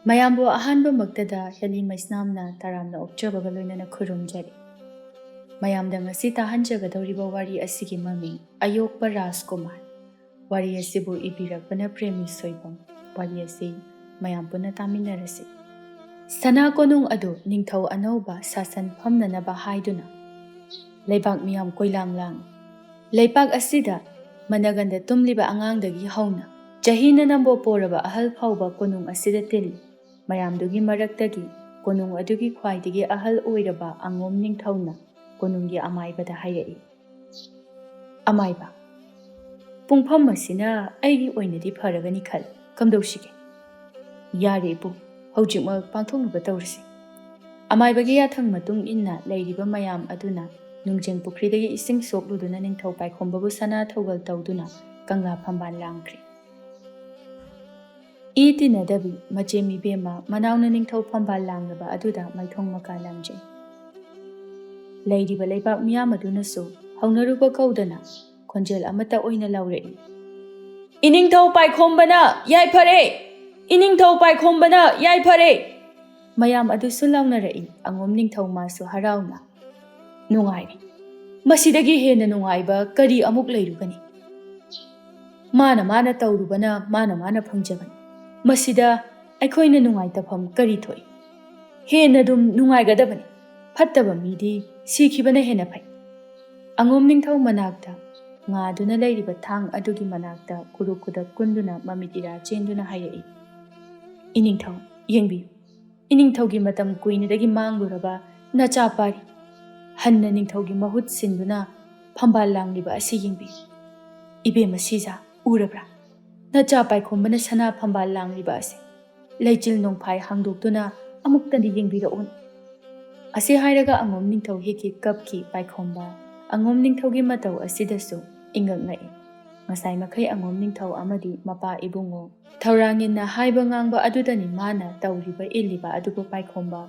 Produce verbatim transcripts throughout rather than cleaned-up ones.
ꯃꯌꯥꯝꯕꯨ ꯑꯍꯥꯟꯕꯃꯛꯇꯗ ꯍꯦꯂꯤ ꯃꯩꯁꯅꯥꯝꯅ ꯇꯔꯥꯝꯅ ꯑꯣꯛꯆꯕꯒ ꯂꯣꯏꯅꯅ ꯈꯨꯔꯨꯝꯖꯔꯤ꯫ ꯃꯌꯥꯝꯗ ꯉꯁꯤ ꯇꯥꯍꯟꯖꯒꯗꯧꯔꯤꯕ ꯋꯥꯔꯤ ꯑꯁꯤꯒꯤ ꯃꯃꯤꯡ ꯑꯌꯣꯛꯄ ꯔꯥꯖꯀꯨꯃꯥꯔ꯫ ꯋꯥꯔꯤ ꯑꯁꯤꯕꯨ ꯏꯕꯤꯔꯛꯄꯅ ꯄ꯭ꯔꯦꯃꯤ ꯁꯣꯏꯕꯝ꯫ ꯋꯥꯔꯤ ꯑꯁꯤ ꯃꯌꯥꯝ ꯄꯨꯟꯅ ꯇꯥꯃꯤꯟꯅꯔꯁꯤ꯫ ꯁꯅꯥ ꯀꯣꯅꯨꯡ ꯑꯗꯨ ꯅꯤꯡꯊꯧ ꯑꯅꯧꯕ ꯁꯥꯁꯟ ꯐꯝꯅꯅꯕ ꯍꯥꯏꯗꯨꯅ ꯂꯩꯕꯥꯛ ꯃꯤꯌꯥꯝ ꯀꯣꯏꯂꯥꯡ ꯂꯥꯡꯏ꯫ ꯂꯩꯄꯥꯛ ꯑꯁꯤꯗ ꯃꯅꯒꯟꯗ ꯇꯨꯝꯂꯤꯕ ꯑꯉꯥꯡꯗꯒꯤ ꯍꯧꯅ ꯆꯍꯤꯅ ꯅꯝꯕꯣ ꯄꯣꯔꯕ ꯑꯍꯜ ꯐꯥꯎꯕ ꯀꯣꯅꯨꯡ ꯑꯁꯤꯗ ꯇꯤꯜꯂꯤ꯫ ꯃꯌꯥꯝꯗꯨꯒꯤ ꯃꯔꯛꯇꯒꯤ ꯀꯣꯅꯨꯡ ꯑꯗꯨꯒꯤ ꯈ꯭ꯋꯥꯏꯗꯒꯤ ꯑꯍꯜ ꯑꯣꯏꯔꯕ ꯑꯉꯣꯝ ꯅꯤꯡꯊꯧꯅ ꯀꯣꯅꯨꯡꯒꯤ ꯑꯃꯥꯏꯕꯗ ꯍꯥꯏꯔꯛꯏ, "ꯑꯃꯥꯏꯕ, ꯄꯨꯡꯐꯝ ꯑꯁꯤꯅ ꯑꯩꯒꯤ ꯑꯣꯏꯅꯗꯤ ꯐꯔꯒꯅꯤ ꯈꯜꯂꯤ꯫ ꯀꯝꯗꯧꯁꯤꯒꯦ?" "ꯌꯥꯔꯦ ꯏꯄꯨ, ꯍꯧꯖꯤꯛꯃꯛ ꯄꯥꯡꯊꯣꯛꯅꯕ ꯇꯧꯔꯁꯤ꯫" ꯑꯃꯥꯏꯕꯒꯤ ꯌꯥꯊꯪ ꯃꯇꯨꯡ ꯏꯟꯅ ꯂꯩꯔꯤꯕ ꯃꯌꯥꯝ ꯑꯗꯨꯅ ꯅꯨꯡꯖꯦꯡ ꯄꯨꯈ꯭ꯔꯤꯗꯒꯤ ꯏꯁꯤꯡ ꯁꯣꯛꯂꯨꯗꯨꯅ ꯅꯤꯡꯊꯧ ꯄꯥꯏꯈꯣꯝꯕꯕꯨ ꯁꯅꯥ ꯊꯧꯒꯜ ꯇꯧꯗꯨꯅ ꯀꯪꯂꯥ ꯐꯝꯕꯥꯜ ꯂꯥꯡꯈ꯭ꯔꯦ꯫ ꯏ ꯇꯤꯟꯅꯗꯕꯤ ꯃꯆꯦ ꯃꯤꯕꯦꯝꯃ ꯃꯅꯥꯎꯅ ꯅꯤꯡꯊꯧ ꯐꯝꯕꯥꯜ ꯂꯥꯡꯂꯕ ꯑꯗꯨꯗ ꯃꯥꯏꯊꯣꯡ ꯃꯀꯥ ꯂꯥꯝꯖꯩ꯫ ꯂꯩꯔꯤꯕ ꯂꯩꯕꯥꯛ ꯃꯤꯌꯥꯝ ꯑꯗꯨꯅꯁꯨ ꯍꯧꯅꯔꯨꯕ ꯀꯧꯗꯅ ꯈꯣꯟꯖꯦꯜ ꯑꯃꯠꯇ ꯑꯣꯏꯅ ꯂꯥꯎꯔꯛꯏ, "ꯏꯅꯤꯡꯊꯧ ꯄꯥꯏꯈꯣꯝꯕꯅ ꯌꯥꯏꯐꯔꯦ! ꯏꯅꯤꯡꯊꯧ ꯄꯥꯏꯈꯣꯝꯕꯅ ꯌꯥꯏꯐꯔꯦ!" ꯃꯌꯥꯝ ꯑꯗꯨꯁꯨ ꯂꯥꯎꯅꯔꯛꯏ꯫ ꯑꯉꯣꯝ ꯅꯤꯡꯊꯧ ꯃꯥꯁꯨ ꯍꯔꯥꯎꯅ, "ꯅꯨꯡꯉꯥꯏꯔꯦ꯫ ꯃꯁꯤꯗꯒꯤ ꯍꯦꯟꯅ ꯅꯨꯡꯉꯥꯏꯕ ꯀꯔꯤ ꯑꯃꯨꯛ ꯂꯩꯔꯨꯒꯅꯤ? ꯃꯥꯅ ꯃꯥꯅ ꯇꯧꯔꯨꯕꯅ ꯃꯥꯅ ꯃꯥꯅ ꯐꯪꯖꯕꯅꯤ꯫ ꯃꯁꯤꯗ ꯑꯩꯈꯣꯏꯅ ꯅꯨꯡꯉꯥꯏꯇꯐꯝ ꯀꯔꯤ ꯊꯣꯛꯏ? ꯍꯦꯟꯅ ꯑꯗꯨꯝ ꯅꯨꯡꯉꯥꯏꯒꯗꯕꯅꯤ꯫ ꯐꯠꯇꯕ ꯃꯤꯗꯤ ꯁꯤꯈꯤꯕꯅ ꯍꯦꯟꯅ ꯐꯩ꯫" ꯑꯉꯣꯝ ꯅꯤꯡꯊꯧ ꯃꯅꯥꯛꯇ ꯉꯥꯗꯨꯅ ꯂꯩꯔꯤꯕ ꯊꯥꯡ ꯑꯗꯨꯒꯤ ꯃꯅꯥꯛꯇ ꯀꯨꯔꯨꯛ ꯀꯨꯗꯛ ꯀꯨꯟꯗꯨꯅ ꯃꯃꯤꯠ ꯏꯔꯥ ꯆꯦꯟꯗꯨꯅ ꯍꯥꯏꯔꯛꯏ, "ꯏꯅꯤꯡꯊꯧ, ꯌꯦꯡꯕꯤꯌꯨ꯫ ꯏꯅꯤꯡꯊꯧꯒꯤ ꯃꯇꯝ ꯀꯨꯏꯅꯗꯒꯤ ꯃꯥꯡꯂꯨꯔꯕ ꯅꯆꯥ ꯄꯥꯔꯤ ꯍꯟꯅ ꯅꯤꯡꯊꯧꯒꯤ ꯃꯍꯨꯠ ꯁꯤꯟꯗꯨꯅ ꯐꯝꯕꯥꯜ ꯂꯥꯡꯂꯤꯕ ꯑꯁꯤ ꯌꯦꯡꯕꯤꯌꯨ꯫ ꯏꯕꯦꯝꯃ ꯁꯤꯖꯥ, ꯎꯔꯕ꯭ꯔꯥ? ꯅꯆꯥ ꯄꯥꯏꯈꯣꯝꯕꯅ ꯁꯅꯥ ꯐꯝꯕꯥꯜ ꯂꯥꯡꯂꯤꯕ ꯑꯁꯤ꯫ ꯂꯩꯆꯤꯜ ꯅꯣꯡꯐꯥꯏ ꯍꯥꯡꯗꯣꯛꯇꯨꯅ ꯑꯃꯨꯛꯇꯗꯤ ꯌꯦꯡꯕꯤꯔꯛꯎ꯫" ꯑꯁꯤ ꯍꯥꯏꯔꯒ ꯑꯉꯣꯝ ꯅꯤꯡꯊꯧ ꯍꯤꯛ ꯍꯤꯛ ꯀꯞꯈꯤ꯫ ꯄꯥꯏꯈꯣꯝꯕ ꯑꯉꯣꯝ ꯅꯤꯡꯊꯧꯒꯤ ꯃꯇꯧ ꯑꯁꯤꯗꯁꯨ ꯏꯪꯉꯛ ꯉꯛꯏ꯫ ꯉꯁꯥꯏ ꯃꯈꯩ ꯑꯉꯣꯝ ꯅꯤꯡꯊꯧ ꯑꯃꯗꯤ ꯃꯄꯥ ꯏꯕꯨꯡꯉꯣ ꯊꯧꯔꯥꯡꯏꯟꯅ ꯍꯥꯏꯕ ꯉꯥꯡꯕ ꯑꯗꯨꯗꯅꯤ ꯃꯥꯅ ꯇꯧꯔꯤꯕ ꯏꯜꯂꯤꯕ ꯑꯗꯨꯕꯨ ꯄꯥꯏꯈꯣꯝꯕ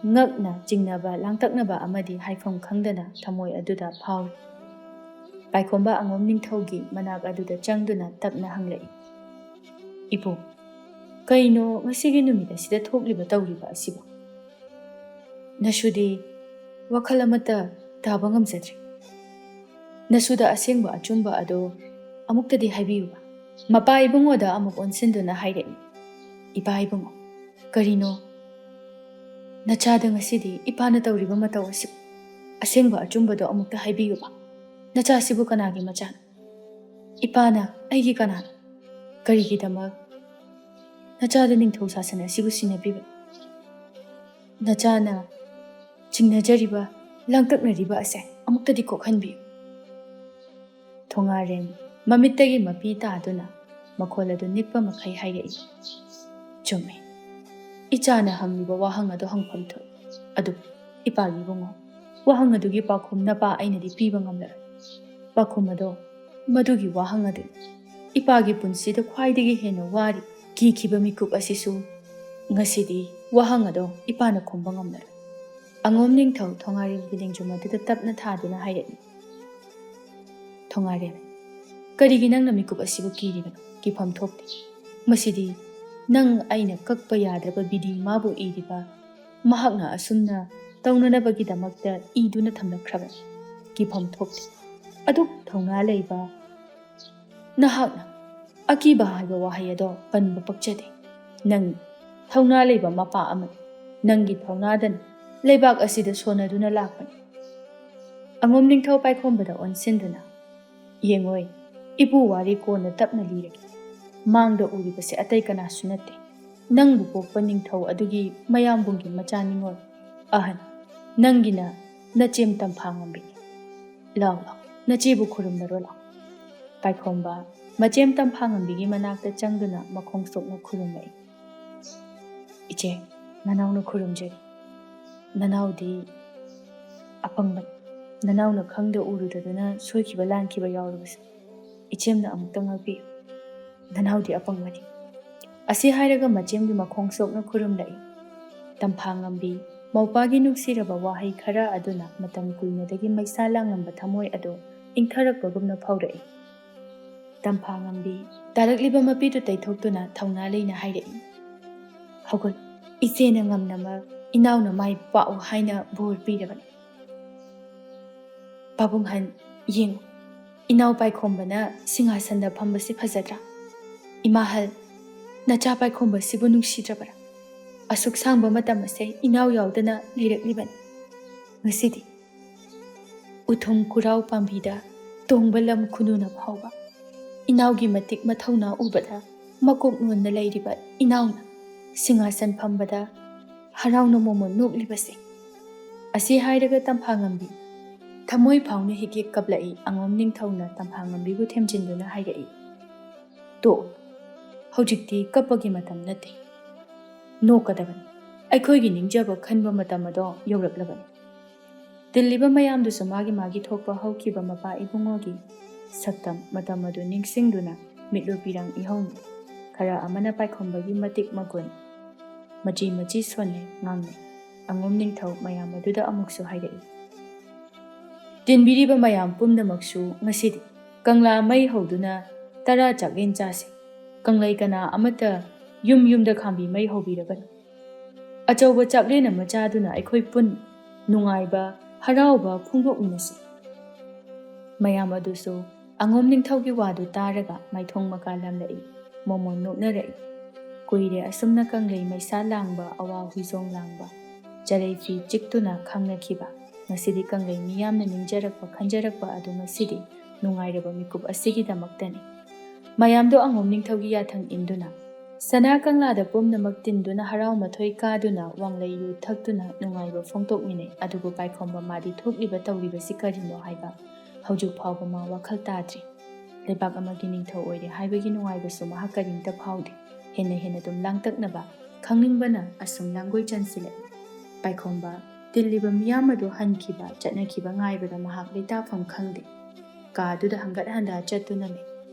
ꯉꯛꯅ ꯆꯤꯡꯅꯕ, ꯂꯥꯡꯇꯛꯅꯕ ꯑꯃꯗꯤ ꯍꯥꯏꯐꯝ ꯈꯪꯗꯅ ꯊꯃꯣꯏ ꯑꯗꯨꯗ ꯐꯥꯎꯔꯤ꯫ ꯄꯥꯏꯈꯣꯝꯕ ꯑꯉꯣꯝ ꯅꯤꯡꯊꯧꯒꯤ ꯃꯅꯥꯛ ꯑꯗꯨꯗ ꯆꯪꯗꯨꯅ ꯇꯞꯅ ꯍꯪꯂꯛꯏ, "ꯏꯕꯣꯛ, "ꯀꯩꯅꯣ ꯉꯁꯤꯒꯤ ꯅꯨꯃꯤꯠ ꯑꯁꯤꯗ ꯊꯣꯛꯂꯤꯕ ꯇꯧꯔꯤꯕ ꯑꯁꯤꯕꯣ?" ꯅꯁꯨꯗꯤ ꯋꯥꯈꯜ ꯑꯃꯠꯇ ꯇꯥꯕ ꯉꯝꯖꯗ꯭ꯔꯦ꯫ ꯅꯁꯨꯗ ꯑꯁꯦꯡꯕ ꯑꯆꯨꯝꯕ ꯑꯗꯣ ꯑꯃꯨꯛꯇꯗꯤ ꯍꯥꯏꯕꯤꯌꯨꯕ꯫ ꯃꯄꯥ ꯏꯕꯨꯡꯉꯣꯗ ꯑꯃꯨꯛ ꯑꯣꯟꯁꯤꯟꯗꯨꯅ ꯍꯥꯏꯔꯛꯏ, "ꯏꯄꯥ ꯏꯕꯨꯡꯉꯣ, ꯀꯔꯤꯅꯣ ꯅꯆꯥꯗ ꯉꯁꯤꯗꯤ ꯏꯄꯥꯅ ꯇꯧꯔꯤꯕ ꯃꯇꯧ ꯑꯁꯤꯕꯨ? ꯑꯁꯦꯡꯕ ꯑꯆꯨꯝꯕꯗꯣ ꯑꯃꯨꯛꯇ ꯍꯥꯏꯕꯤꯌꯨꯕ꯫ ꯅꯆꯥꯁꯤꯕꯨ ꯀꯅꯥꯒꯤ ꯃꯆꯥꯅꯣ? ꯏꯄꯥꯅ ꯑꯩꯒꯤ ꯀꯅꯥꯅꯣ? ꯀꯔꯤꯒꯤꯗꯃꯛ ꯅꯆꯥꯗ ꯅꯤꯡꯊꯧ ꯁꯥꯁꯟ ꯑꯁꯤꯕꯨ ꯁꯤꯟꯅꯕꯤꯕ? ꯅꯆꯥꯅ ꯆꯤꯡꯅꯖꯔꯤꯕ, ꯂꯥꯡꯇꯛꯅꯔꯤꯕ ꯑꯁꯦ ꯑꯃꯨꯛꯇꯗꯤ ꯀꯣꯛꯍꯟꯕꯤꯌꯨ꯫" ꯊꯣꯉꯥꯔꯦꯝ ꯃꯃꯤꯠꯇꯒꯤ ꯃꯄꯤ ꯇꯥꯗꯨꯅ ꯃꯈꯣꯜ ꯑꯗꯨ ꯅꯤꯛꯄ ꯃꯈꯩ ꯍꯥꯏꯔꯛꯏ, "ꯆꯨꯝꯃꯤ꯫ ꯏꯆꯥꯅ ꯍꯪꯂꯤꯕ ꯋꯥꯍꯪ ꯑꯗꯨ ꯍꯪꯐꯝ ꯊꯣꯛꯏ꯫ ꯑꯗꯨꯕꯨ ꯏꯄꯥꯒꯤ ꯏꯕꯨꯡꯉꯣ, ꯋꯥꯍꯪ ꯑꯗꯨꯒꯤ ꯄꯥꯎꯈꯨꯝ ꯅꯄꯥ ꯑꯩꯅꯗꯤ ꯄꯤꯕ ꯉꯝꯂꯔꯣꯏ꯫ ꯄꯥꯎꯈꯨꯝ ꯑꯗꯣ ꯃꯗꯨꯒꯤ ꯋꯥꯍꯪ ꯑꯗꯨ ꯏꯄꯥꯒꯤ ꯄꯨꯟꯁꯤꯗ ꯈ꯭ꯋꯥꯏꯗꯒꯤ ꯍꯦꯟꯅ ꯋꯥꯔꯤ, ꯀꯤꯈꯤꯕ ꯃꯤꯀꯨꯞ ꯑꯁꯤꯁꯨ ꯉꯁꯤꯗꯤ ꯋꯥꯍꯪ ꯑꯗꯣ ꯏꯄꯥꯅ ꯈꯨꯝꯕ ꯉꯝꯂꯔꯣꯏ꯫" ꯑꯉꯣꯝ ꯅꯤꯡꯊꯧ ꯊꯣꯉꯥꯔꯦꯝꯒꯤ ꯂꯦꯡꯖꯨꯝ ꯑꯗꯨꯗ ꯇꯞꯅ ꯊꯥꯗꯨꯅ ꯍꯥꯏꯔꯛꯏ, "ꯊꯣꯉꯥꯔꯦꯝ, ꯀꯔꯤꯒꯤ ꯅꯪꯅ ꯃꯤꯀꯨꯞ ꯑꯁꯤꯕꯨ ꯀꯤꯔꯤꯕꯅꯣ? ꯀꯤꯐꯝ ꯊꯣꯛꯇꯦ꯫ ꯃꯁꯤꯗꯤ ꯅꯪ ꯑꯩꯅ ꯀꯛꯄ ꯌꯥꯗ꯭ꯔꯕ ꯕꯤꯗꯤ ꯃꯥꯕꯨ ꯏꯔꯤꯕ, ꯃꯍꯥꯛꯅ ꯑꯁꯨꯝꯅ ꯇꯧꯅꯅꯕꯒꯤꯗꯃꯛꯇ ꯏꯗꯨꯅ ꯊꯝꯂꯛꯈ꯭ꯔꯕꯅꯤ꯫ ꯀꯤꯐꯝ ꯊꯣꯛꯇꯦ꯫ ꯑꯗꯨꯛ ꯊꯧꯅꯥ ꯂꯩꯕ ꯅꯍꯥꯛꯅ ꯑꯀꯤꯕ ꯍꯥꯏꯕ ꯋꯥꯍꯩ ꯑꯗꯣ ꯄꯟꯕ ꯄꯛꯆꯗꯦ꯫ ꯅꯪ ꯊꯧꯅꯥ ꯂꯩꯕ ꯃꯄꯥ ꯑꯃꯅꯤ꯫ ꯅꯪꯒꯤ ꯊꯧꯅꯥꯗꯅ ꯂꯩꯕꯥꯛ ꯑꯁꯤꯗ ꯁꯣꯟꯅꯗꯨꯅ ꯂꯥꯛꯄꯅꯤ꯫" ꯑꯉꯣꯝ ꯅꯤꯡꯊꯧ ꯄꯥꯏꯈꯣꯝꯕꯗ ꯑꯣꯟꯁꯤꯟꯗꯨꯅ, "ꯌꯦꯡꯉꯣꯏ, ꯏꯄꯨ ꯋꯥꯔꯤ ꯀꯣꯟꯅ ꯇꯞꯅ ꯂꯤꯔꯒꯦ꯫ ꯃꯥꯡꯗ ꯎꯔꯤꯕꯁꯦ ꯑꯇꯩ ꯀꯅꯥꯁꯨ ꯅꯠꯇꯦ꯫ ꯅꯪꯕꯨ ꯄꯣꯛꯄ ꯅꯤꯡꯊꯧ ꯑꯗꯨꯒꯤ ꯃꯌꯥꯝꯕꯨꯡꯒꯤ ꯃꯆꯥ ꯅꯤꯉꯣꯜ ꯑꯍꯟ, ꯅꯪꯒꯤꯅ ꯅꯆꯦꯝ ꯇꯝꯐꯥ ꯉꯝꯕꯤꯅꯤ꯫ ꯂꯥꯎ, ꯂꯥꯎ, ꯅꯆꯦꯕꯨ ꯈꯨꯔꯨꯝꯅꯔꯣ ꯂꯥꯎ꯫" ꯄꯥꯏꯈꯣꯝꯕ ꯃꯆꯦꯝ ꯇꯝꯐꯥ ꯉꯝꯕꯤꯒꯤ ꯃꯅꯥꯛꯇ ꯆꯪꯗꯨꯅ ꯃꯈꯣꯡ ꯁꯣꯛꯅ ꯈꯨꯔꯨꯝꯂꯛꯏ꯫ "ꯏꯆꯦ, ꯅꯅꯥꯎꯅ ꯈꯨꯔꯨꯝꯖꯔꯤ꯫ ꯅꯅꯥꯎꯗꯤ ꯑꯄꯪꯕꯅꯤ꯫ ꯅꯅꯥꯎꯅ ꯈꯪꯗ ꯎꯔꯨꯗꯗꯨꯅ ꯁꯣꯏꯈꯤꯕ ꯂꯥꯟꯈꯤꯕ ꯌꯥꯎꯔꯕꯁꯨ ꯏꯆꯦꯝꯅ ꯑꯃꯨꯛꯇ ꯉꯥꯛꯄꯤꯌꯨ꯫ ꯅꯅꯥꯎꯗꯤ ꯑꯄꯪꯕꯅꯤ꯫" ꯑꯁꯤ ꯍꯥꯏꯔꯒ ꯃꯆꯦꯝꯒꯤ ꯃꯈꯣꯡ ꯁꯣꯛꯅ ꯈꯨꯔꯨꯝꯂꯛꯏ꯫ ꯇꯝꯐꯥ ꯉꯝꯕꯤ ꯃꯧꯄꯥꯒꯤ ꯅꯨꯡꯁꯤꯔꯕ ꯋꯥꯍꯩ ꯈꯔ ꯑꯗꯨꯅ ꯃꯇꯝ ꯀꯨꯏꯅꯗꯒꯤ ꯃꯩꯁꯥ ꯂꯥꯡꯂꯝꯕ ꯊꯃꯣꯏ ꯑꯗꯨ ꯏꯪꯊꯔꯛꯄꯒꯨꯝꯅ ꯐꯥꯎꯔꯛꯏ꯫ ꯇꯝꯐꯥ ꯉꯝꯕꯤ ꯇꯥꯔꯛꯂꯤꯕ ꯃꯄꯤꯗꯨ ꯇꯩꯊꯣꯛꯇꯨꯅ ꯊꯧꯅꯥ ꯂꯩꯅ ꯍꯥꯏꯔꯛꯏ, "ꯍꯧꯒꯠ, ꯏꯆꯦꯅ ꯉꯝꯅꯃꯛ ꯏꯅꯥꯎꯅ ꯃꯥꯏ ꯄꯥꯛꯎ ꯍꯥꯏꯅ ꯕꯣꯔ ꯄꯤꯔꯕꯅꯤ꯫" ꯄꯥꯕꯨꯡꯍꯟ, ꯌꯦꯡꯉꯨ, ꯏꯅꯥꯎ ꯄꯥꯏꯈꯣꯝꯕꯅ ꯁꯤꯡꯍꯥꯁꯟꯗ ꯐꯝꯕꯁꯤ ꯐꯖꯗ꯭ꯔꯥ? ꯏꯃꯥꯍꯜ, ꯅꯆꯥ ꯄꯥꯏꯈꯣꯝꯕꯁꯤꯕꯨ ꯅꯨꯡꯁꯤꯗ꯭ꯔꯕ꯭ꯔꯥ? ꯑꯁꯨꯛ ꯁꯥꯡꯕ ꯃꯇꯝ ꯑꯁꯦ ꯏꯅꯥꯎ ꯌꯥꯎꯗꯅ ꯂꯩꯔꯛꯂꯤꯕꯅꯤ꯫ ꯉꯁꯤꯗꯤ ꯎꯊꯨꯝ ꯀꯨꯔꯥꯎ ꯄꯥꯝꯕꯤꯗ ꯇꯣꯡꯕ ꯂꯝ ꯈꯨꯅꯨꯅ ꯐꯥꯎꯕ ꯏꯅꯥꯎꯒꯤ ꯃꯇꯤꯛ ꯃꯊꯧꯅꯥ ꯎꯕꯗ ꯃꯀꯣꯛ ꯅꯣꯟꯅ ꯂꯩꯔꯤꯕ ꯏꯅꯥꯎꯅ ꯁꯤꯡꯍꯥꯁꯟ ꯐꯝꯕꯗ ꯍꯔꯥꯎꯅ ꯃꯣꯃꯣꯟ ꯅꯣꯛꯂꯤꯕꯁꯦ꯫ ꯑꯁꯤ ꯍꯥꯏꯔꯒ ꯇꯝꯐꯥ ꯉꯝꯕꯤ ꯊꯃꯣꯏ ꯐꯥꯎꯅ ꯍꯤꯛ ꯍꯤꯛ ꯀꯞꯂꯛꯏ꯫ ꯑꯉꯣꯝ ꯅꯤꯡꯊꯧꯅ ꯇꯝꯐꯥ ꯉꯝꯕꯤꯕꯨ ꯊꯦꯝꯖꯤꯟꯗꯨꯅ ꯍꯥꯏꯔꯛꯏ, "ꯇꯣꯛ, ꯍꯧꯖꯤꯛꯇꯤ ꯀꯞꯄꯒꯤ ꯃꯇꯝ ꯅꯠꯇꯦ, ꯅꯣꯛꯀꯗꯕꯅꯤ꯫ ꯑꯩꯈꯣꯏꯒꯤ ꯅꯤꯡꯖꯕ ꯈꯟꯕ ꯃꯇꯝ ꯑꯗꯣ ꯌꯧꯔꯛꯂꯕꯅꯤ꯫" ꯇꯤꯜꯂꯤꯕ ꯃꯌꯥꯝꯗꯨꯁꯨ ꯃꯥꯒꯤ ꯃꯥꯒꯤ ꯊꯣꯛꯄ ꯍꯧꯈꯤꯕ ꯃꯄꯥ ꯏꯕꯨꯡꯉꯣꯒꯤ ꯁꯛꯇꯝ ꯃꯇꯝ ꯑꯗꯨ ꯅꯤꯡꯁꯤꯡꯗꯨꯅ ꯃꯤꯠꯂꯨ ꯄꯤꯔꯥꯡ ꯏꯍꯧꯅꯤ꯫ ꯈꯔ ꯑꯃꯅ ꯄꯥꯏꯈꯣꯝꯕꯒꯤ ꯃꯇꯤꯛ ꯃꯒꯨꯟ ꯃꯆꯤ ꯃꯆꯤ ꯁꯣꯟꯅꯩ, ꯉꯥꯡꯅꯩ꯫ ꯑꯉꯣꯝ ꯅꯤꯡꯊꯧ ꯃꯌꯥꯝ ꯑꯗꯨꯗ ꯑꯃꯨꯛꯁꯨ ꯍꯥꯏꯔꯛꯏ, "ꯇꯤꯟꯕꯤꯔꯤꯕ ꯃꯌꯥꯝ ꯄꯨꯝꯅꯃꯛꯁꯨ ꯉꯁꯤꯗꯤ ꯀꯪꯂꯥ ꯃꯩ ꯍꯧꯗꯨꯅ ꯇꯔꯥ ꯆꯥꯛꯂꯦꯟ ꯆꯥꯁꯤ꯫ ꯀꯪꯂꯩ ꯀꯅꯥ ꯑꯃꯠꯇ ꯌꯨꯝ ꯌꯨꯝꯗ ꯈꯥꯝꯕꯤ ꯃꯩ ꯍꯧꯕꯤꯔꯒꯅꯨ꯫ ꯑꯆꯧꯕ ꯆꯥꯛꯂꯦꯟ ꯑꯃ ꯆꯥꯗꯨꯅ ꯑꯩꯈꯣꯏ ꯄꯨꯟꯅ ꯅꯨꯡꯉꯥꯏꯕ, ꯍꯔꯥꯎꯕ ꯐꯣꯡꯗꯣꯛꯃꯤꯟꯅꯁꯤ꯫" ꯃꯌꯥꯝ ꯑꯗꯨꯁꯨ ꯑꯉꯣꯝ ꯅꯤꯡꯊꯧꯒꯤ ꯋꯥꯗꯨ ꯇꯥꯔꯒ ꯃꯥꯏꯊꯣꯡ ꯃꯀꯥ ꯂꯝꯂꯛꯏ, ꯃꯣꯃꯣꯟ ꯅꯣꯛꯅꯔꯛꯏ꯫ ꯀꯨꯏꯔꯦ ꯑꯁꯨꯝꯅ ꯀꯪꯂꯩ ꯃꯩꯁꯥ ꯂꯥꯡꯕ, ꯑꯋꯥ ꯍꯨꯏꯖꯣꯡ ꯂꯥꯡꯕ, ꯆꯔꯩ ꯐꯤ ꯆꯤꯛꯇꯨꯅ ꯈꯪꯅꯈꯤꯕ꯫ ꯉꯁꯤꯗꯤ ꯀꯪꯂꯩ ꯃꯤꯌꯥꯝꯅ ꯅꯤꯡꯖꯔꯛꯄ, ꯈꯟꯖꯔꯛꯄ ꯑꯗꯨ ꯉꯁꯤꯗꯤ ꯅꯨꯡꯉꯥꯏꯔꯕ ꯃꯤꯀꯨꯞ ꯑꯁꯤꯒꯤꯗꯃꯛꯇꯅꯤ꯫ ꯃꯌꯥꯝꯗꯣ ꯑꯉꯣꯝ ꯅꯤꯡꯊꯧꯒꯤ ꯌꯥꯊꯪ ꯏꯟꯗꯨꯅ ꯁꯅꯥ ꯀꯪꯂꯥꯗ ꯄꯨꯝꯅꯃꯛ ꯇꯤꯟꯗꯨꯅ ꯍꯔꯥꯎ ꯃꯊꯣꯏ ꯀꯥꯗꯨꯅ ꯋꯥꯡꯂꯩ ꯌꯨ ꯊꯛꯇꯨꯅ ꯅꯨꯡꯉꯥꯏꯕ ꯐꯣꯡꯗꯣꯛꯃꯤꯟꯅꯩ꯫ ꯑꯗꯨꯕꯨ ꯄꯥꯏꯈꯣꯝꯕ ꯃꯥꯗꯤ ꯊꯣꯛꯂꯤꯕ ꯇꯧꯔꯤꯕꯁꯤ ꯀꯔꯤꯅꯣ ꯍꯥꯏꯕ ꯍꯧꯖꯤꯛ ꯐꯥꯎꯕ ꯃꯥ ꯋꯥꯈꯜ ꯇꯥꯗ꯭ꯔꯤ꯫ ꯂꯩꯕꯥꯛ ꯑꯃꯒꯤ ꯅꯤꯡꯊꯧ ꯑꯣꯏꯔꯦ ꯍꯥꯏꯕꯒꯤ ꯅꯨꯡꯉꯥꯏꯕꯁꯨ ꯃꯍꯥꯛ ꯀꯔꯤꯝꯇ ꯐꯥꯎꯗꯦ꯫ ꯍꯦꯟꯅ ꯍꯦꯟꯅ ꯑꯗꯨꯝ ꯂꯥꯡꯇꯛꯅꯕ, ꯈꯪꯅꯤꯡꯕꯅ ꯑꯁꯨꯝ ꯂꯥꯡꯒꯣꯏ ꯆꯟꯁꯤꯜꯂꯛꯏ꯫ ꯄꯥꯏꯈꯣꯝꯕ, ꯇꯤꯜꯂꯤꯕ ꯃꯤꯌꯥꯝ ꯑꯗꯨ ꯍꯟꯈꯤꯕ, ꯆꯠꯅꯈꯤꯕ ꯉꯥꯏꯕꯗ ꯃꯍꯥꯛ ꯂꯩꯇꯥꯐꯝ ꯈꯪꯗꯦ꯫ ꯀꯥ ꯑꯗꯨꯗ ꯍꯪꯒꯠ ꯍꯟꯗꯥ ꯆꯠꯇꯨꯅ ꯂꯩ꯫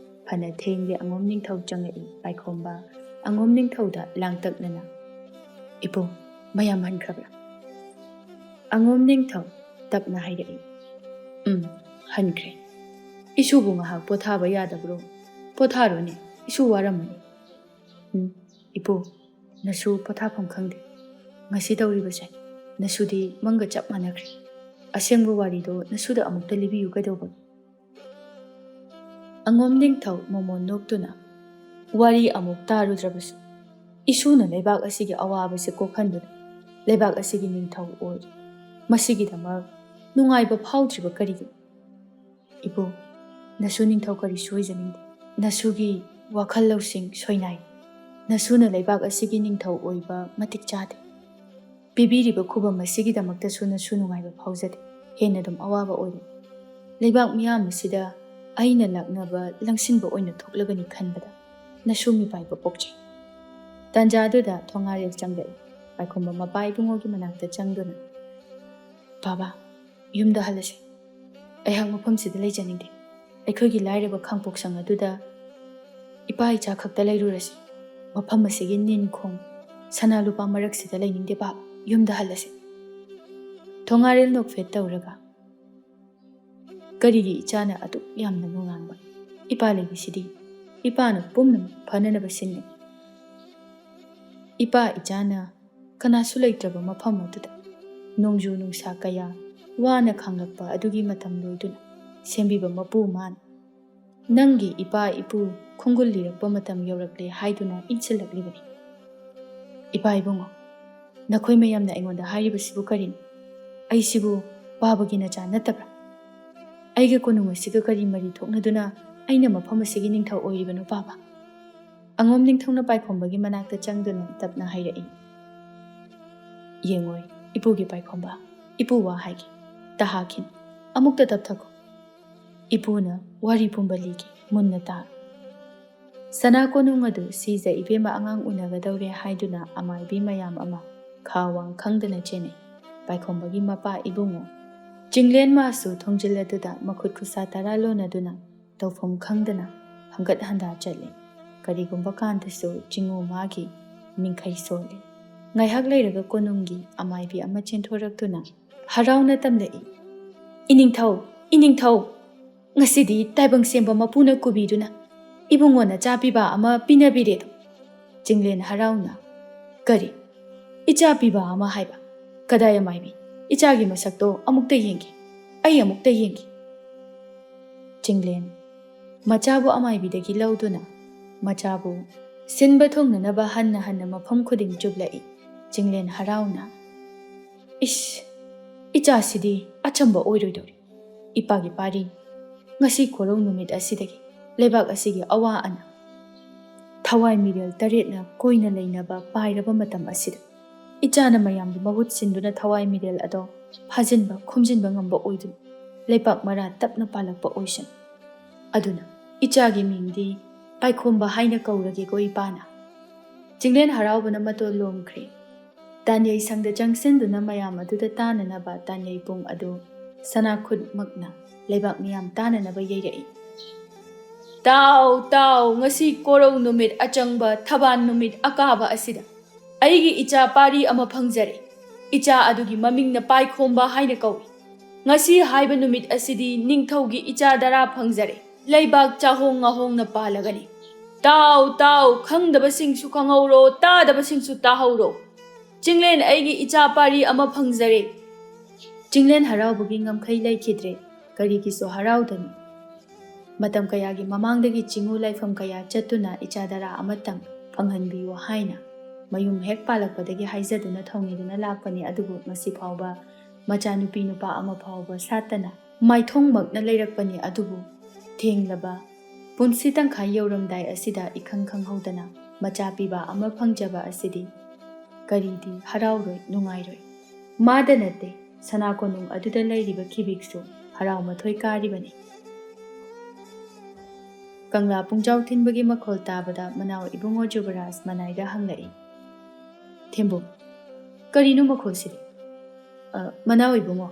ꯐꯅ ꯊꯦꯡꯂꯦ ꯑꯉꯣꯝ ꯅꯤꯡꯊꯧ ꯆꯪꯂꯛꯏ꯫ ꯄꯥꯏꯈꯣꯝꯕ ꯑꯉꯣꯝ ꯅꯤꯡꯊꯧꯗ ꯂꯥꯡꯇꯛꯅꯅ, "ꯏꯕꯨꯡ, ꯃꯌꯥꯝ ꯍꯟꯈ꯭ꯔꯕ꯭ꯔꯥ?" ꯑꯉꯣꯝ ꯅꯤꯡꯊꯧ ꯇꯞꯅ ꯍꯥꯏꯔꯛꯏ, "ꯎꯝ, ꯍꯟꯈ꯭ꯔꯦ꯫ ꯏꯁꯨꯕꯨ ꯉꯥꯏꯍꯥꯛ ꯄꯣꯊꯥꯕ ꯌꯥꯗꯕ꯭ꯔꯣ?" "ꯄꯣꯊꯥꯔꯣꯅꯦ, ꯏꯁꯨ ꯋꯥꯔꯝꯃꯅꯤ꯫" "ꯎꯝ, ꯏꯄꯨ, ꯅꯁꯨ ꯄꯣꯊꯥꯐꯝ ꯈꯪꯗꯦ꯫ ꯉꯁꯤ ꯇꯧꯔꯤꯕꯁꯦ ꯅꯁꯨꯗꯤ ꯃꯪꯒ ꯆꯞ ꯃꯥꯟꯅꯈ꯭ꯔꯦ꯫ ꯑꯁꯦꯡꯕ ꯋꯥꯔꯤꯗꯣ ꯅꯁꯨꯗ ꯑꯃꯨꯛꯇ ꯂꯤꯕꯤꯌꯨ ꯀꯩꯗꯧꯕꯒꯦ?" ꯑꯉꯣꯝ ꯅꯤꯡꯊꯧ ꯃꯃꯣꯟ ꯅꯣꯛꯇꯨꯅ, "ꯋꯥꯔꯤ ꯑꯃꯨꯛ ꯇꯥꯔꯨꯗ꯭ꯔꯕꯁꯨ, ꯏꯁꯨꯅ ꯂꯩꯕꯥꯛ ꯑꯁꯤꯒꯤ ꯑꯋꯥꯕꯁꯤ ꯀꯣꯛꯍꯟꯗꯨꯅ ꯂꯩꯕꯥꯛ ꯑꯁꯤꯒꯤ ꯅꯤꯡꯊꯧ ꯑꯣꯏꯔꯤ꯫ ꯃꯁꯤꯒꯤꯗꯃꯛ ꯅꯨꯡꯉꯥꯏꯕ ꯐꯥꯎꯗ꯭ꯔꯤꯕ ꯀꯔꯤꯒꯤꯅꯣ?" "ꯏꯄꯨ, ꯅꯁꯨ ꯅꯤꯡꯊꯧ ꯀꯔꯤꯁꯨ ꯑꯣꯏꯖꯅꯤꯡꯗꯦ꯫ ꯅꯁꯨꯒꯤ ꯋꯥꯈꯜ ꯂꯧꯁꯤꯡ ꯁꯣꯏꯅꯥꯏ꯫ ꯅꯁꯨꯅ ꯂꯩꯕꯥꯛ ꯑꯁꯤꯒꯤ ꯅꯤꯡꯊꯧ ꯑꯣꯏꯕ ꯃꯇꯤꯛ ꯆꯥꯗꯦ꯫ ꯄꯤꯕꯤꯔꯤꯕ ꯈꯨꯕꯝ ꯑꯁꯤꯒꯤꯗꯃꯛꯇꯁꯨ ꯅꯁꯨ ꯅꯨꯡꯉꯥꯏꯕ ꯐꯥꯎꯖꯗꯦ꯫ ꯍꯦꯟꯅ ꯑꯗꯨꯝ ꯑꯋꯥꯕ ꯑꯣꯏꯔꯦ꯫ ꯂꯩꯕꯥꯛ ꯃꯤꯌꯥꯝ ꯑꯁꯤꯗ ꯑꯩꯅ ꯂꯥꯛꯅꯕ ꯂꯪꯁꯤꯟꯕ ꯑꯣꯏꯅ ꯊꯣꯛꯂꯒꯅꯤ ꯈꯟꯕꯗ ꯅꯁꯨ ꯃꯤꯄꯥꯏꯕ ꯄꯣꯛꯆꯩ꯫" ꯇꯥꯟꯖꯥꯗꯨꯗ ꯊꯣꯉꯥꯔꯦꯜ ꯆꯪꯂꯛꯏ꯫ ꯄꯥꯏꯈꯣꯝꯕ ꯃꯄꯥ ꯏꯕꯨꯡꯉꯣꯒꯤ ꯃꯅꯥꯛꯇ ꯆꯪꯗꯨꯅ, "ꯕꯥꯕꯥ, ꯌꯨꯝꯗ ꯍꯜꯂꯁꯤ꯫ ꯑꯩꯍꯥꯛ ꯃꯐꯝꯁꯤꯗ ꯂꯩꯖꯅꯤꯡꯗꯦ꯫ ꯑꯩꯈꯣꯏꯒꯤ ꯂꯥꯏꯔꯕ ꯈꯥꯡꯄꯣꯛꯁꯪ ꯑꯗꯨꯗ ꯏꯄꯥ ꯏꯆꯥ ꯈꯛꯇ ꯂꯩꯔꯨꯔꯁꯤ꯫ ꯃꯐꯝ ꯑꯁꯤꯒꯤ ꯅꯤꯟ ꯈꯣꯡ, ꯁꯅꯥ ꯂꯨꯄꯥ ꯃꯔꯛꯁꯤꯗ ꯂꯩꯅꯤꯡꯗꯦ ꯕꯥꯕꯥ꯫ ꯌꯨꯝꯗ ꯍꯜꯂꯁꯤ꯫" ꯊꯣꯉꯥꯔꯦꯜ ꯅꯣꯛꯐꯦꯠ ꯇꯧꯔꯒ, "ꯀꯔꯤꯒꯤ ꯏꯆꯥꯅ ꯑꯗꯨꯛ ꯌꯥꯝꯅ ꯅꯨꯡꯉꯥꯡꯕ? ꯏꯄꯥ ꯂꯩꯕꯁꯤꯗꯤ ꯏꯄꯥꯅ ꯄꯨꯝꯅꯃꯛ ꯐꯅꯅꯕ ꯁꯤꯟꯅꯩ꯫ ꯏꯄꯥ ꯏꯆꯥꯅ ꯀꯅꯥꯁꯨ ꯂꯩꯇ꯭ꯔꯕ ꯃꯐꯝ ꯑꯗꯨꯗ ꯅꯣꯡꯖꯨ ꯅꯨꯡꯁꯥ ꯀꯌꯥ ꯋꯥꯅ ꯈꯥꯡꯂꯛꯄ ꯑꯗꯨꯒꯤ ꯃꯇꯝ ꯂꯣꯏꯗꯨꯅ ꯁꯦꯝꯕꯤꯕ ꯃꯄꯨ ꯃꯥꯅ ꯅꯪꯒꯤ ꯏꯄꯥ ꯏꯄꯨ ꯈꯣꯡꯒꯨꯜ ꯂꯤꯔꯛꯄ ꯃꯇꯝ ꯌꯧꯔꯛꯂꯦ ꯍꯥꯏꯗꯨꯅ ꯏꯟꯁꯤꯜꯂꯛꯂꯤꯕꯅꯤ꯫ ꯏꯄꯥ ꯏꯕꯨꯡꯉꯣ, ꯅꯈꯣꯏ ꯃꯌꯥꯝꯅ ꯑꯩꯉꯣꯟꯗ ꯍꯥꯏꯔꯤꯕꯁꯤꯕꯨ ꯀꯔꯤꯅꯣ? ꯑꯩꯁꯤꯕꯨ ꯄꯥꯕꯒꯤ ꯅꯆꯥ ꯅꯠꯇꯕ꯭ꯔꯥ? ꯑꯩꯒ ꯀꯣꯅꯨꯡ ꯑꯁꯤꯒ ꯀꯔꯤ ꯃꯔꯤ ꯊꯣꯛꯅꯗꯨꯅ ꯑꯩꯅ ꯃꯐꯝ ꯑꯁꯤꯒꯤ ꯅꯤꯡꯊꯧ ꯑꯣꯏꯔꯤꯕꯅꯣ ꯄꯥꯕ?" ꯑꯉꯣꯝ ꯅꯤꯡꯊꯧꯅ ꯄꯥꯏꯈꯣꯝꯕꯒꯤ ꯃꯅꯥꯛꯇ ꯆꯪꯗꯨꯅ ꯇꯞꯅ ꯍꯥꯏꯔꯛꯏ꯫ "ꯌꯦꯡꯉꯣꯏ, ꯏꯄꯨꯒꯤ ꯄꯥꯏꯈꯣꯝꯕ, ꯏꯄꯨ ꯋꯥ ꯍꯥꯏꯒꯦ, ꯇꯍꯥꯈꯤꯅꯨ, ꯑꯃꯨꯛꯇ ꯇꯞꯊꯈꯣ꯫ ꯏꯄꯨꯅ ꯋꯥꯔꯤ ꯄꯨꯝꯕ ꯂꯤꯒꯦ, ꯃꯨꯟꯅ ꯇꯥꯔꯣ꯫" ꯁꯅꯥ ꯀꯣꯅꯨꯡ ꯑꯗꯨ ꯁꯤꯖ ꯏꯕꯦꯝꯃ ꯑꯉꯥꯡ ꯎꯅꯒꯗꯧꯔꯦ ꯍꯥꯏꯗꯨꯅ ꯑꯃꯥꯏꯕꯤ ꯃꯌꯥꯝ ꯑꯃ ꯈꯥ ꯋꯥꯡ ꯈꯪꯗꯅ ꯆꯦꯟꯅꯩ꯫ ꯄꯥꯏꯈꯣꯝꯕꯒꯤ ꯃꯄꯥ ꯏꯕꯨꯡꯉꯣ ꯆꯤꯡꯂꯦꯟ ꯃꯥꯁꯨ ꯊꯣꯡꯖꯤꯜ ꯑꯗꯨꯗ ꯃꯈꯨꯠ ꯈꯨꯠꯁꯥ ꯇꯔꯥ ꯂꯣꯟꯅꯗꯨꯅ ꯇꯧꯐꯝ ꯈꯪꯗꯅ ꯍꯪꯒꯠ ꯍꯟꯗꯥ ꯆꯠꯂꯤ꯫ ꯀꯔꯤꯒꯨꯝꯕ ꯀꯥꯟꯗꯁꯨ ꯆꯤꯡꯉꯨ ꯃꯥꯒꯤ ꯅꯤꯡꯈꯩ ꯁꯣꯜꯂꯤ꯫ ꯉꯥꯏꯍꯥꯛ ꯂꯩꯔꯒ ꯀꯣꯅꯨꯡꯒꯤ ꯑꯃꯥꯏꯕꯤ ꯑꯃ ꯆꯦꯟꯊꯣꯔꯛꯇꯨꯅ ꯍꯔꯥꯎꯅ ꯇꯝꯂꯛꯏ, "ꯏꯅꯤꯡꯊꯧ, ꯏꯅꯤꯡꯊꯧ, ꯉꯁꯤꯗꯤ ꯇꯥꯏꯕꯪ ꯁꯦꯝꯕ ꯃꯄꯨꯅ ꯀꯨꯕꯤꯗꯨꯅ "ꯏꯕꯨꯡꯉꯣꯅ ꯆꯥ ꯄꯤꯕ ꯑꯃ ꯄꯤꯅꯕꯤꯔꯦꯗꯣ?" ꯆꯤꯡꯂꯦꯟ ꯍꯔꯥꯎꯅ, "ꯀꯔꯤ? ꯏꯆꯥ ꯄꯤꯕ ꯑꯃ ꯍꯥꯏꯕ? ꯀꯗꯥꯏ ꯑꯃꯥꯏꯕꯤ? ꯏꯆꯥꯒꯤ ꯃꯁꯛꯇꯣ ꯑꯃꯨꯛꯇ ꯌꯦꯡꯒꯦ꯫ ꯑꯩ ꯑꯃꯨꯛꯇ ꯌꯦꯡꯒꯦ꯫" ꯆꯤꯡꯂꯦꯟ ꯃꯆꯥꯕꯨ ꯑꯃꯥꯏꯕꯤꯗꯒꯤ ꯂꯧꯗꯨꯅ ꯃꯆꯥꯕꯨ ꯁꯤꯟꯕ ꯊꯨꯡꯅꯅꯕ ꯍꯟꯅ ꯍꯟꯅ ꯃꯐꯝ ꯈꯨꯗꯤꯡ ꯆꯨꯞꯂꯛꯏ꯫ ꯆꯤꯡꯂꯦꯟ ꯍꯔꯥꯎꯅ, "ꯏꯁ, ꯏꯆꯥꯁꯤꯗꯤ ꯑꯆꯝꯕ ꯑꯣꯏꯔꯣꯏꯗꯧꯔꯤ꯫ ꯏꯄꯥꯒꯤ ꯄꯥꯔꯤ, ꯉꯁꯤ ꯀꯣꯔꯧ ꯅꯨꯃꯤꯠ ꯑꯁꯤꯗꯒꯤ ꯂꯩꯕꯥꯛ ꯑꯁꯤꯒꯤ ꯑꯋꯥ ꯑꯅꯥ, ꯊꯋꯥꯏ ꯃꯤꯔꯦꯜ ꯇꯔꯦꯠꯅ ꯀꯣꯏꯅ ꯂꯩꯅꯕ ꯄꯥꯏꯔꯕ ꯃꯇꯝ ꯑꯁꯤꯗ ꯏꯆꯥꯅ ꯃꯌꯥꯝꯒꯤ ꯃꯍꯨꯠ ꯁꯤꯟꯗꯨꯅ ꯊꯋꯥꯏ ꯃꯤꯔꯦꯜ ꯑꯗꯣ ꯐꯥꯖꯤꯟꯕ ꯈꯣꯝꯖꯤꯟꯕ ꯉꯝꯕ ꯑꯣꯏꯗꯨꯅ ꯂꯩꯕꯥꯛ ꯃꯔꯥ ꯇꯞꯅ ꯄꯥꯜꯂꯛꯄ ꯑꯣꯏꯁꯅꯨ꯫ ꯑꯗꯨꯅ ꯏꯆꯥꯒꯤ ꯃꯤꯡꯗꯤ ꯄꯥꯏꯈꯣꯝꯕ ꯍꯥꯏꯅ ꯀꯧꯔꯒꯦꯀꯣ ꯏꯄꯥꯅ꯫" ꯆꯤꯡꯂꯦꯟ ꯍꯔꯥꯎꯕꯅ ꯃꯇꯣꯟ ꯂꯣꯝꯈ꯭ꯔꯦ꯫ ꯇꯥꯟꯌꯩ ꯁꯪꯗ ꯆꯪꯁꯤꯟꯗꯨꯅ ꯃꯌꯥꯝ ꯑꯗꯨꯗ ꯇꯥꯅꯅꯕ ꯇꯥꯟꯌꯩ ꯄꯨꯡ ꯑꯗꯨ ꯁꯅꯥ ꯈꯨꯠꯃꯛꯅ ꯂꯩꯕꯥꯛ ꯃꯤꯌꯥꯝ ꯇꯥꯅꯅꯕ ꯌꯩꯔꯛꯏ꯫ "ꯇꯥꯎ, ꯇꯥꯎ, ꯉꯁꯤ ꯀꯣꯔꯧ ꯅꯨꯃꯤꯠ ꯑꯆꯪꯕ ꯊꯕꯥꯟ ꯅꯨꯃꯤꯠ ꯑꯀꯥꯕ ꯑꯁꯤꯗ ꯑꯩꯒꯤ ꯏꯆꯥ ꯄꯥꯔꯤ ꯑꯃ ꯐꯪꯖꯔꯦ꯫ ꯏꯆꯥ ꯑꯗꯨꯒꯤ ꯃꯃꯤꯡꯅ ꯄꯥꯏꯈꯣꯝꯕ ꯍꯥꯏꯅ ꯀꯧꯏ꯫ ꯉꯁꯤ ꯍꯥꯏꯕ ꯅꯨꯃꯤꯠ ꯑꯁꯤꯗꯤ ꯅꯤꯡꯊꯧꯒꯤ ꯏꯆꯥ ꯗꯔꯥ ꯐꯪꯖꯔꯦ꯫ ꯂꯩꯕꯥꯛ ꯆꯥꯍꯣꯡ ꯉꯥꯍꯣꯡꯅ ꯄꯥꯜꯂꯒꯅꯤ꯫ ꯇꯥꯎ, ꯇꯥꯎ, ꯈꯪꯗꯕꯁꯤꯡꯁꯨ ꯈꯪꯍꯧꯔꯣ, ꯇꯥꯗꯕꯁꯤꯡꯁꯨ ꯇꯥꯍꯧꯔꯣ꯫ ꯆꯤꯡꯂꯦꯟ ꯑꯩꯒꯤ ꯏꯆꯥ ꯄꯥꯔꯤ ꯑꯃ ꯐꯪꯖꯔꯦ꯫" ꯆꯤꯡꯂꯦꯟ ꯍꯔꯥꯎꯕꯒꯤ ꯉꯝꯈꯩ ꯂꯩꯈꯤꯗ꯭ꯔꯦ꯫ ꯀꯔꯤꯒꯤꯁꯨ ꯍꯔꯥꯎꯗꯅꯤ꯫ ꯃꯇꯝ ꯀꯌꯥꯒꯤ ꯃꯃꯥꯡꯗꯒꯤ ꯆꯤꯡꯉꯨ ꯂꯥꯏꯐꯝ ꯀꯌꯥ ꯆꯠꯇꯨꯅ ꯏꯆꯥ ꯗꯔꯥ ꯑꯃꯇꯪ ꯐꯪꯍꯟꯕꯤꯌꯨ ꯍꯥꯏꯅ ꯃꯌꯨꯝ ꯍꯦꯛ ꯄꯥꯜꯂꯛꯄꯗꯒꯤ ꯍꯥꯏꯖꯗꯨꯅ ꯊꯧꯅꯤꯗꯨꯅ ꯂꯥꯛꯄꯅꯤ, ꯑꯗꯨꯕꯨ ꯉꯁꯤ ꯐꯥꯎꯕ ꯃꯆꯥꯅꯨꯄꯤ ꯅꯨꯄꯥ ꯑꯃ ꯐꯥꯎꯕ ꯁꯥꯠꯇꯅ ꯃꯥꯏꯊꯣꯡꯃꯛꯅ ꯂꯩꯔꯛꯄꯅꯤ, ꯑꯗꯨꯕꯨ ꯊꯦꯡꯂꯕ ꯄꯨꯟꯁꯤ ꯇꯪꯈꯥꯏ ꯌꯧꯔꯝꯗꯥꯏ ꯑꯁꯤꯗ ꯏꯈꯪ ꯈꯪꯍꯧꯗꯅ ꯃꯆꯥ ꯄꯤꯕ ꯑꯃ ꯐꯪꯖꯕ ꯑꯁꯤꯗꯤ ꯀꯔꯤꯗꯤ ꯍꯔꯥꯎꯔꯣꯏ, ꯅꯨꯡꯉꯥꯏꯔꯣꯏ꯫ ꯃꯥꯗ ꯅꯠꯇꯦ, ꯁꯅꯥ ꯀꯣꯅꯨꯡ ꯑꯗꯨꯗ ꯂꯩꯔꯤꯕ ꯈꯤꯕꯤꯛꯁꯨ ꯍꯔꯥꯎ ꯃꯊꯣꯏ ꯀꯥꯔꯤꯕꯅꯤ꯫ ꯀꯪꯂꯥ ꯄꯨꯡꯖꯥꯎ ꯊꯤꯟꯕꯒꯤ ꯃꯈꯣꯜ ꯇꯥꯕꯗ ꯃꯅꯥꯎ ꯏꯕꯨꯡꯉꯣ ꯖꯨꯕꯔꯥꯖ ꯃꯅꯥꯏꯗ ꯍꯪꯂꯛꯏ, "ꯊꯦꯝꯕꯨ, ꯀꯔꯤꯅꯣ ꯃꯈꯣꯜꯁꯤꯗꯤ?" "ꯑ, ꯃꯅꯥꯎ ꯏꯕꯨꯡꯉꯣ,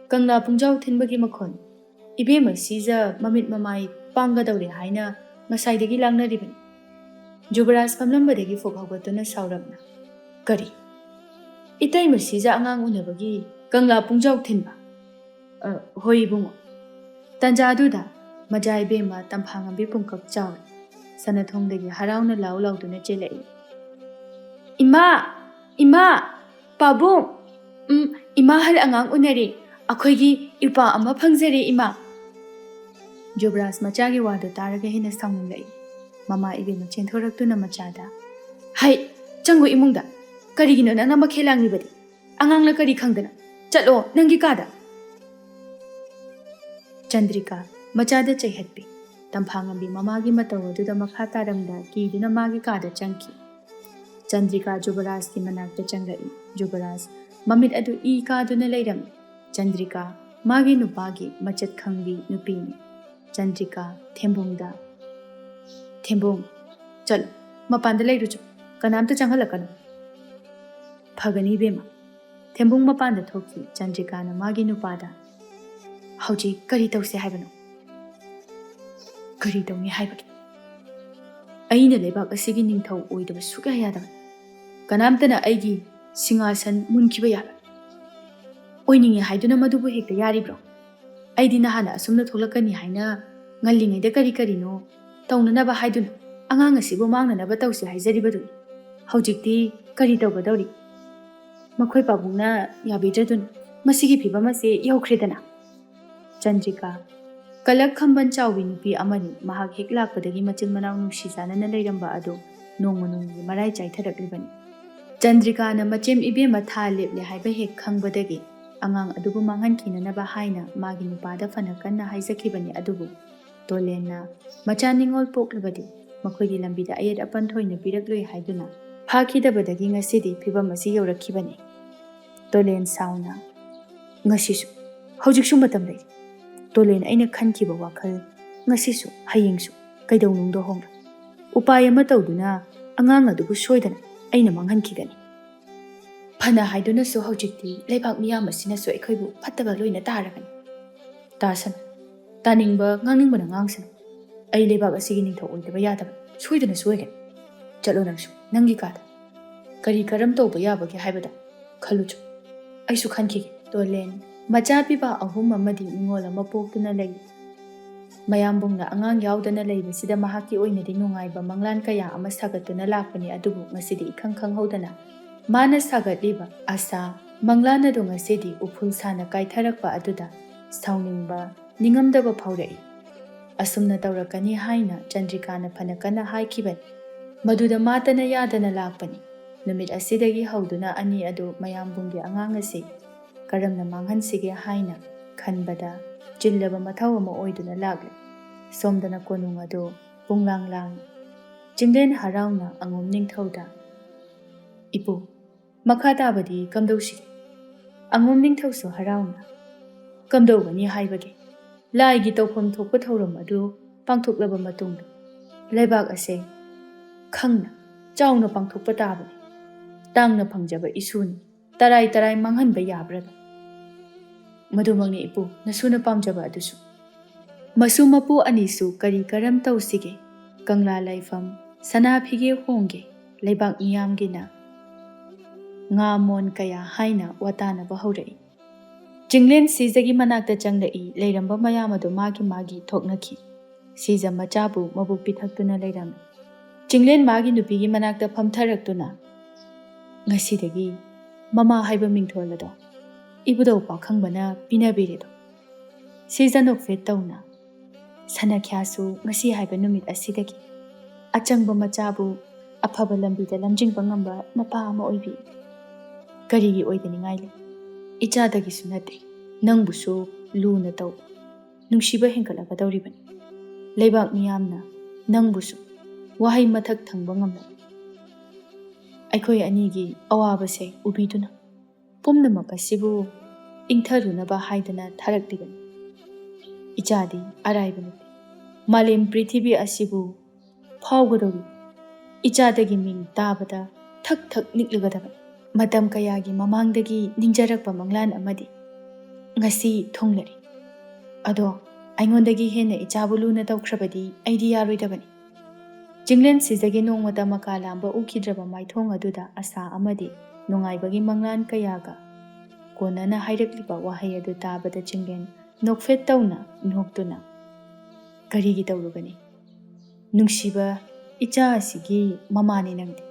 ꯀꯪꯂꯥ ꯄꯨꯡꯖꯥꯎ ꯊꯤꯟꯕꯒꯤ ꯃꯈꯣꯜ꯫ ꯏꯕꯦꯝꯃ ꯁꯤꯖ ꯃꯃꯤꯠ ꯃꯃꯥꯏ ꯄꯥꯡꯒꯗꯧꯔꯦ ꯍꯥꯏꯅ ꯉꯁꯥꯏꯗꯒꯤ ꯂꯥꯡꯅꯔꯤꯕꯅꯤ꯫" ꯖꯨꯕꯔꯥꯖ ꯐꯝꯂꯝꯕꯗꯒꯤ ꯐꯨꯛ ꯍꯧꯒꯠꯇꯨꯅ ꯁꯥꯎꯔꯞꯅ, "ꯀꯔꯤ? ꯏꯇꯩꯃ ꯁꯤꯖ ꯑꯉꯥꯡ ꯎꯅꯕꯒꯤ ꯀꯪꯂꯥ ꯄꯨꯡꯖꯥꯎ ꯊꯤꯟꯕ?" "ꯑ, ꯍꯣꯏ ꯏꯕꯨꯡꯉꯣ꯫ ꯇꯥꯟꯖꯥꯗꯨꯗ ꯃꯖꯥ ꯏꯕꯦꯝꯃ ꯇꯝꯐꯥ ꯉꯝꯕꯤ ꯄꯨꯡꯀꯛ ꯆꯥꯎꯔꯦ꯫ ꯁꯅꯥꯊꯣꯡꯗꯒꯤ ꯍꯔꯥꯎꯅ ꯂꯥꯎ ꯂꯥꯎꯗꯨꯅ ꯆꯦꯜꯂꯛꯏ꯫ "ꯏꯃꯥ! ꯏꯃꯥ! ꯄꯥꯕꯨꯡ! ꯎꯝ, ꯏꯃꯥ ꯍꯜ ꯑꯉꯥꯡ ꯎꯅꯔꯦ꯫ ꯑꯩꯈꯣꯏꯒꯤ ꯏꯄꯥ ꯑꯃ ꯐꯪꯖꯔꯦ, ꯏꯃꯥ!" ꯖꯨꯕꯔꯥꯖ ꯃꯆꯥꯒꯤ ꯋꯥꯗꯨ ꯇꯥꯔꯒ ꯍꯦꯟꯅ ꯁꯥꯎꯅꯤꯡꯂꯛꯏ꯫ ꯃꯃꯥ ꯏꯕꯦꯝꯃ ꯆꯦꯟꯊꯣꯔꯛꯇꯨꯅ ꯃꯆꯥꯗ, "ꯍꯩ! ꯆꯪꯉꯨ ꯏꯃꯨꯡꯗ! ꯀꯔꯤꯒꯤꯅꯣ ꯅꯪꯅ ꯃꯈꯦꯜ ꯂꯥꯡꯂꯤꯕꯗꯤ? ꯑꯉꯥꯡꯅ ꯀꯔꯤ ꯈꯪꯗꯅ? ꯆꯠꯂꯣ ꯅꯪꯒꯤ ꯀꯥꯗ!" ꯆꯟꯗ꯭ꯔꯤꯀꯥ ꯃꯆꯥꯗ ꯆꯩꯍꯠꯄꯤ꯫ ꯇꯝꯐꯥꯉꯝꯕꯤ ꯃꯃꯥꯒꯤ ꯃꯇꯧ ꯑꯗꯨꯗ ꯃꯈꯥ ꯇꯥꯔꯝꯗ ꯀꯤꯗꯨꯅ ꯃꯥꯒꯤ ꯀꯥꯗ ꯆꯪꯈꯤ꯫ ꯆꯟꯗ꯭ꯔꯤꯀꯥ ꯖꯨꯕꯔꯥꯖꯀꯤ ꯃꯅꯥꯛꯇ ꯆꯪꯂꯛꯏ꯫ ꯖꯨꯕꯔꯥꯖ ꯃꯃꯤꯠ ꯑꯗꯨ ꯏ ꯀꯥꯗꯨꯅ ꯂꯩꯔꯝꯃꯤ꯫ ꯆꯟꯗ꯭ꯔꯤꯀꯥ ꯃꯥꯒꯤ ꯅꯨꯄꯥꯒꯤ ꯃꯆꯠ ꯈꯪꯕꯤ ꯅꯨꯄꯤꯅꯤ꯫ ꯆꯟꯗ꯭ꯔꯤꯀꯥ ꯊꯦꯝꯕꯨꯡꯗ, "ꯊꯦꯝꯕꯨꯡ, ꯆꯠꯂꯨ, ꯃꯄꯥꯟꯗ ꯂꯩꯔꯨꯆꯣ, ꯀꯅꯥꯝꯇ ꯆꯪꯍꯜꯂꯛꯀꯅꯨ꯫" "ꯐꯒꯅꯤ ꯏꯕꯦꯝꯃ꯫" ꯊꯦꯝꯕꯨꯡ ꯃꯄꯥꯟꯗ ꯊꯣꯛꯈꯤ꯫ ꯆꯟꯗ꯭ꯔꯤꯀꯥꯅ ꯃꯥꯒꯤ ꯅꯨꯄꯥꯗ, "ꯍꯧꯖꯤꯛ ꯀꯔꯤ ꯇꯧꯁꯦ ꯍꯥꯏꯕꯅꯣ?" "ꯀꯔꯤ ꯇꯧꯅꯤ ꯍꯥꯏꯕꯒꯦ? ꯑꯩꯅ ꯂꯩꯕꯥꯛ ꯑꯁꯤꯒꯤ ꯅꯤꯡꯊꯧ ꯑꯣꯏꯗꯕ ꯁꯨꯛꯌꯥ ꯌꯥꯗꯕ꯫ ꯀꯅꯥꯝꯇꯅ ꯑꯩꯒꯤ ꯁꯤꯡꯍꯥꯁꯟ ꯃꯨꯟꯈꯤꯕ ꯌꯥꯔꯣꯏ꯫ ꯑꯣꯏꯅꯤꯡꯉꯦ ꯍꯥꯏꯗꯨꯅ ꯃꯗꯨꯕꯨ ꯍꯦꯛꯇ ꯌꯥꯔꯤꯕ꯭ꯔꯣ? ꯑꯩꯗꯤ ꯅꯍꯥꯟꯅ ꯑꯁꯨꯝꯅ ꯊꯣꯛꯂꯛꯀꯅꯤ ꯍꯥꯏꯅ ꯉꯜꯂꯤꯉꯩꯗ ꯀꯔꯤ ꯀꯔꯤꯅꯣ ꯇꯧꯅꯅꯕ ꯍꯥꯏꯗꯨꯅ ꯑꯉꯥꯡ ꯑꯁꯤꯕꯨ ꯃꯥꯡꯅꯅꯕ ꯇꯧꯁꯤ ꯍꯥꯏꯖꯔꯤꯕꯗꯨꯅꯤ꯫ ꯍꯧꯖꯤꯛꯇꯤ ꯀꯔꯤ ꯇꯧꯒꯗꯧꯔꯤ? ꯃꯈꯣꯏ ꯄꯥꯕꯨꯡꯅ ꯌꯥꯕꯤꯗ꯭ꯔꯗꯨꯅ ꯃꯁꯤꯒꯤ ꯐꯤꯕꯝ ꯑꯁꯤ ꯌꯧꯈ꯭ꯔꯦꯗꯅ꯫" ꯆꯟꯗ꯭ꯔꯤꯀꯥ ꯀꯂꯛ ꯈꯝꯕꯟ ꯆꯥꯎꯕꯤ ꯅꯨꯄꯤ ꯑꯃꯅꯤ꯫ ꯃꯍꯥꯛ ꯍꯦꯛ ꯂꯥꯛꯄꯗꯒꯤ ꯃꯆꯤꯟ ꯃꯅꯥꯎ ꯅꯨꯡꯁꯤ ꯆꯥꯟꯅꯅ ꯂꯩꯔꯝꯕ ꯑꯗꯨ ꯅꯣꯡꯃ ꯅꯣꯡꯃꯒꯤ ꯃꯔꯥꯏ ꯆꯥꯏꯊꯔꯛꯂꯤꯕꯅꯤ꯫ ꯆꯟꯗ꯭ꯔꯤꯀꯥꯅ ꯃꯆꯦꯝ ꯏꯕꯦꯝꯃ ꯊꯥ ꯂꯦꯞꯂꯦ ꯍꯥꯏꯕ ꯍꯦꯛ ꯈꯪꯕꯗꯒꯤ ꯑꯉꯥꯡ ꯑꯗꯨꯕꯨ ꯃꯥꯡꯍꯟꯈꯤꯅꯅꯕ ꯍꯥꯏꯅ ꯃꯥꯒꯤ ꯅꯨꯄꯥꯗ ꯐꯅ ꯀꯟꯅ ꯍꯥꯏꯖꯈꯤꯕꯅꯤ꯫ ꯑꯗꯨꯕꯨ ꯇꯣꯂꯦꯟꯅ ꯃꯆꯥ ꯅꯤꯉꯣꯜ ꯄꯣꯛꯂꯕꯗꯤ ꯃꯈꯣꯏꯒꯤ ꯂꯝꯕꯤꯗ ꯑꯌꯦꯠ ꯑꯄꯟ ꯊꯣꯏꯅ ꯄꯤꯔꯛꯂꯣꯏ ꯍꯥꯏꯗꯨꯅ ꯐꯥꯈꯤꯗꯕꯗꯒꯤ ꯉꯁꯤꯗꯤ ꯐꯤꯕꯝ ꯑꯁꯤ ꯌꯧꯔꯛꯈꯤꯕꯅꯤ꯫ ꯇꯣꯂꯦꯟ ꯁꯥꯎꯅ, "ꯉꯁꯤꯁꯨ, ꯍꯧꯖꯤꯛꯁꯨ ꯃꯇꯝ ꯂꯩꯔꯤ꯫ ꯇꯣꯂꯦꯟ, ꯑꯩꯅ ꯈꯟꯈꯤꯕ ꯋꯥꯈꯜ ꯉꯁꯤꯁꯨ, ꯍꯌꯦꯡꯁꯨ, ꯀꯩꯗꯧꯅꯨꯡꯗ ꯍꯣꯡꯂꯣꯏ꯫ ꯎꯄꯥꯏ ꯑꯃ ꯇꯧꯗꯨꯅ ꯑꯉꯥꯡ ꯑꯗꯨꯕꯨ ꯁꯣꯏꯗꯅ ꯑꯩꯅ ꯃꯥꯡꯍꯟꯈꯤꯒꯅꯤ꯫ ꯐꯅ ꯍꯥꯏꯗꯨꯅꯁꯨ ꯍꯧꯖꯤꯛꯇꯤ ꯂꯩꯕꯥꯛ ꯃꯤꯌꯥꯝ ꯑꯁꯤꯅꯁꯨ ꯑꯩꯈꯣꯏꯕꯨ ꯐꯠꯇꯕ ꯂꯣꯏꯅ ꯇꯥꯔꯒꯅꯤ꯫ ꯇꯥꯁꯅꯨ, ꯇꯥꯅꯤꯡꯕ ꯉꯥꯡꯅꯤꯡꯕꯅ ꯉꯥꯡꯁꯅꯨ꯫ ꯑꯩ ꯂꯩꯕꯥꯛ ꯑꯁꯤꯒꯤ ꯅꯤꯡꯊꯧ ꯑꯣꯏꯗꯕ ꯌꯥꯗꯕ ꯁꯣꯏꯗꯅ ꯁꯣꯏꯒꯅꯤ꯫ ꯆꯠꯂꯣ ꯅꯪꯁꯨ ꯅꯪꯒꯤ ꯀꯥꯗ꯫ ꯀꯔꯤ ꯀꯔꯝ ꯇꯧꯕ ꯌꯥꯕꯒꯦ ꯍꯥꯏꯕꯗ ꯈꯜꯂꯨꯆꯣ꯫ ꯑꯩꯁꯨ ꯈꯟꯈꯤꯒꯦ꯫" ꯇꯣꯂꯦꯟ ꯃꯆꯥ ꯄꯤꯕ ꯑꯍꯨꯝ ꯑꯃꯗꯤ ꯅꯤꯉꯣꯜ ꯑꯃ ꯄꯣꯛꯇꯨꯅ ꯂꯩ꯫ ꯃꯌꯥꯝꯕꯨꯡꯅ ꯑꯉꯥꯡ ꯌꯥꯎꯗꯅ ꯂꯩꯕꯁꯤꯗ ꯃꯍꯥꯛꯀꯤ ꯑꯣꯏꯅꯗꯤ ꯅꯨꯡꯉꯥꯏꯕ ꯃꯪꯂꯥꯟ ꯀꯌꯥ ꯑꯃ ꯁꯥꯒꯠꯇꯨꯅ ꯂꯥꯛꯄꯅꯤ, ꯑꯗꯨꯕꯨ ꯉꯁꯤꯗꯤ ꯏꯈꯪ ꯈꯪꯍꯧꯗꯅ ꯃꯥꯅ ꯁꯥꯒꯠꯂꯤꯕ ꯑꯁꯥ ꯃꯪꯂꯥꯟ ꯑꯗꯨ ꯉꯁꯤꯗꯤ ꯎꯐꯨꯜ ꯁꯥꯅ ꯀꯥꯏꯊꯔꯛꯄ ꯑꯗꯨꯗ ꯁꯥꯎꯅꯤꯡꯕ, ꯅꯤꯡꯉꯝꯗꯕ ꯐꯥꯎꯔꯛꯏ꯫ ꯑꯁꯨꯝꯅ ꯇꯧꯔꯛꯀꯅꯤ ꯍꯥꯏꯅ ꯆꯟꯗ꯭ꯔꯤꯀꯥꯅ ꯐꯅ ꯀꯟꯅ ꯍꯥꯏꯈꯤꯕꯅꯤ꯫ ꯃꯗꯨꯗ ꯃꯥꯇꯅ ꯌꯥꯗꯅ ꯂꯥꯛꯄꯅꯤ꯫ ꯅꯨꯃꯤꯠ ꯑꯁꯤꯗꯒꯤ ꯍꯧꯗꯨꯅ ꯑꯅꯤ ꯑꯗꯨ ꯃꯌꯥꯝꯕꯨꯡꯒꯤ ꯑꯉꯥꯡ ꯑꯁꯤ ꯀꯔꯝꯅ ꯃꯥꯡꯍꯟꯁꯤꯒꯦ ꯍꯥꯏꯅ ꯈꯟꯕꯗ ꯆꯤꯜꯂꯕ ꯃꯊꯧ ꯑꯃ ꯑꯣꯏꯗꯨꯅ ꯂꯥꯛꯂꯦ꯫ ꯁꯣꯝꯗꯅ ꯀꯣꯅꯨꯡ ꯑꯗꯨ ꯄꯨꯡꯂꯥꯡ ꯂꯥꯡꯏ꯫ ꯆꯤꯡꯂꯦꯟ ꯍꯔꯥꯎꯅ ꯑꯉꯣꯝ ꯅꯤꯡꯊꯧꯗ, "ꯏꯄꯨ, ꯃꯈꯥ ꯇꯥꯕꯗꯤ ꯀꯝꯗꯧꯁꯤꯒꯦ?" ꯑꯉꯣꯝ ꯅꯤꯡꯊꯧꯁꯨ ꯍꯔꯥꯎꯅ, "ꯀꯝꯗꯧꯒꯅꯤ ꯍꯥꯏꯕꯒꯦ? ꯂꯥꯏꯒꯤ ꯇꯧꯐꯝ ꯊꯣꯛꯄ ꯊꯧꯔꯝ ꯑꯗꯨ ꯄꯥꯡꯊꯣꯛꯂꯕ ꯃꯇꯨꯡꯗ ꯂꯩꯕꯥꯛ ꯑꯁꯦ ꯈꯪꯅ ꯆꯥꯎꯅ ꯄꯥꯡꯊꯣꯛꯄ ꯇꯥꯕꯅꯤ꯫ ꯇꯥꯡꯅ ꯐꯪꯖꯕ ꯏꯁꯨꯅꯤ, ꯇꯔꯥꯏ ꯇꯔꯥꯏ ꯃꯥꯡꯍꯟꯕ ꯌꯥꯕ꯭ꯔꯥꯗ?" "ꯃꯗꯨꯃꯛꯅꯤ ꯏꯄꯨ, ꯅꯁꯨꯅ ꯄꯥꯝꯖꯕ ꯑꯗꯨꯁꯨ꯫ ꯃꯁꯨ ꯃꯄꯨ ꯑꯅꯤꯁꯨ ꯀꯔꯤ ꯀꯔꯝ ꯇꯧꯁꯤꯒꯦ? ꯀꯪꯂꯥ ꯂꯥꯏꯐꯝ, ꯁꯅꯥ ꯐꯤꯒꯦ ꯍꯣꯡꯒꯦ, ꯂꯩꯕꯥꯛ ꯃꯤꯌꯥꯝꯒꯤꯅ ꯉꯥ ꯃꯣꯟ ꯀꯌꯥ" ꯍꯥꯏꯅ ꯋꯥꯇꯥꯅꯕ ꯍꯧꯔꯛꯏ꯫ ꯆꯤꯡꯂꯦꯟ ꯁꯤꯖꯒꯤ ꯃꯅꯥꯛꯇ ꯆꯪꯂꯛꯏ꯫ ꯂꯩꯔꯝꯕ ꯃꯌꯥꯝ ꯑꯗꯨ ꯃꯥꯒꯤ ꯃꯥꯒꯤ ꯊꯣꯛꯅꯈꯤ꯫ ꯁꯤꯖ ꯃꯆꯥꯕꯨ ꯃꯕꯨꯛ ꯄꯤꯊꯛꯇꯨꯅ ꯂꯩꯔꯝꯃꯤ꯫ ꯆꯤꯡꯂꯦꯟ ꯃꯥꯒꯤ ꯅꯨꯄꯤꯒꯤ ꯃꯅꯥꯛꯇ ꯐꯝꯊꯔꯛꯇꯨꯅ, "ꯉꯁꯤꯗꯒꯤ ꯃꯃꯥ ꯍꯥꯏꯕ ꯃꯤꯡꯊꯣꯜ ꯑꯗꯣ ꯏꯕꯨꯙꯧ ꯄꯥꯈꯪꯕꯅ ꯄꯤꯅꯕꯤꯔꯦꯗꯣ꯫" ꯁꯤꯖ ꯅꯣꯛꯐꯦꯠ ꯇꯧꯅ, "ꯁꯅꯈ꯭ꯌꯥꯁꯨ ꯉꯁꯤ ꯍꯥꯏꯕ ꯅꯨꯃꯤꯠ ꯑꯁꯤꯗꯒꯤ ꯑꯆꯪꯕ ꯃꯆꯥꯕꯨ ꯑꯐꯕ ꯂꯝꯕꯤꯗ ꯂꯝꯖꯤꯡꯕ ꯉꯝꯕ ꯃꯄꯥ ꯑꯃ ꯑꯣꯏꯕꯤ꯫ ꯀꯔꯤꯒꯤ ꯑꯣꯏꯗꯅꯤꯡꯉꯥꯏ ꯂꯩ? ꯏꯆꯥꯗꯒꯤꯁꯨ ꯅꯠꯇꯦ, ꯅꯪꯕꯨꯁꯨ ꯂꯨꯅ ꯇꯧ, ꯅꯨꯡꯁꯤꯕ ꯍꯦꯟꯒꯠꯂꯛꯀꯗꯧꯔꯤꯕꯅꯤ꯫ ꯂꯩꯕꯥꯛ ꯃꯤꯌꯥꯝꯅ ꯅꯪꯕꯨꯁꯨ ꯋꯥꯍꯩ ꯃꯊꯛ ꯊꯪꯕ ꯉꯝꯂꯣꯏ꯫ ꯑꯩꯈꯣꯏ ꯑꯅꯤꯒꯤ ꯑꯋꯥꯕꯁꯦ ꯎꯕꯤꯗꯨꯅ ꯄꯨꯝꯅꯃꯛ ꯑꯁꯤꯕꯨ ꯏꯪꯊꯔꯨꯅꯕ ꯍꯥꯏꯗꯅ ꯊꯥꯔꯛꯂꯤꯕꯅꯤ꯫ ꯏꯆꯥꯗꯤ ꯑꯔꯥꯏꯕ ꯅꯠꯇꯦ꯫ ꯃꯥꯂꯦꯝ ꯄ꯭ꯔꯤꯊꯤꯕꯤ ꯑꯁꯤꯕꯨ ꯐꯥꯎꯒꯗꯧꯔꯤ꯫ ꯏꯆꯥꯗꯒꯤ ꯃꯤꯡ ꯇꯥꯕꯗ ꯊꯛ ꯊꯛ ꯅꯤꯛꯂꯒꯗꯕꯅꯤ꯫ ꯃꯇꯝ ꯀꯌꯥꯒꯤ ꯃꯃꯥꯡꯗꯒꯤ ꯅꯤꯡꯖꯔꯛꯄ ꯃꯪꯂꯥꯟ ꯑꯃꯗꯤ ꯉꯁꯤ ꯊꯨꯡꯂꯔꯤ꯫ ꯑꯗꯣ ꯑꯩꯉꯣꯟꯗꯒꯤ ꯍꯦꯟꯅ ꯏꯆꯥꯕꯨ ꯂꯨꯅ ꯇꯧꯈ꯭ꯔꯕꯗꯤ ꯑꯩꯗꯤ ꯌꯥꯔꯣꯏꯗꯕꯅꯤ꯫" ꯆꯤꯡꯂꯦꯟ ꯁꯤꯖꯒꯤ ꯅꯣꯡꯃꯇ ꯃꯀꯥ ꯂꯥꯝꯕ ꯎꯈꯤꯗ꯭ꯔꯕ ꯃꯥꯏꯊꯣꯡ ꯑꯗꯨꯗ ꯑꯁꯥ ꯑꯃꯗꯤ ꯅꯨꯡꯉꯥꯏꯕꯒꯤ ꯃꯪꯂꯥꯟ ꯀꯌꯥꯒ ꯀꯣꯟꯅꯅ ꯍꯥꯏꯔꯛꯂꯤꯕ ꯋꯥꯍꯩ ꯑꯗꯨ ꯇꯥꯕꯗ ꯆꯤꯡꯂꯦꯟ ꯅꯣꯛꯐꯦꯠ ꯇꯧꯅ ꯅꯣꯛꯇꯨꯅ, ꯀꯔꯤꯒꯤ ꯇꯧꯔꯨꯒꯅꯤ? ꯅꯨꯡꯁꯤꯕ ꯏꯆꯥ ꯑꯁꯤꯒꯤ ꯃꯃꯥꯅꯤ ꯅꯪꯗꯤ꯫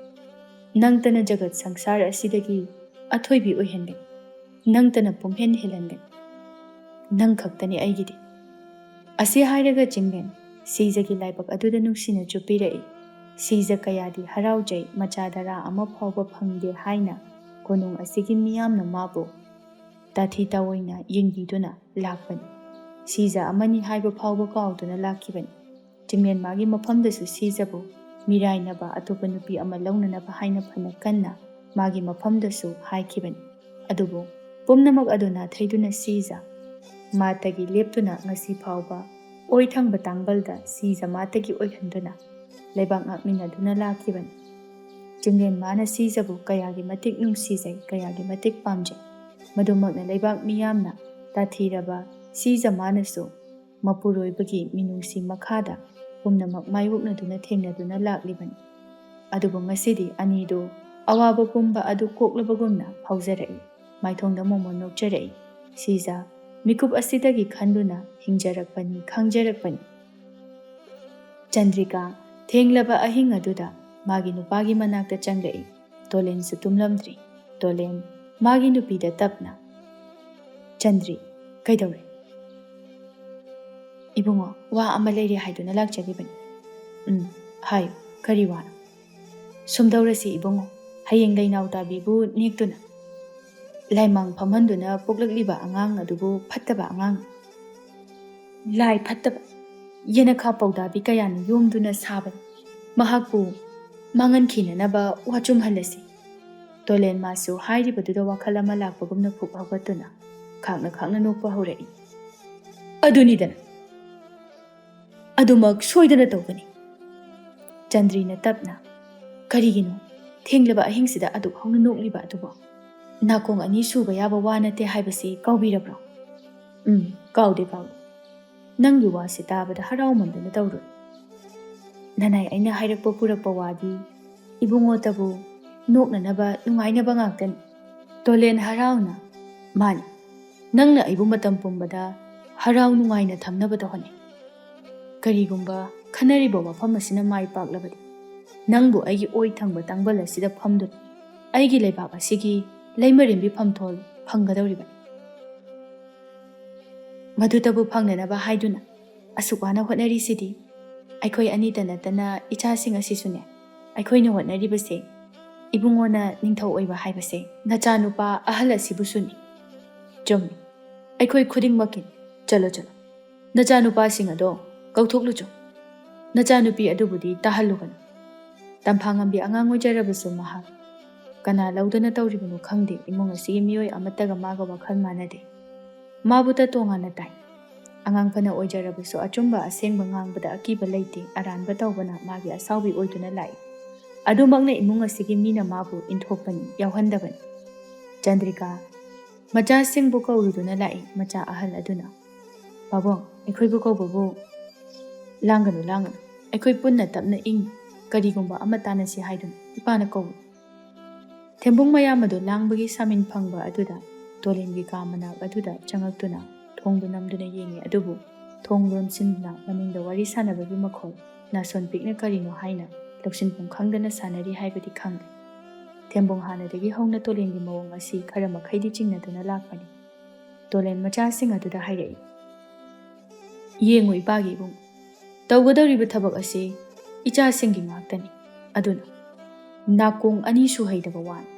ꯅꯪꯇꯅ ꯖꯒꯠ ꯁꯪꯁꯥꯔ ꯑꯁꯤꯗꯒꯤ ꯑꯊꯣꯏꯕꯤ ꯑꯣꯏꯍꯟꯒꯅꯤ꯫ ꯅꯪꯇꯅ ꯄꯨꯝꯍꯦꯟ ꯍꯦꯜꯍꯟꯒꯅꯤ꯫ ꯅꯪ ꯈꯛꯇꯅꯤ ꯑꯩꯒꯤꯗꯤ꯫ ꯑꯁꯤ ꯍꯥꯏꯔꯒ ꯆꯤꯡꯂꯦꯟ ꯁꯤꯖꯒꯤ ꯂꯥꯏꯕꯛ ꯑꯗꯨꯗ ꯅꯨꯡꯁꯤꯅ ꯆꯨꯞꯄꯤꯔꯛꯏ꯫ ꯁꯤꯖ ꯀꯌꯥꯗꯤ ꯍꯔꯥꯎꯖꯩ, ꯃꯆꯥ ꯗꯔꯥ ꯑꯃ ꯐꯥꯎꯕ ꯐꯪꯗꯦ ꯍꯥꯏꯅ ꯀꯣꯅꯨꯡ ꯑꯁꯤꯒꯤ ꯃꯤꯌꯥꯝꯅ ꯃꯥꯕꯨ ꯇꯥꯊꯤ ꯇꯥꯑꯣꯏꯅ ꯌꯦꯡꯕꯤꯗꯨꯅ ꯂꯥꯛꯄꯅꯤ꯫ ꯁꯤꯖ ꯑꯃꯅꯤ ꯍꯥꯏꯕ ꯐꯥꯎꯕ ꯀꯥꯎꯗꯨꯅ ꯂꯥꯛꯈꯤꯕꯅꯤ꯫ ꯆꯤꯡꯂꯦꯟ ꯃꯥꯒꯤ ꯃꯐꯝꯗꯁꯨ ꯁꯤꯖꯕꯨ ꯃꯤꯔꯥꯏꯅꯕ ꯑꯇꯣꯞꯄ ꯅꯨꯄꯤ ꯑꯃ ꯂꯧꯅꯅꯕ ꯍꯥꯏꯅ ꯐꯅ ꯀꯟꯅ ꯃꯥꯒꯤ ꯃꯐꯝꯗꯁꯨ ꯍꯥꯏꯈꯤꯕꯅꯤ꯫ ꯑꯗꯨꯕꯨ ꯄꯨꯝꯅꯃꯛ ꯑꯗꯨ ꯅꯥꯊꯩꯗꯨꯅ ꯁꯤꯖ ꯃꯥꯇꯒꯤ ꯂꯦꯞꯇꯨꯅ ꯉꯁꯤ ꯐꯥꯎꯕ ꯑꯣꯏ ꯊꯪꯕ ꯇꯥꯡꯕꯜꯗ ꯁꯤꯖ ꯃꯥꯇꯒꯤ ꯑꯣꯏꯍꯟꯗꯨꯅ ꯂꯩꯕꯥꯛ ꯉꯥꯛꯃꯤꯟꯅꯗꯨꯅ ꯂꯥꯛꯈꯤꯕꯅꯤ꯫ ꯆꯤꯡꯂꯦꯟ ꯃꯥꯅ ꯁꯤꯖꯕꯨ ꯀꯌꯥꯒꯤ ꯃꯇꯤꯛ ꯅꯨꯡꯁꯤꯖꯩ, ꯀꯌꯥꯒꯤ ꯃꯇꯤꯛ ꯄꯥꯝꯖꯩ꯫ ꯃꯗꯨꯃꯛꯅ ꯂꯩꯕꯥꯛ ꯃꯤꯌꯥꯝꯅ ꯇꯥꯊꯤꯔꯕ ꯁꯤꯖ ꯃꯥꯅꯁꯨ ꯃꯄꯨꯔꯣꯏꯕꯒꯤ ꯃꯤꯅꯨꯡꯁꯤ ꯃꯈꯥꯗ ꯄꯨꯝꯅꯃꯛ ꯃꯥꯌꯣꯛꯅꯗꯨꯅ ꯊꯦꯡꯅꯗꯨꯅ ꯂꯥꯛꯂꯤꯕꯅꯤ꯫ ꯑꯗꯨꯕꯨ ꯉꯁꯤꯗꯤ ꯑꯅꯤꯗꯨ ꯑꯋꯥꯕ ꯄꯨꯝꯕ ꯑꯗꯨ ꯀꯣꯛꯂꯕꯒꯨꯝꯅ ꯐꯥꯎꯖꯔꯛꯏ꯫ ꯃꯥꯏꯊꯣꯡꯗ ꯃꯣꯃꯣꯟ ꯅꯣꯛꯆꯔꯛꯏ꯫ ꯁꯤꯖ ꯃꯤꯀꯨꯞ ꯑꯁꯤꯗꯒꯤ ꯈꯟꯗꯨꯅ ꯍꯤꯡꯖꯔꯛꯄꯅꯤ, ꯈꯪꯖꯔꯛꯄꯅꯤ꯫ ꯆꯟꯗ꯭ꯔꯤꯀꯥ ꯊꯦꯡꯂꯕ ꯑꯍꯤꯡ ꯑꯗꯨꯗ ꯃꯥꯒꯤ ꯅꯨꯄꯥꯒꯤ ꯃꯅꯥꯛꯇ ꯆꯪꯂꯛꯏ꯫ ꯇꯣꯂꯦꯟꯁꯨ ꯇꯨꯝꯂꯝꯗ꯭ꯔꯤ꯫ ꯇꯣꯂꯦꯟ ꯃꯥꯒꯤ ꯅꯨꯄꯤꯗ ꯇꯞꯅ, "ꯆꯟꯗ꯭ꯔꯤ, ꯀꯩꯗꯧꯔꯦ?" "ꯏꯕꯨꯡꯉꯣ, ꯋꯥ ꯑꯃ ꯂꯩꯔꯦ ꯍꯥꯏꯗꯨꯅ ꯂꯥꯛꯆꯔꯤꯕꯅꯤ꯫" "ꯎꯝ, ꯍꯥꯏꯌꯨ, ꯀꯔꯤ ꯋꯥꯅꯣ?" "ꯁꯨꯝꯗꯧꯔꯁꯤ ꯏꯕꯨꯡꯉꯣ, ꯍꯌꯦꯡ ꯂꯩꯅꯥꯎ ꯇꯥꯕꯤꯕꯨ ꯅꯦꯛꯇꯨꯅ ꯂꯥꯏꯃꯥꯡ ꯐꯝꯍꯟꯗꯨꯅ ꯄꯣꯛꯂꯛꯂꯤꯕ ꯑꯉꯥꯡ ꯑꯗꯨꯕꯨ ꯐꯠꯇꯕ ꯑꯉꯥꯡ, ꯂꯥꯏ ꯐꯠꯇꯕ, ꯌꯦꯅꯈꯥ ꯄꯧꯗꯥꯕꯤ ꯀꯌꯥꯅ ꯌꯣꯝꯗꯨꯅ ꯁꯥꯕꯅꯤ꯫ ꯃꯍꯥꯛꯄꯨ ꯃꯥꯡꯍꯟ ꯈꯤꯅꯅꯕ ꯋꯥꯆꯨꯝꯍꯜꯂꯁꯤ꯫" ꯇꯣꯂꯦꯟ ꯃꯥꯁꯨ ꯍꯥꯏꯔꯤꯕꯗꯨꯗ ꯋꯥꯈꯜ ꯑꯃ ꯂꯥꯛꯄꯒꯨꯝꯅ ꯐꯨꯛ ꯍꯧꯒꯠꯇꯨꯅ ꯈꯥꯛꯅ ꯈꯥꯛꯅ ꯅꯣꯛꯄ ꯍꯧꯔꯛꯏ꯫ "ꯑꯗꯨꯅꯤꯗꯅ, ꯑꯗꯨꯃꯛ ꯁꯣꯏꯗꯅ ꯇꯧꯒꯅꯤ꯫" ꯆꯟꯗ꯭ꯔꯤꯅ ꯇꯞꯅ, "ꯀꯔꯤꯒꯤꯅꯣ ꯊꯦꯡꯂꯕ ꯑꯍꯤꯡꯁꯤꯗ ꯑꯗꯨꯛ ꯍꯧꯅ ꯅꯣꯛꯂꯤꯕ ꯑꯗꯨꯕꯣ? ꯅꯥꯀꯣꯡ ꯑꯅꯤ ꯁꯨꯕ ꯌꯥꯕ ꯋꯥ ꯅꯠꯇꯦ ꯍꯥꯏꯕꯁꯤ ꯀꯥꯎꯕꯤꯔꯕ꯭ꯔꯣ?" "ꯎꯝ, ꯀꯥꯎꯗꯦ, ꯀꯥꯎꯗꯦ꯫ ꯅꯪꯒꯤ ꯋꯥꯁꯤ ꯇꯥꯕꯗ ꯍꯔꯥꯎꯃꯟꯗꯅ ꯇꯧꯔꯣꯏ꯫ ꯅꯅꯥꯏ ꯑꯩꯅ ꯍꯥꯏꯔꯛꯄ ꯄꯨꯔꯛꯄ ꯋꯥꯗꯤ ꯏꯕꯨꯡꯉꯣꯇꯕꯨ ꯅꯣꯛꯅꯅꯕ, ꯅꯨꯡꯉꯥꯏꯅꯕ ꯉꯥꯛꯇꯅꯤ꯫" ꯇꯣꯂꯦꯟ ꯍꯔꯥꯎꯅ, "ꯃꯥꯅꯤ, ꯅꯪꯅ ꯑꯩꯕꯨ ꯃꯇꯝ ꯄꯨꯝꯕꯗ ꯍꯔꯥꯎ ꯅꯨꯡꯉꯥꯏꯅ ꯊꯝꯅꯕꯗ ꯍꯣꯠꯅꯩ꯫ ꯀꯔꯤꯒꯨꯝꯕ ꯈꯟꯅꯔꯤꯕ ꯋꯥꯐꯝ ꯑꯁꯤꯅ ꯃꯥꯏ ꯄꯥꯛꯂꯕꯗꯤ, ꯅꯪꯕꯨ ꯑꯩꯒꯤ ꯑꯣꯏ ꯊꯪꯕ ꯇꯥꯡꯕꯜ ꯑꯁꯤꯗ ꯐꯝꯗꯨꯅ ꯑꯩꯒꯤ ꯂꯩꯕꯥꯛ ꯑꯁꯤꯒꯤ ꯂꯩꯃꯔꯦꯝꯕꯤ ꯐꯝꯊꯣꯜ ꯐꯪꯒꯗꯧꯔꯤꯕꯅꯤ꯫ ꯃꯗꯨꯇꯕꯨ ꯐꯪꯅꯅꯕ ꯍꯥꯏꯗꯨꯅ ꯑꯁꯨꯛ ꯋꯥꯅ ꯍꯣꯠꯅꯔꯤꯁꯤꯗꯤ꯫ ꯑꯩꯈꯣꯏ ꯑꯅꯤꯇ ꯅꯠꯇꯅ ꯏꯆꯥꯁꯤꯡ ꯑꯁꯤꯁꯨꯅꯦ꯫ ꯑꯩꯈꯣꯏꯅ ꯍꯣꯠꯅꯔꯤꯕꯁꯦ, ꯏꯕꯨꯡꯉꯣꯅ ꯅꯤꯡꯊꯧ ꯑꯣꯏꯕ ꯍꯥꯏꯕꯁꯦ ꯅꯆꯥꯅꯨꯄꯥ ꯑꯍꯜ ꯑꯁꯤꯕꯨꯁꯨꯅꯤ꯫ ꯆꯨꯝꯃꯤ, ꯑꯩꯈꯣꯏ ꯈꯨꯗꯤꯡꯃꯛꯀꯤꯅꯤ꯫ ꯆꯠꯂꯣ, ꯆꯠꯂꯣ, ꯅꯆꯥꯅꯨꯄꯥꯁꯤꯡ ꯑꯗꯣ ꯀꯧꯊꯣꯛꯂꯨꯆꯣ꯫ ꯅꯆꯥꯅꯨꯄꯤ ꯑꯗꯨꯕꯨꯗꯤ ꯇꯥꯍꯜꯂꯨꯒꯅꯨ꯫ ꯇꯝꯐꯥ ꯉꯝꯕꯤ ꯑꯉꯥꯡ ꯑꯣꯏꯖꯔꯕꯁꯨ ꯃꯍꯥꯛ ꯀꯅꯥ ꯂꯧꯗꯅ ꯇꯧꯔꯤꯕꯅꯣ ꯈꯪꯗꯦ꯫ ꯏꯃꯨꯡ ꯑꯁꯤꯒꯤ ꯃꯤꯑꯣꯏ ꯑꯃꯠꯇꯒ ꯃꯥꯒ ꯋꯥꯈꯜ ꯃꯥꯟꯅꯗꯦ꯫ ꯃꯥꯕꯨꯇ ꯇꯣꯉꯥꯟꯅ ꯇꯥꯏ꯫ ꯑꯉꯥꯡ ꯐꯅ ꯑꯣꯏꯖꯔꯕꯁꯨ ꯑꯆꯨꯝꯕ ꯑꯁꯦꯡꯕ ꯉꯥꯡꯕꯗ ꯑꯀꯤꯕ ꯂꯩꯇꯦ꯫ ꯑꯔꯥꯟꯕ ꯇꯧꯕꯅ ꯃꯥꯒꯤ ꯑꯁꯥꯎꯕꯤ ꯑꯣꯏꯗꯨꯅ ꯂꯥꯛꯏ꯫ ꯑꯗꯨꯃꯛꯅ ꯏꯃꯨꯡ ꯑꯁꯤꯒꯤ ꯃꯤꯅ ꯃꯥꯕꯨ ꯏꯟꯊꯣꯛꯄꯅꯤ, ꯌꯥꯎꯍꯟꯗꯕꯅꯤ꯫ ꯆꯟꯗ꯭ꯔꯤꯀꯥ ꯃꯆꯥꯁꯤꯡꯕꯨ ꯀꯧꯔꯨꯗꯨꯅ ꯂꯥꯛꯏ꯫ ꯃꯆꯥ ꯑꯍꯜ ꯑꯗꯨꯅ, "ꯄꯥꯕꯨꯡ, ꯑꯩꯈꯣꯏꯕꯨ ꯀꯧꯕꯕꯨ ꯂꯥꯡꯒꯅꯨ, ꯂꯥꯡꯒꯅꯨ꯫ ꯑꯩꯈꯣꯏ ꯄꯨꯟꯅ ꯇꯞꯅ ꯏꯪ꯫ ꯀꯔꯤꯒꯨꯝꯕ ꯑꯃ ꯇꯥꯟꯅꯁꯤ ꯍꯥꯏꯗꯨꯅ ꯏꯄꯥꯅ ꯀꯧꯏ꯫" ꯊꯦꯝꯕꯨꯡ ꯃꯌꯥꯝ ꯑꯗꯨ ꯂꯥꯡꯕꯒꯤ ꯁꯥꯃꯤꯟ ꯐꯪꯕ ꯑꯗꯨꯗ ꯇꯣꯂꯦꯟꯒꯤ ꯀꯥ ꯃꯅꯥꯛ ꯑꯗꯨꯗ ꯆꯪꯉꯛꯇꯨꯅ ꯊꯣꯡꯗꯨ ꯅꯝꯗꯨꯅ ꯌꯦꯡꯉꯤ꯫ ꯑꯗꯨꯕꯨ ꯊꯣꯡ ꯂꯣꯟꯁꯤꯟꯗꯨꯅ ꯃꯅꯤꯡꯗ ꯋꯥꯔꯤ ꯁꯥꯟꯅꯕꯒꯤ ꯃꯈꯣꯜ, ꯅꯥꯁꯣꯟ ꯄꯤꯛꯅ ꯀꯔꯤꯅꯣ ꯍꯥꯏꯅ ꯂꯧꯁꯤꯟꯐꯝ ꯈꯪꯗꯅ ꯁꯥꯟꯅꯔꯤ ꯍꯥꯏꯕꯗꯤ ꯈꯪꯂꯦ꯫ ꯊꯦꯝꯕꯨꯡ ꯍꯥꯟꯅꯗꯒꯤ ꯍꯧꯅ ꯇꯣꯂꯦꯟꯒꯤ ꯃꯑꯣꯡ ꯑꯁꯤ ꯈꯔ ꯃꯈꯩꯗꯤ ꯆꯤꯡꯅꯗꯨꯅ ꯂꯥꯛꯄꯅꯤ꯫ ꯇꯣꯂꯦꯟ ꯃꯆꯥꯁꯤꯡ ꯑꯗꯨꯗ ꯍꯥꯏꯔꯛꯏ, "ꯌꯦꯡꯉꯨ ꯏꯄꯥꯒꯤ ꯏꯕꯨꯡ, ꯇꯧꯒꯗꯧꯔꯤꯕ ꯊꯕꯛ ꯑꯁꯤ ꯏꯆꯥꯁꯤꯡꯒꯤ ꯉꯥꯛꯇꯅꯤ꯫ ꯑꯗꯨꯅ ꯅꯥꯀꯣꯡ ꯑꯅꯤ ꯁꯨꯍꯩꯗꯕ ꯋꯥꯅꯤ꯫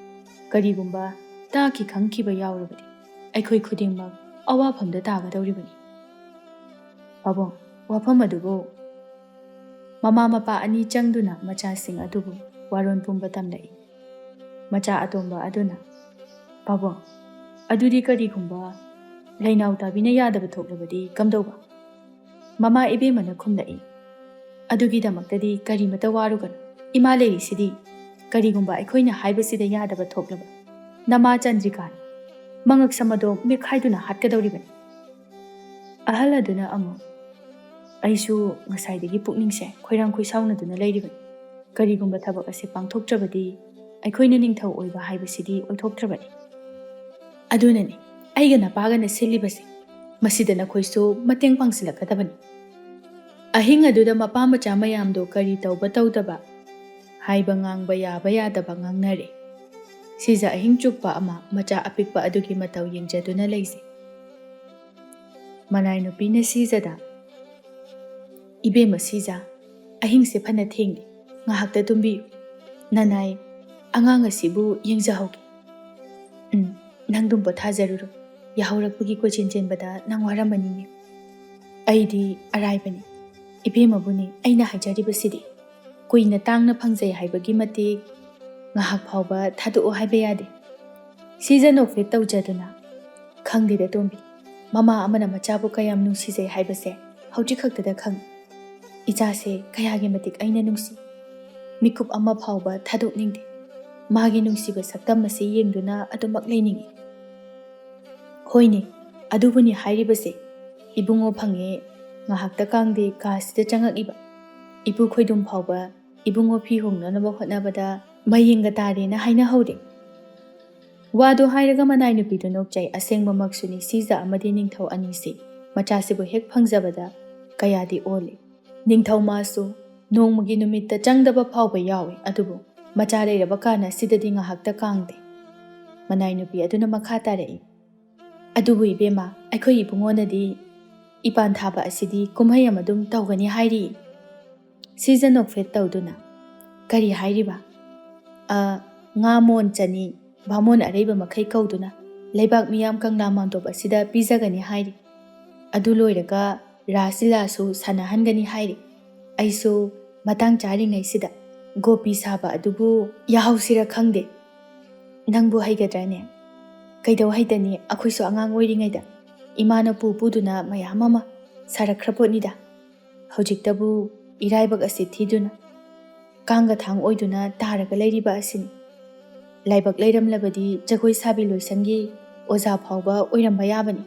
ꯀꯔꯤꯒꯨꯝꯕ ꯇꯥꯈꯤ ꯈꯪꯈꯤꯕ ꯌꯥꯎꯔꯕꯗꯤ ꯑꯩꯈꯣꯏ ꯈꯨꯗꯤꯡꯃꯛ ꯑꯋꯥꯐꯝꯗ ꯇꯥꯒꯗꯧꯔꯤꯕꯅꯤ꯫" ꯄꯥꯕꯨꯡ, ꯋꯥꯐꯝ ꯑꯗꯨꯕꯨ꯫ ꯃꯃꯥ ꯃꯄꯥ ꯑꯅꯤ ꯆꯪꯗꯨꯅ ꯃꯆꯥꯁꯤꯡ ꯑꯗꯨꯕꯨ ꯋꯥꯔꯣꯟ ꯄꯨꯝꯕ ꯇꯝꯂꯛꯏ꯫ ꯃꯆꯥ ꯑꯇꯣꯝꯕ ꯑꯗꯨꯅ, "ꯄꯥꯕꯨꯡ, ꯑꯗꯨꯗꯤ ꯀꯔꯤꯒꯨꯝꯕ ꯂꯩꯅꯥꯎ ꯇꯥꯕꯤꯅ ꯌꯥꯗꯕ ꯊꯣꯛꯂꯕꯗꯤ ꯀꯝꯗꯧꯕ?" ꯃꯃꯥ ꯏꯕꯦꯝꯃꯅ ꯈꯨꯝꯂꯛꯏ, "ꯑꯗꯨꯒꯤꯗꯃꯛꯇꯗꯤ ꯀꯔꯤꯃꯇ ꯋꯥꯔꯨꯒꯅꯨ꯫ ꯏꯃꯥ ꯂꯩꯔꯤꯁꯤꯗꯤ꯫ ꯀꯔꯤꯒꯨꯝꯕ ꯑꯩꯈꯣꯏꯅ ꯍꯥꯏꯕꯁꯤꯗ ꯌꯥꯗꯕ ꯊꯣꯛꯂꯕ, ꯅꯃꯥ ꯆꯟꯗ꯭ꯔꯤꯀꯥꯅꯤ꯫ ꯃꯉꯛ ꯁꯝ ꯑꯗꯣ ꯃꯤꯠꯈꯥꯏꯗꯨꯅ ꯍꯥꯠꯀꯗꯧꯔꯤꯕꯅꯤ꯫" ꯑꯍꯜ ꯑꯗꯨꯅ ꯑꯃꯨꯛ, "ꯑꯩꯁꯨ ꯉꯁꯥꯏꯗꯒꯤ ꯄꯨꯛꯅꯤꯡꯁꯦ ꯈꯣꯏꯔꯥꯡ ꯈꯣꯏꯁꯥꯎꯅꯗꯨꯅ ꯂꯩꯔꯤꯕꯅꯤ꯫ ꯀꯔꯤꯒꯨꯝꯕ ꯊꯕꯛ ꯑꯁꯤ ꯄꯥꯡꯊꯣꯛꯇ꯭ꯔꯕꯗꯤ ꯑꯩꯈꯣꯏꯅ ꯅꯤꯡꯊꯧ ꯑꯣꯏꯕ ꯍꯥꯏꯕꯁꯤꯗꯤ ꯑꯣꯏꯊꯣꯛꯇ꯭ꯔꯕꯅꯤ꯫ ꯑꯗꯨꯅꯅꯤ ꯑꯩꯒ ꯅꯄꯥꯒꯅ ꯁꯤꯜꯂꯤꯕꯁꯦ꯫ ꯃꯁꯤꯗ ꯅꯈꯣꯏꯁꯨ ꯃꯇꯦꯡ ꯄꯥꯡꯁꯤꯜꯂꯛꯀꯗꯕꯅꯤ꯫" ꯑꯍꯤꯡ ꯑꯗꯨꯗ ꯃꯄꯥ ꯃꯆꯥ ꯃꯌꯥꯝꯗꯣ ꯀꯔꯤ ꯇꯧꯕ ꯇꯧꯗꯕ, ꯍꯥꯏꯕ ꯉꯥꯡꯕ ꯌꯥꯕ ꯌꯥꯗꯕ ꯉꯥꯡꯅꯔꯦ꯫ ꯁꯤꯖ ꯑꯍꯤꯡ ꯆꯨꯞꯄ ꯑꯃ ꯃꯆꯥ ꯑꯄꯤꯛꯄ ꯑꯗꯨꯒꯤ ꯃꯇꯧ ꯌꯦꯡꯖꯗꯨꯅ ꯂꯩꯖꯩ꯫ ꯃꯅꯥꯏ ꯅꯨꯄꯤꯅ ꯁꯤꯖꯗ, "ꯏꯕꯦꯝꯃ ꯁꯤꯖ, ꯑꯍꯤꯡꯁꯦ ꯐꯅ ꯊꯦꯡꯂꯦ, ꯉꯥꯏꯍꯥꯛꯇ ꯇꯨꯝꯕꯤꯌꯨ꯫ ꯅꯅꯥꯏ ꯑꯉꯥꯡ ꯑꯁꯤꯕꯨ ꯌꯦꯡꯖꯍꯧꯒꯦ꯫ ꯎꯝ, ꯅꯪꯗꯨꯝ ꯄꯣꯊꯥꯖꯔꯨꯔꯣ꯫ ꯌꯥꯍꯧꯔꯛꯄꯒꯤ ꯀꯣꯏꯆꯦꯟ ꯆꯦꯟꯕꯗ ꯅꯪ ꯋꯥꯔꯝꯃꯅꯤꯅꯦ꯫ ꯑꯩꯗꯤ ꯑꯔꯥꯏꯕꯅꯤ꯫ ꯏꯕꯦꯝꯃꯕꯨꯅꯤ ꯑꯩꯅ ꯍꯥꯏꯖꯔꯤꯕꯁꯤꯗꯤ꯫ ꯀꯨꯏꯅ ꯇꯥꯡꯅ ꯐꯪꯖꯩ ꯍꯥꯏꯕꯒꯤ ꯃꯇꯤꯛ ꯉꯥꯏꯍꯥꯛ ꯐꯥꯎꯕ ꯊꯥꯗꯣꯛꯑꯣ ꯍꯥꯏꯕ ꯌꯥꯗꯦ"꯫ ꯁꯤꯖ ꯅꯣꯛꯐꯦꯠ ꯇꯧꯖꯗꯨꯅ, "ꯈꯪꯗꯦꯗ ꯇꯣꯝꯕꯤ, ꯃꯃꯥ ꯑꯃꯅ ꯃꯆꯥꯕꯨ ꯀꯌꯥꯝ ꯅꯨꯡꯁꯤꯖꯩ ꯍꯥꯏꯕꯁꯦ ꯍꯧꯖꯤꯛ ꯈꯛꯇꯗ ꯈꯪꯉꯤ꯫ ꯏꯆꯥꯁꯦ ꯀꯌꯥꯒꯤ ꯃꯇꯤꯛ ꯑꯩꯅ ꯅꯨꯡꯁꯤ꯫ ꯃꯤꯀꯨꯞ ꯑꯃ ꯐꯥꯎꯕ ꯊꯥꯗꯣꯛꯅꯤꯡꯗꯦ꯫ ꯃꯥꯒꯤ ꯅꯨꯡꯁꯤꯕ ꯁꯛꯇꯝ ꯑꯁꯤ ꯌꯦꯡꯗꯨꯅ ꯑꯗꯨꯃꯛ ꯂꯩꯅꯤꯡꯏ"꯫ "ꯍꯣꯏꯅꯦ, ꯑꯗꯨꯕꯨꯅꯤ ꯍꯥꯏꯔꯤꯕꯁꯦ꯫ ꯏꯕꯨꯡꯉꯣ ꯐꯪꯉꯦ, ꯉꯥꯏꯍꯥꯛꯇ ꯀꯥꯡꯗꯦ ꯀꯥꯁꯤꯗ ꯆꯪꯉꯛꯏꯕ꯫ ꯏꯄꯨ ꯈꯣꯏꯗꯨꯝ ꯐꯥꯎꯕ ꯏꯕꯨꯡꯉꯣ ꯐꯤ ꯍꯣꯡꯅꯅꯕ ꯍꯣꯠꯅꯕꯗ ꯃꯌꯦꯡꯒ ꯇꯥꯔꯦꯅ ꯍꯥꯏꯅꯍꯧꯔꯦ"꯫ ꯋꯥꯗꯨ ꯍꯥꯏꯔꯒ ꯃꯅꯥꯏ ꯅꯨꯄꯤꯗꯨ ꯅꯣꯛꯆꯩ꯫ ꯑꯁꯦꯡꯕꯃꯛꯁꯨꯅꯤ, ꯁꯤꯖ ꯑꯃꯗꯤ ꯅꯤꯡꯊꯧ ꯑꯅꯤꯁꯤ ꯃꯆꯥꯁꯤꯕꯨ ꯍꯦꯛ ꯐꯪꯖꯕꯗ ꯀꯌꯥꯗꯤ ꯑꯣꯜꯂꯤ꯫ ꯅꯤꯡꯊꯧ ꯃꯥꯁꯨ ꯅꯣꯡꯃꯒꯤ ꯅꯨꯃꯤꯠꯇ ꯆꯪꯗꯕ ꯐꯥꯎꯕ ꯌꯥꯎꯏ, ꯑꯗꯨꯕꯨ ꯃꯆꯥ ꯂꯩꯔꯕ ꯀꯥꯟ ꯑꯁꯤꯗꯗꯤ ꯉꯥꯏꯍꯥꯛꯇ ꯀꯥꯡꯗꯦ꯫ ꯃꯅꯥꯏ ꯅꯨꯄꯤ ꯑꯗꯨꯅ ꯃꯈꯥ ꯇꯥꯔꯛꯏ, "ꯑꯗꯨꯕꯨ ꯏꯕꯦꯝꯃ, ꯑꯩꯈꯣꯏ ꯏꯕꯨꯡꯉꯣꯅꯗꯤ ꯏꯄꯥꯟ ꯊꯥꯕ ꯑꯁꯤꯗꯤ ꯀꯨꯝꯍꯩ ꯑꯃ ꯑꯗꯨꯝ ꯇꯧꯒꯅꯤ ꯍꯥꯏꯔꯤ"꯫ ꯁꯤꯖ ꯅꯣꯛꯐꯦꯠ ꯇꯧꯗꯨꯅ, "ꯀꯔꯤ ꯍꯥꯏꯔꯤꯕ?" "ꯑ, ꯉꯥ ꯃꯣꯟ ꯆꯅꯤ, ꯕꯥꯃꯣꯟ ꯑꯔꯩꯕ ꯃꯈꯩ ꯀꯧꯗꯨꯅ ꯂꯩꯕꯥꯛ ꯃꯤꯌꯥꯝ ꯀꯪꯂꯥ ꯃꯥꯡꯗꯣꯞ ꯑꯁꯤꯗ ꯄꯤꯖꯒꯅꯤ ꯍꯥꯏꯔꯤ꯫ ꯑꯗꯨ ꯂꯣꯏꯔꯒ ꯔꯥꯁ ꯂꯤꯂꯥꯁꯨ ꯁꯥꯟꯅꯍꯟꯒꯅꯤ ꯍꯥꯏꯔꯤ꯫ ꯑꯩꯁꯨ ꯃꯇꯥꯡ ꯆꯥꯔꯤꯉꯩꯁꯤꯗ ꯒꯣꯄꯤ ꯁꯥꯕ ꯑꯗꯨꯕꯨ ꯌꯥꯍꯧꯁꯤꯔ ꯈꯪꯗꯦ꯫ ꯅꯪꯕꯨ ꯍꯩꯒꯗ꯭ꯔꯅꯦ? ꯀꯩꯗꯧ ꯍꯩꯇꯅꯤ? ꯑꯩꯈꯣꯏꯁꯨ ꯑꯉꯥꯡ ꯑꯣꯏꯔꯤꯉꯩꯗ ꯏꯃꯥꯅ ꯄꯨ ꯄꯨꯗꯨꯅ ꯃꯌꯥꯝ ꯑꯃ ꯁꯥꯔꯛꯈ꯭ꯔ ꯄꯣꯠꯅꯤꯗ꯫ ꯍꯧꯖꯤꯛꯇꯕꯨ ꯏꯔꯥꯏꯕꯛ ꯑꯁꯤ ꯊꯤꯗꯨꯅ ꯀꯥꯡꯒ ꯊꯥꯡ ꯑꯣꯏꯗꯨꯅ ꯇꯥꯔꯒ ꯂꯩꯔꯤꯕ ꯑꯁꯤꯅꯤ꯫ ꯂꯥꯏꯕꯛ ꯂꯩꯔꯝꯂꯕꯗꯤ ꯖꯒꯣꯏ ꯁꯥꯕꯤ ꯂꯣꯏꯁꯪꯒꯤ ꯑꯣꯖꯥ ꯐꯥꯎꯕ ꯑꯣꯏꯔꯝꯕ ꯌꯥꯕꯅꯤ"꯫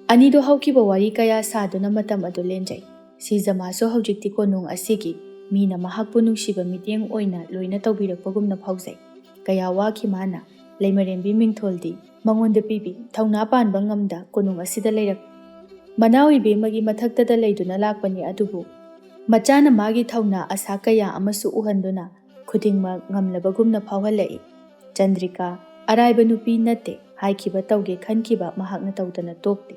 ꯑꯅꯤꯗꯣ ꯍꯧꯈꯤꯕ ꯋꯥꯔꯤ ꯀꯌꯥ ꯁꯥꯗꯨꯅ ꯃꯇꯝ ꯑꯗꯨ ꯂꯦꯟꯖꯩ꯫ ꯁꯤꯖꯃꯥꯁꯨ ꯍꯧꯖꯤꯛꯇꯤ ꯀꯣꯅꯨꯡ ꯑꯁꯤꯒꯤ ꯃꯤꯅ ꯃꯍꯥꯛꯄꯨ ꯅꯨꯡꯁꯤꯕ ꯃꯤꯠꯌꯦꯡ ꯑꯣꯏꯅ ꯂꯣꯏꯅ ꯇꯧꯕꯤꯔꯛꯄꯒꯨꯝꯅ ꯐꯥꯎꯖꯩ꯫ ꯀꯌꯥ ꯋꯥꯈꯤ ꯃꯥꯅ꯫ ꯂꯩꯃꯔꯦꯝꯕꯤ ꯃꯤꯡꯊꯣꯜꯗꯤ ꯃꯉꯣꯟꯗ ꯄꯤꯕꯤ꯫ ꯊꯧꯅꯥ ꯄꯥꯟꯕ ꯉꯝꯗ ꯀꯣꯅꯨꯡ ꯑꯁꯤꯗ ꯂꯩꯔꯛ ꯃꯅꯥꯎ ꯏꯕꯦꯝꯃꯒꯤ ꯃꯊꯛꯇꯗ ꯂꯩꯗꯨꯅ ꯂꯥꯛꯄꯅꯤ, ꯑꯗꯨꯕꯨ ꯃꯆꯥꯅ ꯃꯥꯒꯤ ꯊꯧꯅꯥ ꯑꯁꯥ ꯀꯌꯥ ꯑꯃꯁꯨ ꯎꯍꯟꯗꯨꯅ ꯈꯨꯗꯤꯡꯃꯛ ꯉꯝꯂꯕꯒꯨꯝꯅ ꯐꯥꯎꯍꯜꯂꯛꯏ꯫ ꯆꯟꯗ꯭ꯔꯤꯀꯥ ꯑꯔꯥꯏꯕ ꯅꯨꯄꯤ ꯅꯠꯇꯦ, ꯍꯥꯏꯈꯤꯕ ꯇꯧꯒꯦ ꯈꯟꯈꯤꯕ ꯃꯍꯥꯛꯅ ꯇꯧꯗꯅ ꯇꯣꯛꯇꯦ꯫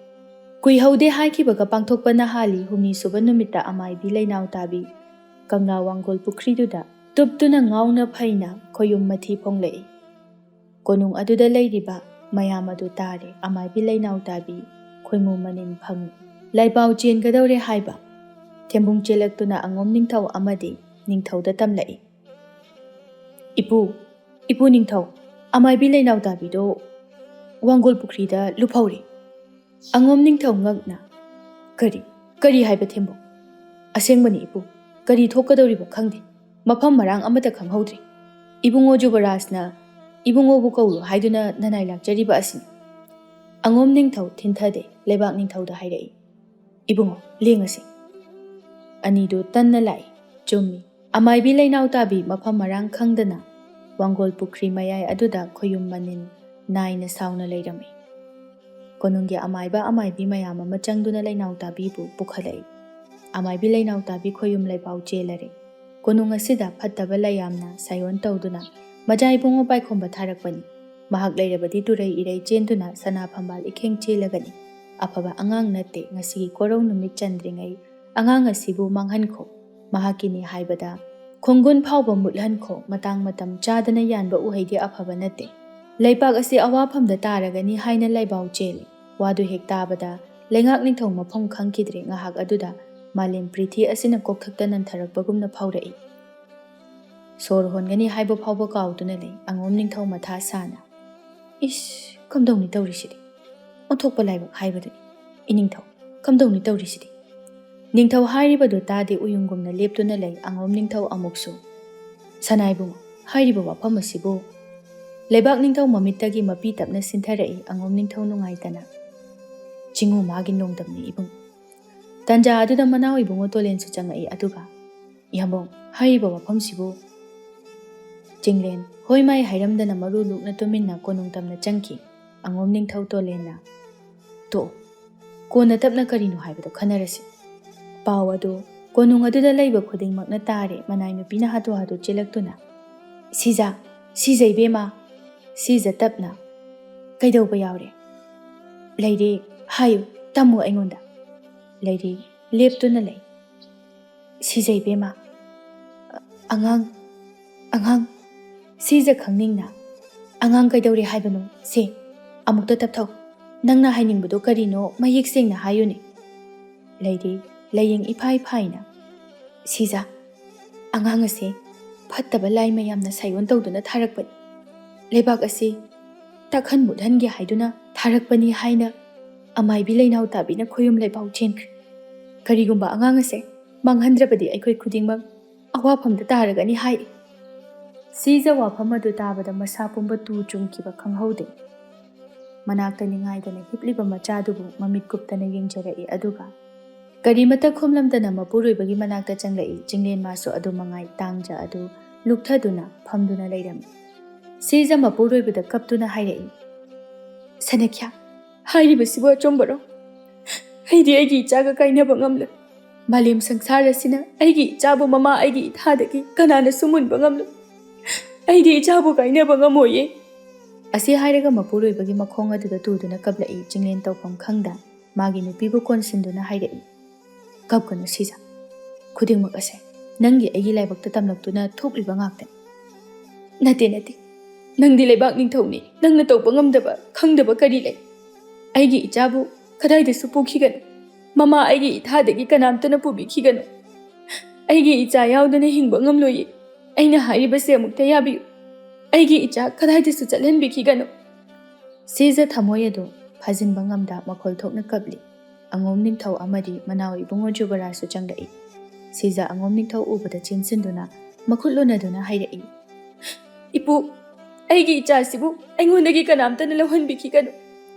ꯀꯨꯏꯍꯧꯗꯦ ꯍꯥꯏꯈꯤꯕꯒ ꯄꯥꯡꯊꯣꯛꯄꯅ ꯍꯥꯜꯂꯤ ꯍꯨꯝꯅꯤ ꯁꯨꯕ ꯅꯨꯃꯤꯠꯇ ꯑꯃꯥꯏꯕꯤ ꯂꯩꯅꯥꯎ ꯇꯥꯕꯤ ꯀꯪꯂꯥ ꯋꯥꯡꯒꯣꯜ ꯄꯨꯈ꯭ꯔꯤꯗꯨꯗ ꯇꯨꯞꯇꯨꯅ ꯉꯥꯎꯅ ꯐꯩꯅ ꯈꯣꯌꯨꯝ ꯃꯊꯤ ꯐꯣꯡꯂꯛꯏ꯫ ꯀꯣꯅꯨꯡ ꯑꯗꯨꯗ ꯂꯩꯔꯤꯕ ꯃꯌꯥꯝ ꯑꯗꯨ ꯇꯥꯔꯦ꯫ ꯑꯃꯥꯏꯕꯤ ꯂꯩꯅꯥꯎ ꯇꯥꯕꯤ ꯈꯣꯏꯃꯨ ꯃꯅꯤꯟ ꯐꯪꯏ꯫ ꯂꯥꯏꯄꯥꯎ ꯆꯦꯟꯒꯗꯧꯔꯦ ꯍꯥꯏꯕ ꯊꯦꯝꯕꯨꯡ ꯆꯦꯜꯂꯛꯇꯨꯅ ꯑꯉꯣꯝ ꯅꯤꯡꯊꯧ ꯑꯃꯗꯤ ꯅꯤꯡꯊꯧꯗ ꯇꯝꯂꯛꯏ꯫ "ꯏꯄꯨ, ꯏꯄꯨ ꯅꯤꯡꯊꯧ, ꯑꯃꯥꯏꯕꯤ ꯂꯩꯅꯥꯎ ꯇꯥꯕꯤꯗꯣ ꯋꯥꯡꯒꯣꯜ ꯄꯨꯈ꯭ꯔꯤꯗ ꯂꯨꯞꯍꯧꯔꯦ꯫" ꯑꯉꯣꯝ ꯅꯤꯡꯊꯧ ꯉꯛꯅ, "ꯀꯔꯤ, ꯀꯔꯤ ꯍꯥꯏꯕ ꯊꯦꯝꯕꯨꯡ? ꯑꯁꯦꯡꯕꯅꯤ ꯏꯄꯨ, ꯀꯔꯤ ꯊꯣꯛꯀꯗꯧꯔꯤꯕ ꯈꯪꯗꯦ꯫ ꯃꯐꯝ ꯃꯔꯥꯡ ꯑꯃꯠꯇ ꯈꯪꯍꯧꯗ꯭ꯔꯦ꯫ ꯏꯕꯨꯡꯉꯣ ꯖꯨꯕꯔꯥꯖꯅ ꯏꯕꯨꯡꯉꯣꯕꯨ ꯀꯧꯔꯨ ꯍꯥꯏꯗꯨꯅ ꯅꯅꯥꯏ ꯂꯥꯛꯆꯔꯤꯕ ꯑꯁꯤꯅꯤ꯫" ꯑꯉꯣꯝ ꯅꯤꯡꯊꯧ ꯊꯤꯟꯊꯗꯦ, ꯂꯩꯕꯥꯛ ꯅꯤꯡꯊꯧꯗ ꯍꯥꯏꯔꯛꯏ꯫ "ꯏꯕꯨꯡꯉꯣ, ꯂꯦꯡꯉꯁꯤ꯫" ꯑꯅꯤꯗꯨ ꯇꯟꯅ ꯂꯥꯛꯏ꯫ ꯆꯨꯝꯃꯤ꯫ ꯑꯃꯥꯏꯕꯤ ꯂꯩꯅꯥꯎ ꯇꯥꯕꯤ ꯃꯐꯝ ꯃꯔꯥꯡ ꯈꯪꯗꯅ ꯋꯥꯡꯒꯣꯜ ꯄꯨꯈ꯭ꯔꯤ ꯃꯌꯥꯏ ꯑꯗꯨꯗ ꯈꯣꯌꯨꯝ ꯃꯅꯤꯟ ꯅꯥꯏꯅ ꯁꯥꯎꯅ ꯂꯩꯔꯝꯃꯤ꯫ ꯀꯣꯅꯨꯡꯒꯤ ꯑꯃꯥꯏꯕ ꯑꯃꯥꯏꯕꯤ ꯃꯌꯥꯝ ꯑꯃ ꯆꯪꯗꯨꯅ ꯂꯩꯅꯥꯎ ꯇꯥꯕꯤꯕꯨ ꯄꯨꯈꯠꯂꯛꯏ꯫ ꯑꯃꯥꯏꯕꯤ ꯂꯩꯅꯥꯎ ꯇꯥꯕꯤ ꯈꯣꯌꯨꯝ ꯂꯩꯄꯥꯎ ꯆꯦꯜꯂꯔꯦ꯫ ꯀꯣꯅꯨꯡ ꯑꯁꯤꯗ ꯐꯠꯇꯕ ꯂꯩꯌꯥꯝꯅ ꯁꯥꯏꯑꯣꯟ ꯇꯧꯗꯨꯅ ꯃꯖꯥ ꯏꯕꯨꯡꯉꯣ ꯄꯥꯏꯈꯣꯝꯕ ꯊꯥꯔꯛꯄꯅꯤ꯫ ꯃꯍꯥꯛ ꯂꯩꯔꯕꯗꯤ ꯇꯨꯔꯩ ꯏꯔꯩ ꯆꯦꯟꯗꯨꯅ ꯁꯅꯥ ꯐꯝꯕꯥꯜ ꯏꯈꯦꯡ ꯆꯦꯜꯂꯒꯅꯤ꯫ ꯑꯐꯕ ꯑꯉꯥꯡ ꯅꯠꯇꯦ꯫ ꯉꯁꯤꯒꯤ ꯀꯣꯔꯧ ꯅꯨꯃꯤꯠ ꯆꯟꯗ꯭ꯔꯤꯉꯩ ꯑꯉꯥꯡ ꯑꯁꯤꯕꯨ ꯃꯥꯡꯍꯟꯈꯣ꯫ ꯃꯍꯥꯛꯀꯤꯅꯤ ꯍꯥꯏꯕꯗ ꯈꯣꯡꯒꯨꯟ ꯐꯥꯎꯕ ꯃꯨꯠꯍꯟꯈꯣ꯫ ꯃꯇꯥꯡ ꯃꯇꯝ ꯆꯥꯗꯅ ꯌꯥꯟꯕ ꯎꯍꯩꯗꯤ ꯑꯐꯕ ꯅꯠꯇꯦ꯫ ꯂꯩꯄꯥꯛ ꯑꯁꯤ ꯑꯋꯥꯐꯝꯗ ꯇꯥꯔꯒꯅꯤ ꯍꯥꯏꯅ ꯂꯥꯏꯕꯥꯎ ꯆꯦꯜꯂꯤ꯫ ꯋꯥꯗꯨ ꯍꯦꯛ ꯇꯥꯕꯗ ꯂꯩꯉꯥꯛ ꯅꯤꯡꯊꯧ ꯃꯐꯝ ꯈꯪꯈꯤꯗ꯭ꯔꯦ꯫ ꯉꯥꯏꯍꯥꯛ ꯑꯗꯨꯗ ꯃꯥꯂꯦꯝ ꯄ꯭ꯔꯤꯊꯤ ꯑꯁꯤꯅ ꯀꯣꯛꯊꯛꯇ ꯅꯟꯊꯔꯛꯄꯒꯨꯝꯅ ꯐꯥꯎꯔꯛꯏ꯫ ꯁꯣꯔ ꯍꯣꯟꯒꯅꯤ ꯍꯥꯏꯕ ꯐꯥꯎꯕ ꯀꯥꯎꯗꯨꯅ ꯂꯩ꯫ ꯑꯉꯣꯝ ꯅꯤꯡꯊꯧ ꯃꯊꯥ ꯁꯥꯅ, "ꯏꯁ, ꯀꯝꯗꯧꯅꯤ ꯇꯧꯔꯤꯁꯤꯗꯤ? ꯑꯣꯟꯊꯣꯛꯄ ꯂꯥꯏꯕꯛ ꯍꯥꯏꯕꯗꯨꯅꯤ꯫ ꯏꯅꯤꯡꯊꯧ, ꯀꯝꯗꯧꯅꯤ ꯇꯧꯔꯤꯁꯤꯗꯤ?" ꯅꯤꯡꯊꯧ ꯍꯥꯏꯔꯤꯕꯗꯨ ꯇꯥꯗꯦ, ꯎꯌꯨꯡꯒꯨꯝꯅ ꯂꯦꯞꯇꯨꯅ ꯂꯩ꯫ ꯑꯉꯣꯝ ꯅꯤꯡꯊꯧ ꯑꯃꯨꯛꯁꯨ, "ꯁꯅꯥꯏꯕꯨꯡꯉꯣ, ꯍꯥꯏꯔꯤꯕ ꯋꯥꯐꯝ ꯑꯁꯤꯕꯨ?" ꯂꯩꯕꯥꯛ ꯅꯤꯡꯊꯧ ꯃꯃꯤꯠꯇꯒꯤ ꯃꯄꯤ ꯇꯞꯅ ꯁꯤꯟꯊꯔꯛꯏ꯫ ꯑꯉꯣꯝ ꯅꯤꯡꯊꯧ ꯅꯨꯡꯉꯥꯏꯇꯅ, "ꯆꯤꯡꯉꯨ ꯃꯥꯒꯤ ꯅꯣꯡꯗꯝꯅꯤ ꯏꯕꯨꯡ꯫" ꯇꯟꯖꯥ ꯑꯗꯨꯗ ꯃꯅꯥꯎ ꯏꯕꯨꯡꯉꯣ ꯇꯣꯂꯦꯟꯁꯨ ꯆꯪꯉꯛꯏ, ꯑꯗꯨꯒ, "ꯏꯌꯥꯝꯕꯨꯡ, ꯍꯥꯏꯔꯤꯕ ꯋꯥꯐꯝꯁꯤꯕꯨ?" ꯆꯤꯡꯂꯦꯟ ꯍꯣꯏ ꯃꯥꯏ ꯍꯥꯏꯔꯝꯗꯅ ꯃꯔꯨ ꯂꯨꯛꯅ ꯇꯨꯃꯤꯟꯅ ꯀꯣꯅꯨꯡ ꯇꯝꯅ ꯆꯪꯈꯤ꯫ ꯑꯉꯣꯝ ꯅꯤꯡꯊꯧ ꯇꯣꯂꯦꯟꯅ, "ꯇꯣꯛꯑꯣ, ꯀꯣꯟꯅ ꯇꯞꯅ ꯀꯔꯤꯅꯣ ꯍꯥꯏꯕꯗꯣ ꯈꯟꯅꯔꯁꯤ꯫ ꯄꯥꯎ ꯑꯗꯨ ꯀꯣꯅꯨꯡ ꯑꯗꯨꯗ ꯂꯩꯕ ꯈꯨꯗꯤꯡꯃꯛꯅ ꯇꯥꯔꯦ꯫ ꯃꯅꯥꯏ ꯅꯨꯄꯤꯅ ꯍꯥꯊꯨ ꯍꯥꯊꯨ ꯆꯦꯜꯂꯛꯇꯨꯅ, "ꯁꯤꯖ, ꯁꯤꯖ ꯏꯕꯦꯝꯃ, ꯁꯤꯖ ꯇꯞꯅ꯫ ꯀꯩꯗꯧꯕ ꯌꯥꯎꯔꯦ? ꯂꯩꯔꯦ, ꯍꯥꯏꯌꯨ, ꯇꯝꯃꯨ ꯑꯩꯉꯣꯟꯗ꯫" ꯂꯩꯔꯦ ꯂꯦꯞꯇꯨꯅ ꯂꯩ꯫ "ꯁꯤꯖ ꯏꯕꯦꯝꯃ, ꯑꯉꯥꯡ, ꯑꯉꯥꯡ꯫" ꯁꯤꯖ ꯈꯪꯅꯤꯡꯅ, "ꯑꯉꯥꯡ ꯀꯩꯗꯧꯔꯦ ꯍꯥꯏꯕꯅꯣ? ꯁꯦ, ꯑꯃꯨꯛꯇ ꯇꯞꯊꯧ꯫ ꯅꯪꯅ ꯍꯥꯏꯅꯤꯡꯕꯗꯣ ꯀꯔꯤꯅꯣ ꯃꯌꯦꯛ ꯁꯦꯡꯅ ꯍꯥꯏꯌꯨꯅꯦ꯫" ꯂꯩꯔꯦ ꯂꯥꯏꯌꯦꯡ ꯏꯐꯥꯏ ꯐꯥꯏꯅ, "ꯁꯤꯖ, ꯑꯉꯥꯡ ꯑꯁꯦ ꯐꯠꯇꯕ ꯂꯥꯏ ꯃꯌꯥꯝꯅ ꯁꯥꯏꯑꯣꯟ ꯇꯧꯗꯨꯅ ꯊꯥꯔꯛꯄꯅꯤ꯫ ꯂꯩꯕꯥꯛ ꯑꯁꯤ ꯇꯛꯍꯟ ꯃꯨꯠꯍꯟꯒꯦ ꯍꯥꯏꯗꯨꯅ ꯊꯥꯔꯛꯄꯅꯤ" ꯍꯥꯏꯅ ꯑꯃꯥꯏꯕꯤ ꯂꯩꯅꯥꯎ ꯇꯥꯕꯤꯅ ꯈꯣꯌꯨꯝ ꯂꯩꯄꯥꯎ ꯆꯦꯟꯈ꯭ꯔꯦ꯫ "ꯀꯔꯤꯒꯨꯝꯕ ꯑꯉꯥꯡ ꯑꯁꯦ ꯃꯥꯡꯍꯟꯗ꯭ꯔꯕꯗꯤ ꯑꯩꯈꯣꯏ ꯈꯨꯗꯤꯡꯃꯛ ꯑꯋꯥꯐꯝꯗ ꯇꯥꯔꯒꯅꯤ" ꯍꯥꯏ꯫ ꯁꯤꯖ ꯋꯥꯐꯝ ꯑꯗꯨ ꯇꯥꯕꯗ ꯃꯁꯥ ꯄꯨꯝꯕ ꯇꯨ ꯆꯨꯡꯈꯤꯕ ꯈꯪꯍꯧꯗꯦ꯫ ꯃꯅꯥꯛꯇ ꯅꯤꯡꯉꯥꯏꯗꯅ ꯍꯤꯞꯂꯤꯕ ꯃꯆꯥꯗꯨꯕꯨ ꯃꯃꯤꯠ ꯀꯨꯞꯇꯅ ꯌꯦꯡꯖꯔꯛꯏ, ꯑꯗꯨꯒ ꯀꯔꯤꯃꯠꯇ ꯈꯨꯝꯂꯝꯗꯅ ꯃꯄꯨꯔꯣꯏꯕꯒꯤ ꯃꯅꯥꯛꯇ ꯆꯪꯂꯛꯏ꯫ ꯆꯤꯡꯂꯦꯟ ꯃꯥꯁꯨ ꯑꯗꯨ ꯃꯉꯥꯏ ꯇꯥꯡꯖ ꯑꯗꯨ ꯂꯨꯞꯊꯗꯨꯅ ꯐꯝꯗꯨꯅ ꯂꯩꯔꯝꯃꯤ꯫ ꯁꯤꯖ ꯃꯄꯨꯔꯣꯏꯕꯗ ꯀꯞꯇꯨꯅ ꯍꯥꯏꯔꯛꯏ, "ꯁꯅꯈ꯭ꯌꯥ, ꯍꯥꯏꯔꯤꯕꯁꯤꯕꯨ ꯑꯆꯨꯝꯕꯔꯣ? ꯑꯩꯗꯤ ꯑꯩꯒꯤ ꯏꯆꯥꯒ ꯀꯥꯏꯅꯕ ꯉꯝꯂꯣꯏ꯫ ꯃꯥꯂꯦꯝ ꯁꯪꯁꯥꯔ ꯑꯁꯤꯅ ꯑꯩꯒꯤ ꯏꯆꯥꯕꯨ ꯃꯃꯥ ꯑꯩꯒꯤ ꯏꯊꯥꯗꯒꯤ ꯀꯅꯥꯅꯁꯨ ꯃꯨꯟꯕ ꯉꯝꯂꯣꯏ꯫ ꯑꯩꯗꯤ ꯏꯆꯥꯕꯨ ꯀꯥꯏꯅꯕ ꯉꯝꯃꯣꯏꯌꯦ꯫" ꯑꯁꯤ ꯍꯥꯏꯔꯒ ꯃꯄꯨꯔꯣꯏꯕꯒꯤ ꯃꯈꯣꯡ ꯑꯗꯨꯗ ꯇꯨꯗꯨꯅ ꯀꯞꯂꯛꯏ꯫ ꯆꯤꯡꯂꯦꯟ ꯇꯧꯐꯝ ꯈꯪꯗ ꯃꯥꯒꯤ ꯅꯨꯄꯤꯕꯨ ꯀꯣꯟꯁꯤꯟꯗꯨꯅ ꯍꯥꯏꯔꯛꯏ, "ꯀꯞꯀꯅꯨ ꯁꯤꯖ, ꯈꯨꯗꯤꯡꯃꯛ ꯑꯁꯦ ꯅꯪꯒꯤ ꯑꯩꯒꯤ ꯂꯥꯏꯕꯛꯇ ꯇꯝꯂꯛꯇꯨꯅ ꯊꯣꯛꯂꯤꯕ ꯉꯥꯛꯇꯅꯤ꯫" "ꯅꯠꯇꯦ, ꯅꯠꯇꯦ, ꯅꯪꯗꯤ ꯂꯩꯕꯥꯛ ꯅꯤꯡꯊꯧꯅꯤ, ꯅꯪꯅ ꯇꯧꯕ ꯉꯝꯗꯕ, ꯈꯪꯗꯕ ꯀꯔꯤ ꯂꯩ? ꯑꯩꯒꯤ ꯏꯆꯥꯕꯨ ꯀꯗꯥꯏꯗꯁꯨ ꯄꯨꯈꯤꯒꯅꯨ, ꯃꯃꯥ ꯑꯩꯒꯤ ꯏꯊꯥꯗꯒꯤ ꯀꯅꯥꯝꯇꯅ ꯄꯨꯕꯤꯈꯤꯒꯅꯨ꯫ ꯑꯩꯒꯤ ꯏꯆꯥ ꯌꯥꯎꯗꯅ ꯍꯤꯡꯕ ꯉꯝꯂꯣꯏꯌꯦ꯫ ꯑꯩꯅ ꯍꯥꯏꯔꯤꯕꯁꯦ ꯑꯃꯨꯛꯇ ꯌꯥꯕꯤꯌꯨ꯫ ꯑꯩꯒꯤ ꯏꯆꯥ ꯀꯗꯥꯏꯗꯁꯨ ꯆꯠꯍꯟꯕꯤꯈꯤꯒꯅꯨ꯫" ꯁꯤꯖ ꯊꯃꯣꯏ ꯑꯗꯨ ꯐꯥꯖꯤꯟꯕ ꯉꯝꯗ ꯃꯈꯣꯜ ꯊꯣꯛꯅ ꯀꯞꯂꯤ꯫ ꯑꯉꯣꯝ ꯅꯤꯡꯊꯧ ꯑꯃꯗꯤ ꯃꯅꯥꯎ ꯏꯕꯨꯡꯉꯣ ꯖꯨꯕꯔꯥꯖꯁꯨ ꯆꯪꯂꯛꯏ꯫ ꯁꯤꯖ ꯑꯉꯣꯝ ꯅꯤꯡꯊꯧ ꯎꯕꯗ ꯆꯦꯟꯁꯤꯟꯗꯨꯅ ꯃꯈꯨꯠ ꯂꯣꯟꯅꯗꯨꯅ ꯍꯥꯏꯔꯛꯏ, "ꯏꯄꯨ, ꯑꯩꯒꯤ ꯏꯆꯥꯁꯤꯕꯨ ꯑꯩꯉꯣꯟꯗꯒꯤ ꯀꯅꯥꯝꯇꯅ ꯂꯧꯍꯟꯕꯤꯈꯤꯒꯅꯨ꯫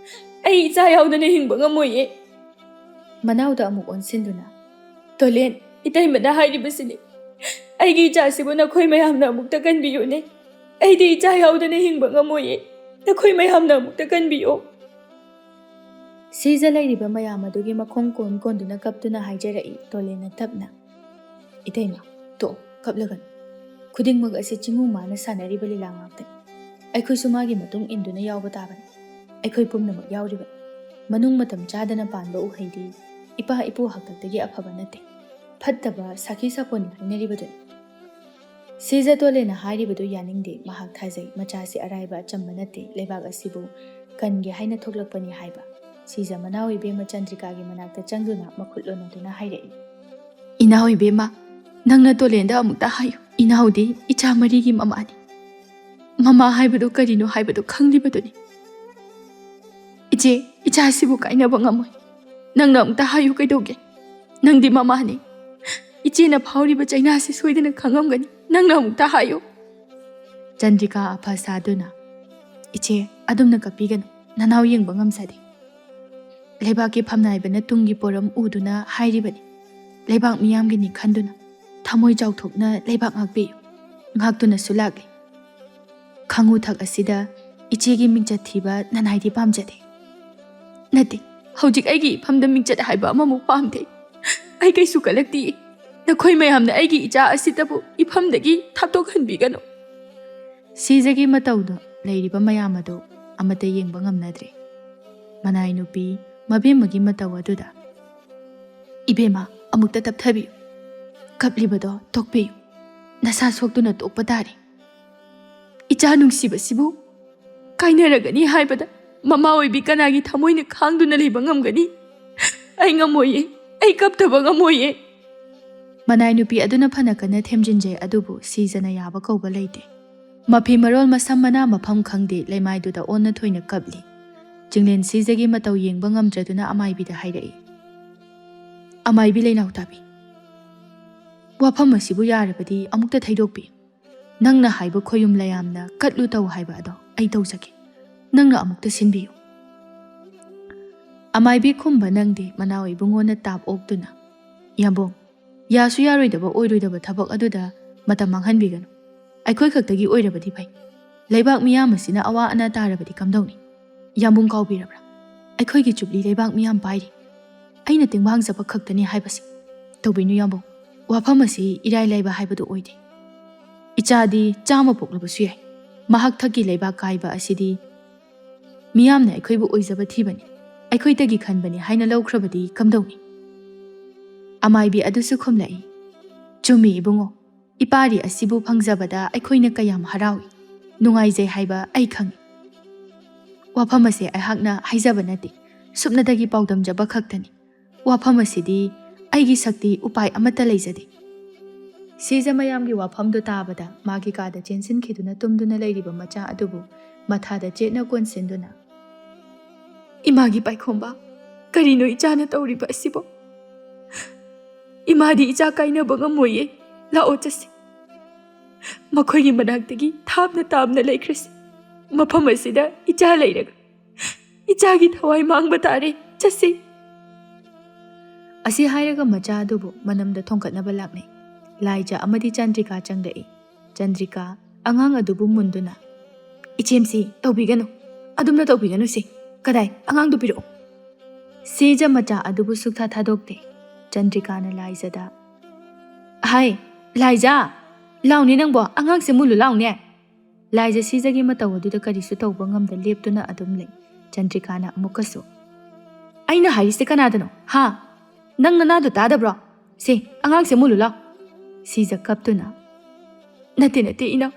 ꯑꯩ ꯏꯆꯥ ꯌꯥꯎꯗꯅ ꯍꯤꯡꯕ ꯉꯝꯃꯣꯏꯌꯦ꯫" ꯃꯅꯥꯎꯗ ꯑꯃꯨꯛ ꯑꯣꯟꯁꯤꯟꯗꯨꯅ, "ꯇꯣꯂꯦꯟ, ꯏꯇꯩꯃꯅ ꯍꯥꯏꯔꯤꯕꯁꯤꯅꯤ꯫ ꯑꯩꯒꯤ ꯏꯆꯥꯁꯤꯕꯨ ꯅꯈꯣꯏ ꯃꯌꯥꯝꯅ ꯑꯃꯨꯛꯇ ꯀꯟꯕꯤꯌꯨꯅꯦ꯫ ꯑꯩꯗꯤ ꯏꯆꯥ ꯌꯥꯎꯗꯅ ꯍꯤꯡꯕ ꯉꯝꯃꯣꯏꯌꯦ꯫ ꯅꯈꯣꯏ ꯃꯌꯥꯝꯅ ꯑꯃꯨꯛꯇ ꯀꯟꯕꯤꯌꯣ꯫" ꯁꯤꯖ ꯂꯩꯔꯤꯕ ꯃꯌꯥꯝ ꯑꯗꯨꯒꯤ ꯃꯈꯣꯡ ꯀꯣꯟ ꯀꯣꯟꯗꯨꯅ ꯀꯞꯇꯨꯅ ꯍꯥꯏꯖꯔꯛꯏ ꯇꯣꯂꯦꯟꯅ ꯇꯞꯅ, "ꯏꯇꯩꯃ, ꯇꯣꯛꯑꯣ, ꯀꯞꯂꯒꯅꯨ꯫ ꯈꯨꯗꯤꯡꯃꯛ ꯑꯁꯤ ꯆꯤꯡꯉꯨ ꯃꯥꯅ ꯁꯥꯟꯅꯔꯤꯕ ꯂꯤꯂꯥ ꯉꯥꯛꯇꯅꯤ꯫ ꯑꯩꯈꯣꯏꯁꯨ ꯃꯥꯒꯤ ꯃꯇꯨꯡ ꯏꯟꯗꯨꯅ ꯌꯥꯎꯕ ꯇꯥꯕꯅꯤ꯫ ꯑꯩꯈꯣꯏ ꯄꯨꯝꯅꯃꯛ ꯌꯥꯎꯔꯤꯕꯅꯤ꯫ ꯃꯅꯨꯡ ꯃꯇꯝ ꯆꯥꯗꯅ ꯄꯥꯟꯕ ꯎꯍꯩꯗꯤ ꯏꯄꯥ ꯏꯄꯨ ꯍꯥꯛꯇꯛꯇꯒꯤ ꯑꯐꯕ ꯅꯠꯇꯦ꯫ ꯐꯠꯇꯕ ꯁꯥꯈꯤ ꯁꯥꯄꯣꯟꯅꯤ ꯍꯥꯏꯅꯔꯤꯕꯗꯨꯅꯤ꯫" ꯁꯤꯖ ꯇꯣꯂꯦꯟꯅ ꯍꯥꯏꯔꯤꯕꯗꯨ ꯌꯥꯅꯤꯡꯗꯦ꯫ ꯃꯍꯥꯛ ꯊꯥꯖꯩ ꯃꯆꯥꯁꯤ ꯑꯔꯥꯏꯕ ꯑꯆꯝꯕ ꯅꯠꯇꯦ, ꯂꯩꯕꯥꯛ ꯑꯁꯤꯕꯨ ꯀꯟꯒꯦ ꯍꯥꯏꯅ ꯊꯣꯛꯂꯛꯄꯅꯤ ꯍꯥꯏꯕ꯫ ꯁꯤꯖ ꯃꯅꯥꯎ ꯏꯕꯦꯝꯃ ꯆꯟꯗ꯭ꯔꯤꯀꯥꯒꯤ ꯃꯅꯥꯛꯇ ꯆꯪꯗꯨꯅ ꯃꯈꯨꯠ ꯂꯣꯟꯅꯗꯨꯅ ꯍꯥꯏꯔꯛꯏ, "ꯏꯅꯥꯎ ꯏꯕꯦꯝꯃ, ꯅꯪꯅ ꯇꯣꯂꯦꯟꯗ ꯑꯃꯨꯛꯇ ꯍꯥꯏꯌꯨ꯫ ꯏꯅꯥꯎꯗꯤ ꯏꯆꯥ ꯃꯔꯤꯒꯤ ꯃꯃꯥꯅꯤ꯫ ꯃꯃꯥ ꯍꯥꯏꯕꯗꯨ ꯀꯔꯤꯅꯣ ꯍꯥꯏꯕꯗꯨ ꯈꯪꯂꯤꯕꯗꯨꯅꯤ꯫ ꯏꯆꯦ, ꯏꯆꯥꯁꯤꯕꯨ ꯀꯥꯏꯅꯕ ꯉꯝꯃꯣꯏ꯫ ꯅꯪꯅ ꯑꯃꯨꯛꯇ ꯍꯥꯏꯌꯨ ꯀꯩꯗꯧꯒꯦ? ꯅꯪꯗꯤ ꯃꯃꯥꯅꯤ꯫ ꯏꯆꯦꯅ ꯐꯥꯎꯔꯤꯕ ꯆꯩꯅꯥꯁꯤ ꯁꯣꯏꯗꯅ ꯈꯪꯉꯝꯒꯅꯤ꯫ ꯅꯪꯅ ꯑꯃꯨꯛꯇ ꯍꯥꯏꯌꯨ꯫" ꯆꯟꯗ꯭ꯔꯤꯀꯥ ꯑꯐ ꯁꯥꯗꯨꯅ, "ꯏꯆꯦ, ꯑꯗꯨꯝꯅ ꯀꯞꯄꯤꯒꯅꯨ꯫ ꯅꯅꯥꯎ ꯌꯦꯡꯕ ꯉꯝꯖꯗꯦ꯫ ꯂꯩꯕꯥꯛꯀꯤ ꯐꯝꯅꯥꯏꯕꯅ ꯇꯨꯡꯒꯤ ꯄꯣꯔꯝ ꯎꯗꯨꯅ ꯍꯥꯏꯔꯤꯕꯅꯤ꯫ ꯂꯩꯕꯥꯛ ꯃꯤꯌꯥꯝꯒꯤꯅꯤ ꯈꯟꯗꯨꯅ ꯊꯃꯣꯏ ꯆꯥꯎꯊꯣꯛꯅ ꯂꯩꯕꯥꯛ ꯉꯥꯛꯄꯤꯌꯨ꯫ ꯉꯥꯛꯇꯨꯅꯁꯨ ꯂꯥꯛꯂꯤ꯫ ꯈꯥꯉꯨ ꯊꯛ ꯑꯁꯤꯗ ꯏꯆꯦꯒꯤ ꯃꯤꯡꯆꯠ ꯊꯤꯕ ꯅꯅꯥꯏꯗꯤ ꯄꯥꯝꯖꯗꯦ꯫" "ꯅꯠꯇꯦ, ꯍꯧꯖꯤꯛ ꯑꯩꯒꯤ ꯏꯐꯝꯗ ꯃꯤꯡꯆꯠ ꯍꯥꯏꯕ ꯑꯃꯃꯨꯛ ꯄꯥꯝꯗꯦ꯫ ꯑꯩ ꯀꯩꯁꯨ ꯀꯂꯛꯇꯤꯌꯦ꯫ ꯅꯈꯣꯏ ꯃꯌꯥꯝꯅ ꯑꯩꯒꯤ ꯏꯆꯥ ꯑꯁꯤꯇꯕꯨ ꯏꯐꯝꯗꯒꯤ ꯊꯥꯞꯇꯣꯛꯍꯟꯕꯤꯒꯅꯨ꯫" ꯁꯤꯖꯒꯤ ꯃꯇꯧꯗ ꯂꯩꯔꯤꯕ ꯃꯌꯥꯝ ꯑꯗꯨ ꯑꯃꯠꯇ ꯌꯦꯡꯕ ꯉꯝꯅꯗ꯭ꯔꯦ꯫ ꯃꯅꯥꯏ ꯅꯨꯄꯤ ꯃꯕꯦꯝꯃꯒꯤ ꯃꯇꯧ ꯑꯗꯨꯗ, "ꯏꯕꯦꯝꯃ, ꯑꯃꯨꯛꯇ ꯇꯞꯊꯕꯤꯌꯨ꯫ ꯀꯞꯂꯤꯕꯗꯣ ꯇꯣꯛꯄꯤꯌꯨ꯫ ꯅꯁꯥ ꯁꯣꯛꯇꯨꯅ ꯇꯣꯛꯄ ꯇꯥꯔꯦ꯫ ꯏꯆꯥ ꯅꯨꯡꯁꯤꯕꯁꯤꯕꯨ ꯀꯥꯏꯅꯔꯒꯅꯤ ꯍꯥꯏꯕꯗ ꯃꯃꯥ ꯑꯣꯏꯕꯤ ꯀꯅꯥꯒꯤ ꯊꯃꯣꯏꯅ ꯈꯥꯡꯗꯨꯅ ꯂꯩꯕ ꯉꯝꯒꯅꯤ? ꯑꯩ ꯉꯝꯃꯣꯏꯌꯦ꯫ ꯑꯩ ꯀꯞꯇꯕ ꯉꯝꯃꯣꯏꯌꯦ꯫" ꯃꯅꯥꯏ ꯅꯨꯄꯤ ꯑꯗꯨꯅ ꯐꯅ ꯀꯟꯅ ꯊꯦꯝꯖꯤꯟꯖꯩ, ꯑꯗꯨꯕꯨ ꯁꯤꯖꯅ ꯌꯥꯕ ꯀꯧꯕ ꯂꯩꯇꯦ꯫ ꯃꯐꯤ ꯃꯔꯣꯜ ꯃꯁꯝ ꯃꯅꯥ ꯃꯐꯝ ꯈꯪꯗꯦ, ꯂꯩꯃꯥꯏꯗꯨꯗ ꯑꯣꯟꯅ ꯊꯣꯏꯅ ꯀꯞꯂꯤ꯫ ꯆꯤꯡꯂꯦꯟ ꯁꯤꯖꯒꯤ ꯃꯇꯧ ꯌꯦꯡꯕ ꯉꯝꯗ꯭ꯔꯗꯨꯅ ꯑꯃꯥꯏꯕꯤꯗ ꯍꯥꯏꯔꯛꯏ, "ꯑꯃꯥꯏꯕꯤ ꯂꯩꯅꯥꯎ ꯇꯥꯕꯤ, ꯋꯥꯐꯝ ꯑꯁꯤꯕꯨ ꯌꯥꯔꯕꯗꯤ ꯑꯃꯨꯛꯇ ꯊꯩꯗꯣꯛꯄꯤꯌꯨ꯫ ꯅꯪꯅ ꯍꯥꯏꯕ ꯈꯣꯌꯨꯝ ꯂꯌꯥꯝꯅ ꯀꯠꯂꯨ ꯇꯧ ꯍꯥꯏꯕ ꯑꯗꯣ ꯑꯩ ꯇꯧꯖꯒꯦ꯫ ꯅꯪꯅ ꯑꯃꯨꯛꯇ ꯁꯤꯟꯕꯤꯌꯨ꯫" ꯑꯃꯥꯏꯕꯤ ꯈꯨꯝꯕ ꯅꯪꯗꯦ, ꯃꯅꯥꯎ ꯏꯕꯨꯡꯉꯣꯅ ꯇꯥꯞ ꯑꯣꯛꯇꯨꯅ, "ꯌꯥꯝꯕꯨꯡ, ꯌꯥꯁꯨ ꯌꯥꯔꯣꯏꯗꯕ ꯑꯣꯏꯔꯣꯏꯗꯕ ꯊꯕꯛ ꯑꯗꯨꯗ ꯃꯇꯝ ꯃꯥꯡꯍꯟꯕꯤꯒꯅꯨ꯫ ꯑꯩꯈꯣꯏ ꯈꯛꯇꯒꯤ ꯑꯣꯏꯔꯕꯗꯤ ꯐꯩ꯫ ꯂꯩꯕꯥꯛ ꯃꯤꯌꯥꯝ ꯑꯁꯤꯅ ꯑꯋꯥ ꯑꯅꯥ ꯇꯥꯔꯕꯗꯤ ꯀꯝꯗꯧꯅꯤ? ꯌꯥꯝꯕꯨꯡ ꯀꯥꯎꯕꯤꯔꯕ꯭ꯔꯥ?" ꯑꯩꯈꯣꯏꯒꯤ ꯖꯨꯕ꯭ꯂꯤ ꯂꯩꯕꯥꯛ ꯃꯤꯌꯥꯝ ꯄꯥꯏꯔꯤ꯫ ꯑꯩꯅ ꯇꯦꯡꯕꯥꯡꯖꯕ ꯈꯛꯇꯅꯤ ꯍꯥꯏꯕꯁꯤ꯫ ꯇꯧꯕꯤꯅꯨ ꯌꯥꯝꯕꯨꯡ, ꯋꯥꯐꯝ ꯑꯁꯤ ꯏꯔꯥꯏ ꯂꯥꯏꯕ ꯍꯥꯏꯕꯗꯨ ꯑꯣꯏꯗꯦ꯫ ꯏꯆꯥꯗꯤ ꯆꯥꯝꯃ ꯄꯣꯛꯂꯕꯁꯨ ꯌꯥꯏ, ꯃꯍꯥꯛ ꯊꯛꯀꯤ ꯂꯩꯕꯥꯛ ꯀꯥꯏꯕ ꯑꯁꯤꯗꯤ ꯃꯤꯌꯥꯝꯅ ꯑꯩꯈꯣꯏꯕꯨ ꯑꯣꯏꯖꯕ ꯊꯤꯕꯅꯤ, ꯑꯩꯈꯣꯏꯗꯒꯤ ꯈꯟꯕꯅꯤ ꯍꯥꯏꯅ ꯂꯧꯈ꯭ꯔꯕꯗꯤ ꯀꯝꯗꯧꯅꯤ? ꯑꯃꯥꯏꯕꯤ ꯑꯗꯨꯁꯨ ꯈꯨꯝꯂꯛꯏ, "ꯆꯨꯝꯃꯤ ꯏꯕꯨꯡꯉꯣ, ꯏꯄꯥꯔꯤ ꯑꯁꯤꯕꯨ ꯐꯪꯖꯕꯗ ꯑꯩꯈꯣꯏꯅ ꯀꯌꯥꯝ ꯍꯔꯥꯎꯏ, ꯅꯨꯡꯉꯥꯏꯖꯩ ꯍꯥꯏꯕ ꯑꯩ ꯈꯪꯏ꯫ ꯋꯥꯐꯝ ꯑꯁꯦ ꯑꯩꯍꯥꯛꯅ ꯍꯥꯏꯖꯕ ꯅꯠꯇꯦ, ꯁꯨꯞꯅꯇꯒꯤ ꯄꯥꯎꯗꯝꯖꯕ ꯈꯛꯇꯅꯤ꯫ ꯋꯥꯐꯝ ꯑꯁꯤꯗꯤ ꯑꯩꯒꯤ ꯁꯛꯇꯤ ꯎꯄꯥꯏ ꯑꯃꯠꯇ ꯂꯩꯖꯗꯦ"꯫ ꯁꯤꯖ ꯃꯌꯥꯝꯒꯤ ꯋꯥꯐꯝꯗꯨ ꯇꯥꯕꯗ ꯃꯥꯒꯤ ꯀꯥꯗ ꯆꯦꯟꯁꯤꯟꯈꯤꯗꯨꯅ ꯇꯨꯝꯗꯨꯅ ꯂꯩꯔꯤꯕ ꯃꯆꯥ ꯑꯗꯨꯕꯨ ꯃꯊꯥꯗ ꯆꯦꯠꯅ ꯀꯣꯟꯁꯤꯟꯗꯨꯅ, "ꯏꯃꯥꯒꯤ ꯄꯥꯏꯈꯣꯝꯕ, ꯀꯔꯤꯅꯣ ꯏꯆꯥꯅ ꯇꯧꯔꯤꯕ ꯑꯁꯤꯕꯣ? ꯏꯃꯥꯗꯤ ꯏꯆꯥ ꯀꯥꯏꯅꯕ ꯉꯝꯃꯣꯏꯌꯦ꯫ ꯂꯥꯛꯑꯣ ꯆꯠꯁꯤ꯫ ꯃꯈꯣꯏꯒꯤ ꯃꯅꯥꯛꯇꯒꯤ ꯊꯥꯞꯅ ꯇꯥꯝꯅ ꯂꯩꯈ꯭ꯔꯁꯤ꯫ ꯃꯐꯝ ꯑꯁꯤꯗ ꯏꯆꯥ ꯂꯩꯔꯒ ꯏꯆꯥꯒꯤ ꯊꯋꯥꯏ ꯃꯥꯡꯕ ꯇꯥꯔꯦ꯫ ꯆꯠꯁꯤ"꯫ ꯑꯁꯤ ꯍꯥꯏꯔꯒ ꯃꯆꯥ ꯑꯗꯨꯕꯨ ꯃꯅꯝꯗ ꯊꯣꯡꯒꯠꯅꯕ ꯂꯥꯛꯅꯩ꯫ ꯂꯥꯏꯖ ꯑꯃꯗꯤ ꯆꯟꯗ꯭ꯔꯤꯀꯥ ꯆꯪꯂꯛꯏ꯫ ꯆꯟꯗ꯭ꯔꯤꯀꯥ ꯑꯉꯥꯡ ꯑꯗꯨꯕꯨ ꯃꯨꯟꯗꯨꯅ, "ꯏꯆꯦꯝꯁꯤ, ꯇꯧꯕꯤꯒꯅꯨ, ꯑꯗꯨꯝꯅ ꯇꯧꯕꯤꯒꯅꯨꯁꯦ꯫ ꯀꯗꯥꯏ, ꯑꯉꯥꯡꯗꯨ ꯄꯤꯔꯛꯑꯣ"꯫ ꯁꯤꯖ ꯃꯆꯥ ꯑꯗꯨꯕꯨ ꯁꯨꯛꯊꯥ ꯊꯥꯗꯣꯛꯇꯦ꯫ ꯆꯟꯗ꯭ꯔꯤꯀꯥꯅ ꯂꯥꯏꯖꯗ, "ꯍꯥꯏ, ꯂꯥꯏꯖ, ꯂꯥꯎꯅꯦ ꯅꯪꯕꯣ, ꯑꯉꯥꯡꯁꯦ ꯃꯨꯜꯂꯨ ꯂꯥꯎꯅꯦ"꯫ ꯂꯥꯏꯖ ꯁꯤꯖꯒꯤ ꯃꯇꯧ ꯑꯗꯨꯗ ꯀꯔꯤꯁꯨ ꯇꯧꯕ ꯉꯝꯗ ꯂꯦꯞꯇꯨꯅ ꯑꯗꯨꯝ ꯂꯩ꯫ ꯆꯟꯗ꯭ꯔꯤꯀꯥꯅ ꯑꯃꯨꯛꯀꯁꯨ, "ꯑꯩꯅ ꯍꯥꯏꯔꯤꯁꯦ ꯀꯅꯥꯗꯅꯣ? ꯍꯥ? ꯅꯪ ꯅꯅꯥꯗꯨ ꯇꯥꯗꯕ꯭ꯔꯣ? ꯁꯦ, ꯑꯉꯥꯡꯁꯦ ꯃꯨꯜꯂꯨ ꯂꯥꯎ"꯫ ꯁꯤꯖ ꯀꯞꯇꯨꯅ, "ꯅꯠꯇꯦ, ꯅꯠꯇꯦ, ꯏꯅꯥꯎ꯫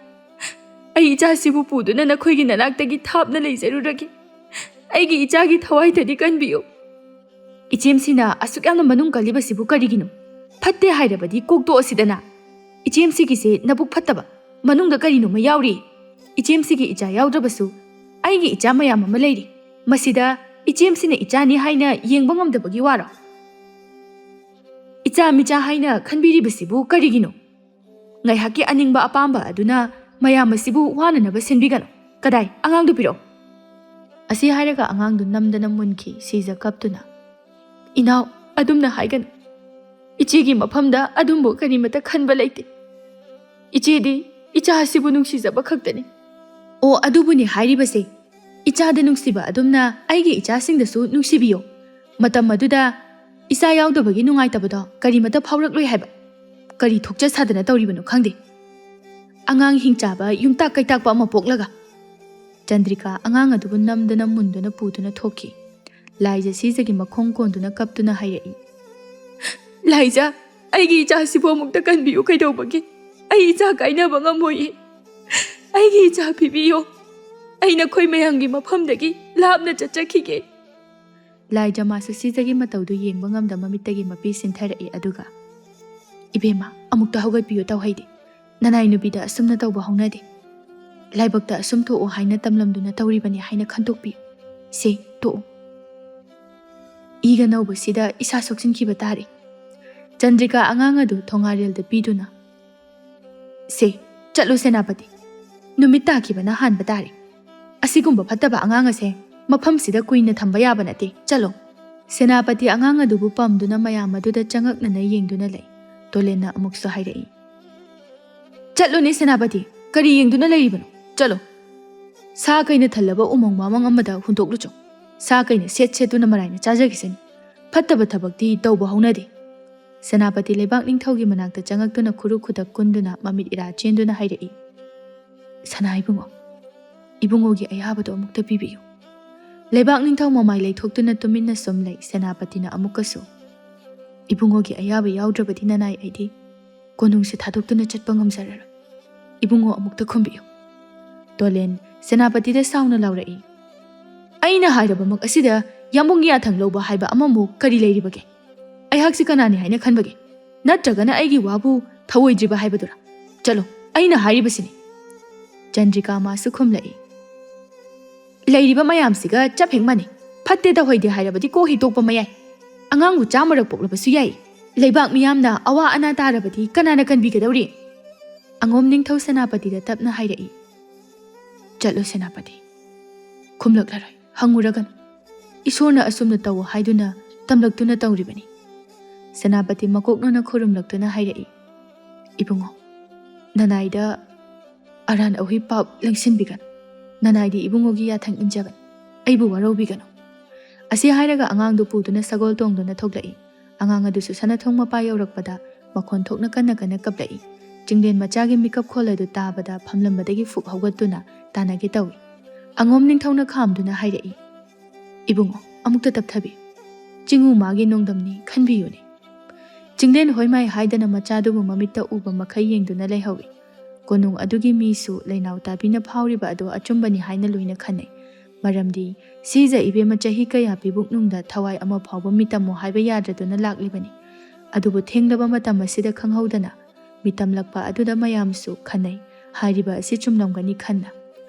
ꯑꯩ ꯏꯆꯥꯁꯤꯕꯨ ꯄꯨꯗꯨꯅ ꯅꯈꯣꯏꯒꯤ ꯅꯅꯥꯛꯇꯒꯤ ꯊꯥꯞꯅ ꯂꯩꯖꯔꯨꯔꯒꯦ꯫ ꯑꯩꯒꯤ ꯏꯆꯥꯒꯤ ꯊꯋꯥꯏꯗꯗꯤ ꯀꯟꯕꯤꯌꯨ"꯫ "ꯏꯆꯦꯝꯁꯤꯅ ꯑꯁꯨꯛ ꯌꯥꯝꯅ ꯃꯅꯨꯡ ꯀꯜꯂꯤꯕꯁꯤꯕꯨ ꯀꯔꯤꯒꯤꯅꯣ? ꯐꯠꯇꯦ ꯍꯥꯏꯔꯕꯗꯤ ꯀꯣꯛꯇꯣꯛꯑꯁꯤꯗꯅ꯫ ꯏꯆꯦꯝꯁꯤꯒꯤꯁꯦ ꯅꯕꯨꯛ ꯐꯠꯇꯕ, ꯃꯅꯨꯡꯗ ꯀꯔꯤꯅꯣꯃ ꯌꯥꯎꯔꯤ꯫ ꯏꯆꯦꯝꯁꯤꯒꯤ ꯏꯆꯥ ꯌꯥꯎꯗ꯭ꯔꯕꯁꯨ ꯑꯩꯒꯤ ꯏꯆꯥ ꯃꯌꯥꯝ ꯑꯃ ꯂꯩꯔꯤ꯫ ꯃꯁꯤꯗ ꯏꯆꯦꯝꯁꯤꯅ ꯏꯆꯥꯅꯤ ꯍꯥꯏꯅ ꯌꯦꯡꯕ ꯉꯝꯗꯕꯒꯤ ꯋꯥꯔꯣ? ꯏꯆꯥ ꯃꯤꯆꯥ ꯍꯥꯏꯅ ꯈꯟꯕꯤꯔꯤꯕꯁꯤꯕꯨ ꯀꯔꯤꯒꯤꯅꯣ? ꯉꯥꯏꯍꯥꯛꯀꯤ ꯑꯅꯤꯡꯕ ꯑꯄꯥꯝꯕ ꯑꯗꯨꯅ ꯃꯌꯥꯝ ꯑꯁꯤꯕꯨ ꯋꯥꯅꯅꯕ ꯁꯤꯟꯕꯤꯒꯅꯨ꯫ ꯀꯗꯥꯏ, ꯑꯉꯥꯡꯗꯨ ꯄꯤꯔꯛꯑꯣ"꯫ ꯑꯁꯤ ꯍꯥꯏꯔꯒ ꯑꯉꯥꯡꯗꯨ ꯅꯝꯗꯅ ꯃꯨꯟꯈꯤ꯫ ꯁꯤꯖ ꯀꯞꯇꯨꯅ, "ꯏꯅꯥꯎ, ꯑꯗꯨꯝꯅ ꯍꯥꯏꯒꯅꯨ꯫ ꯏꯆꯦꯒꯤ ꯃꯐꯝꯗ ꯑꯗꯨꯝꯕ ꯀꯔꯤꯃꯇ ꯈꯟꯕ ꯂꯩꯇꯦ꯫ ꯏꯆꯦꯗꯤ ꯏꯆꯥ ꯑꯁꯤꯕꯨ ꯅꯨꯡꯁꯤꯖꯕ ꯈꯛꯇꯅꯤ"꯫ "ꯑꯣ, ꯑꯗꯨꯕꯨꯅꯤ ꯍꯥꯏꯔꯤꯕꯁꯦ꯫ "ꯏꯆꯥꯗ ꯅꯨꯡꯁꯤꯕ ꯑꯗꯨꯝꯅ ꯑꯩꯒꯤ ꯏꯆꯥꯁꯤꯡꯗꯁꯨ ꯅꯨꯡꯁꯤꯕꯤꯌꯨ꯫ ꯃꯇꯝ ꯑꯗꯨꯗ ꯏꯆꯥ ꯌꯥꯎꯗꯕꯒꯤ ꯅꯨꯡꯉꯥꯏꯇꯕꯗꯣ ꯀꯔꯤꯃꯠꯇ ꯐꯥꯎꯔꯛꯂꯣꯏ ꯍꯥꯏꯕ꯫ ꯀꯔꯤ ꯊꯣꯛꯆ ꯁꯥꯗꯅ ꯇꯧꯔꯤꯕꯅꯣ ꯈꯪꯗꯦ꯫ ꯑꯉꯥꯡ ꯍꯤꯡꯆꯥꯕ ꯌꯨꯝꯇꯥꯛ ꯀꯩꯇꯥꯛꯄ ꯑꯃ ꯄꯣꯛꯂꯒ꯫" ꯆꯟꯗ꯭ꯔꯤꯀꯥ ꯑꯉꯥꯡ ꯑꯗꯨꯕꯨ ꯅꯝꯗꯅ ꯃꯨꯟꯗꯨꯅ ꯄꯨꯗꯨꯅ ꯊꯣꯛꯈꯤ꯫ ꯂꯥꯏꯖ ꯁꯤꯖꯒꯤ ꯃꯈꯣꯡ ꯀꯣꯟꯗꯨꯅ ꯀꯞꯇꯨꯅ ꯍꯥꯏꯔꯛꯏ, "ꯂꯥꯏꯖ, ꯑꯩꯒꯤ ꯏꯆꯥꯁꯤꯕꯨ ꯑꯃꯨꯛꯇ ꯀꯟꯕꯤꯌꯨ꯫ ꯀꯩꯗꯧꯕꯒꯤ? ꯑꯩ ꯏꯆꯥ ꯀꯥꯏꯅꯕ ꯉꯝꯃꯣꯏꯌꯦ꯫ ꯑꯩꯒꯤ ꯏꯆꯥ ꯄꯤꯕꯤꯌꯣ꯫ ꯑꯩ ꯅꯈꯣꯏ ꯃꯌꯥꯝꯒꯤ ꯃꯐꯝꯗꯒꯤ ꯂꯥꯞꯅ ꯆꯠꯆꯈꯤꯒꯦ꯫" ꯂꯥꯏꯖ ꯃꯥꯁꯨ ꯁꯤꯖꯒꯤ ꯃꯇꯧꯗꯨ ꯌꯦꯡꯕ ꯉꯝꯗ ꯃꯃꯤꯠꯇꯒꯤ ꯃꯄꯤ ꯁꯤꯟꯊꯔꯛꯏ꯫ ꯑꯗꯨꯒ, "ꯏꯕꯦꯝꯃ, ꯑꯃꯨꯛꯇ ꯍꯧꯒꯠꯄꯤꯌꯨ꯫ ꯇꯧꯍꯩꯗꯦ꯫ ꯅꯅꯥꯏ ꯅꯨꯄꯤꯗ ꯑꯁꯨꯝꯅ ꯇꯧꯕ ꯍꯧꯅꯗꯦ꯫ ꯂꯥꯏꯕꯛꯇ ꯑꯁꯨꯝ ꯊꯣꯛꯎ ꯍꯥꯏꯅ ꯇꯝꯂꯝꯗꯨꯅ ꯇꯧꯔꯤꯕꯅꯤ ꯍꯥꯏꯅ ꯈꯟꯗꯣꯛꯄꯤꯌꯨ꯫ ꯁꯦ, ꯇꯣꯛꯎ꯫ ꯏꯒ ꯅꯧꯕꯁꯤꯗ ꯏꯁꯥ ꯁꯣꯛꯆꯤꯟꯈꯤꯕ ꯇꯥꯔꯦ꯫" ꯆꯟꯗ꯭ꯔꯤꯀꯥ ꯑꯉꯥꯡ ꯑꯗꯨ ꯊꯣꯉꯥꯔꯦꯜꯗ ꯄꯤꯗꯨꯅ, "ꯁꯦ, ꯆꯠꯂꯨ ꯁꯦꯅꯥꯄꯇꯤ꯫ ꯅꯨꯃꯤꯠ ꯇꯥꯈꯤꯕꯅ ꯍꯥꯟꯕ ꯇꯥꯔꯦ꯫ ꯑꯁꯤꯒꯨꯝꯕ ꯐꯠꯇꯕ ꯑꯉꯥꯡ ꯑꯁꯦ ꯃꯐꯝꯁꯤꯗ ꯀꯨꯏꯅ ꯊꯝꯕ ꯌꯥꯕ ꯅꯠꯇꯦ꯫ ꯆꯠꯂꯣ꯫" ꯁꯦꯅꯥꯄꯇꯤ ꯑꯉꯥꯡ ꯑꯗꯨꯕꯨ ꯄꯝꯗꯨꯅ ꯃꯌꯥꯝ ꯑꯗꯨꯗ ꯆꯉꯛꯅꯅ ꯌꯦꯡꯗꯨꯅ ꯂꯩ꯫ ꯇꯣꯂꯦꯟꯅ ꯑꯃꯨꯛꯁꯨ ꯍꯥꯏꯔꯛꯏ, "ꯆꯠꯂꯨꯅꯦ ꯁꯦꯅꯥꯄꯇꯤ, ꯀꯔꯤ ꯌꯦꯡꯗꯨꯅ ꯂꯩꯔꯤꯕꯅꯣ? ꯆꯠꯂꯣ꯫ ꯁꯥ ꯀꯩꯅ ꯊꯜꯂꯕ ꯎꯃꯪ ꯋꯥꯃꯪ ꯑꯃꯗ ꯍꯨꯟꯗꯣꯛꯂꯨꯆꯣ꯫ ꯁꯥ ꯀꯩꯅ ꯁꯦꯠ ꯁꯦꯠꯇꯨꯅ ꯃꯔꯥꯏꯅ ꯆꯥꯖꯈꯤꯁꯅꯤ꯫ ꯐꯠꯇꯕ ꯊꯕꯛꯇꯤ ꯇꯧꯕ ꯍꯧꯅꯗꯦ꯫" ꯁꯦꯅꯥꯄꯇꯤ ꯂꯩꯕꯥꯛ ꯅꯤꯡꯊꯧꯒꯤ ꯃꯅꯥꯛꯇ ꯆꯪꯉꯛꯇꯨꯅ ꯈꯨꯔꯨ ꯈꯨꯗꯛ ꯀꯨꯟꯗꯨꯅ ꯃꯃꯤꯠ ꯏꯔꯥ ꯆꯦꯟꯗꯨꯅ ꯍꯥꯏꯔꯛꯏ, "ꯁꯅꯥ ꯏꯕꯨꯡꯉꯣ, ꯏꯕꯨꯡꯉꯣꯒꯤ ꯑꯌꯥꯕꯗꯣ ꯑꯃꯨꯛꯇ ꯄꯤꯕꯤꯌꯨ꯫" ꯂꯩꯕꯥꯛ ꯅꯤꯡꯊꯧ ꯃꯃꯥꯏ ꯂꯩꯊꯣꯛꯇꯨꯅ ꯇꯨꯃꯤꯟꯅ ꯁꯨꯝ ꯂꯩ꯫ ꯁꯦꯅꯥꯄꯇꯤꯅ ꯑꯃꯨꯛꯀꯁꯨ, "ꯏꯕꯨꯡꯉꯣꯒꯤ ꯑꯌꯥꯕ ꯌꯥꯎꯗ꯭ꯔꯕꯗꯤ ꯅꯅꯥꯏ ꯑꯩꯗꯤ ꯀꯣꯅꯨꯡꯁꯦ ꯊꯥꯗꯣꯛꯇꯨꯅ ꯆꯠꯄ ꯉꯝꯖꯔꯔꯣꯏ꯫ ꯏꯕꯨꯡꯉꯣ ꯑꯃꯨꯛꯇ ꯈꯨꯝꯕꯤꯌꯨ꯫" ꯇꯣꯂꯦꯟ ꯁꯦꯅꯥꯄꯇꯤꯗ ꯁꯥꯎꯅ ꯂꯥꯎꯔꯛꯏ, "ꯑꯩꯅ ꯍꯥꯏꯔꯕꯃꯛ ꯑꯁꯤꯗ ꯌꯥꯝꯕꯨꯡꯒꯤ ꯌꯥꯊꯪ ꯂꯧꯕ ꯍꯥꯏꯕ ꯑꯃꯃꯨꯛ ꯀꯔꯤ ꯂꯩꯔꯤꯕꯒꯦ? ꯑꯩꯍꯥꯛꯁꯤ ꯀꯅꯥꯅꯤ ꯍꯥꯏꯅ ꯈꯟꯕꯒꯦ? ꯅꯠꯇ꯭ꯔꯒꯅ ꯑꯩꯒꯤ ꯋꯥꯕꯨ ꯊꯧꯑꯣꯏꯗ꯭ꯔꯤꯕ ꯍꯥꯏꯕꯗꯨꯔꯥ? ꯆꯠꯂꯣ, ꯑꯩꯅ ꯍꯥꯏꯔꯤꯕꯁꯤꯅꯤ꯫" ꯆꯟꯗ꯭ꯔꯤꯀꯥ ꯃꯥꯁꯨ ꯈꯨꯝꯂꯛꯏ, "ꯂꯩꯔꯤꯕ ꯃꯌꯥꯝꯁꯤꯒ ꯆꯞ ꯍꯦꯛ ꯃꯥꯟꯅꯩ꯫ ꯐꯠꯇꯦ ꯇꯧꯍꯩꯗꯦ ꯍꯥꯏꯔꯕꯗꯤ ꯀꯣꯛ ꯍꯦꯛ ꯇꯣꯛꯄ ꯃꯌꯥꯏ꯫ ꯑꯉꯥꯡꯕꯨ ꯆꯥꯝꯃꯔꯛ ꯄꯣꯛꯂꯕꯁꯨ ꯌꯥꯏ꯫ ꯂꯩꯕꯥꯛ ꯃꯤꯌꯥꯝꯅ ꯑꯋꯥ ꯑꯅꯥ ꯇꯥꯔꯕꯗꯤ ꯀꯅꯥꯅ ꯀꯟꯕꯤꯒꯗꯧꯔꯤ?" ꯑꯉꯣꯝ ꯅꯤꯡꯊꯧ ꯁꯦꯅꯥꯄꯇꯤꯗ ꯇꯞꯅ ꯍꯥꯏꯔꯛꯏ, "ꯆꯠꯂꯣ ꯁꯦꯅꯥꯄꯇꯤ꯫ ꯈꯨꯝꯂꯛꯂꯔꯣꯏ꯫ ꯍꯪꯉꯨꯔꯒꯅꯨ꯫ ꯏꯁꯣꯔꯅ ꯑꯁꯨꯝꯅ ꯇꯧ ꯍꯥꯏꯗꯨꯅ ꯇꯝꯂꯛꯇꯨꯅ ꯇꯧꯔꯤꯕꯅꯤ꯫" ꯁꯦꯅꯥꯄꯇꯤ ꯃꯀꯣꯛ ꯅꯣꯟꯅ ꯈꯨꯔꯨꯝꯂꯛꯇꯨꯅ ꯍꯥꯏꯔꯛꯏ, "ꯏꯕꯨꯡꯉꯣ, ꯅꯅꯥꯏꯗ ꯑꯔꯥꯟ ꯑꯍꯨꯏ ꯄꯥꯞ ꯂꯦꯡꯁꯤꯟꯕꯤꯒꯅꯨ꯫ "ꯅꯅꯥꯏꯗꯤ ꯏꯕꯨꯡꯉꯣꯒꯤ ꯌꯥꯊꯪ ꯏꯟꯖꯕꯅꯤ, ꯑꯩꯕꯨ ꯋꯥꯔꯧꯕꯤꯒꯅꯨ"꯫ ꯑꯁꯤ ꯍꯥꯏꯔꯒ ꯑꯉꯥꯡꯗꯨ ꯄꯨꯗꯨꯅ ꯁꯒꯣꯜ ꯇꯣꯡꯗꯨꯅ ꯊꯣꯛꯂꯛꯏ꯫ ꯑꯉꯥꯡ ꯑꯗꯨꯁꯨ ꯁꯅꯥꯊꯣꯡ ꯃꯄꯥ ꯌꯧꯔꯛꯄꯗ ꯃꯈꯣꯟ ꯊꯣꯛꯅ ꯀꯟꯅ ꯀꯟꯅ ꯀꯞꯂꯛꯏ꯫ ꯆꯤꯡꯂꯦꯟ ꯃꯆꯥꯒꯤ ꯃꯤꯀꯞ ꯈꯣꯜ ꯑꯗꯨ ꯇꯥꯕꯗ ꯐꯝꯂꯝꯕꯗꯒꯤ ꯐꯨꯛ ꯍꯧꯒꯠꯇꯨꯅ ꯇꯥꯟꯅꯒꯦ ꯇꯧꯏ꯫ ꯑꯉꯣꯝ ꯅꯤꯡꯊꯧꯅ ꯈꯥꯝꯗꯨꯅ ꯍꯥꯏꯔꯛꯏ, "ꯏꯕꯨꯡꯉꯣ, ꯑꯃꯨꯛꯇ ꯇꯞꯊꯕꯤꯌꯨ꯫ ꯆꯤꯡꯉꯨ ꯃꯥꯒꯤ ꯅꯣꯡꯗꯝꯅꯤ, ꯈꯟꯕꯤꯌꯨꯅꯦ"꯫ ꯆꯤꯡꯂꯦꯟ ꯍꯣꯏ ꯃꯥꯏ ꯍꯥꯏꯗꯅ ꯃꯆꯥꯗꯨꯕꯨ ꯃꯃꯤꯠꯇ ꯎꯕ ꯃꯈꯩ ꯌꯦꯡꯗꯨꯅ ꯂꯩꯍꯧꯏ꯫ ꯀꯣꯅꯨꯡ ꯑꯗꯨꯒꯤ ꯃꯤꯁꯨ ꯂꯩꯅꯥꯎ ꯇꯥꯕꯤꯅ ꯐꯥꯎꯔꯤꯕ ꯑꯗꯨ ꯑꯆꯨꯝꯕꯅꯤ ꯍꯥꯏꯅ ꯂꯣꯏꯅ ꯈꯟꯅꯩ꯫ ꯃꯔꯝꯗꯤ ꯁꯤꯖ ꯏꯕꯦꯝꯃ ꯆꯍꯤ ꯀꯌꯥ ꯄꯤꯕꯨꯛꯅꯨꯡꯗ ꯊꯋꯥꯏ ꯑꯃ ꯐꯥꯎꯕ ꯃꯤꯇꯝꯃꯣ ꯍꯥꯏꯕ ꯌꯥꯗ꯭ꯔꯗꯨꯅ ꯂꯥꯛꯂꯤꯕꯅꯤ꯫ ꯑꯗꯨꯕꯨ ꯊꯦꯡꯂꯕ ꯃꯇꯝ ꯑꯁꯤꯗ ꯈꯪꯍꯧꯗꯅ ꯃꯤꯇꯝꯂꯛꯄ ꯑꯗꯨꯗ ꯃꯌꯥꯝꯁꯨ ꯈꯟꯅꯩ꯫ ꯍꯥꯏꯔꯤꯕ ꯑꯁꯤ ꯆꯨꯝꯂꯝꯒꯅꯤ ꯈꯟꯅ꯫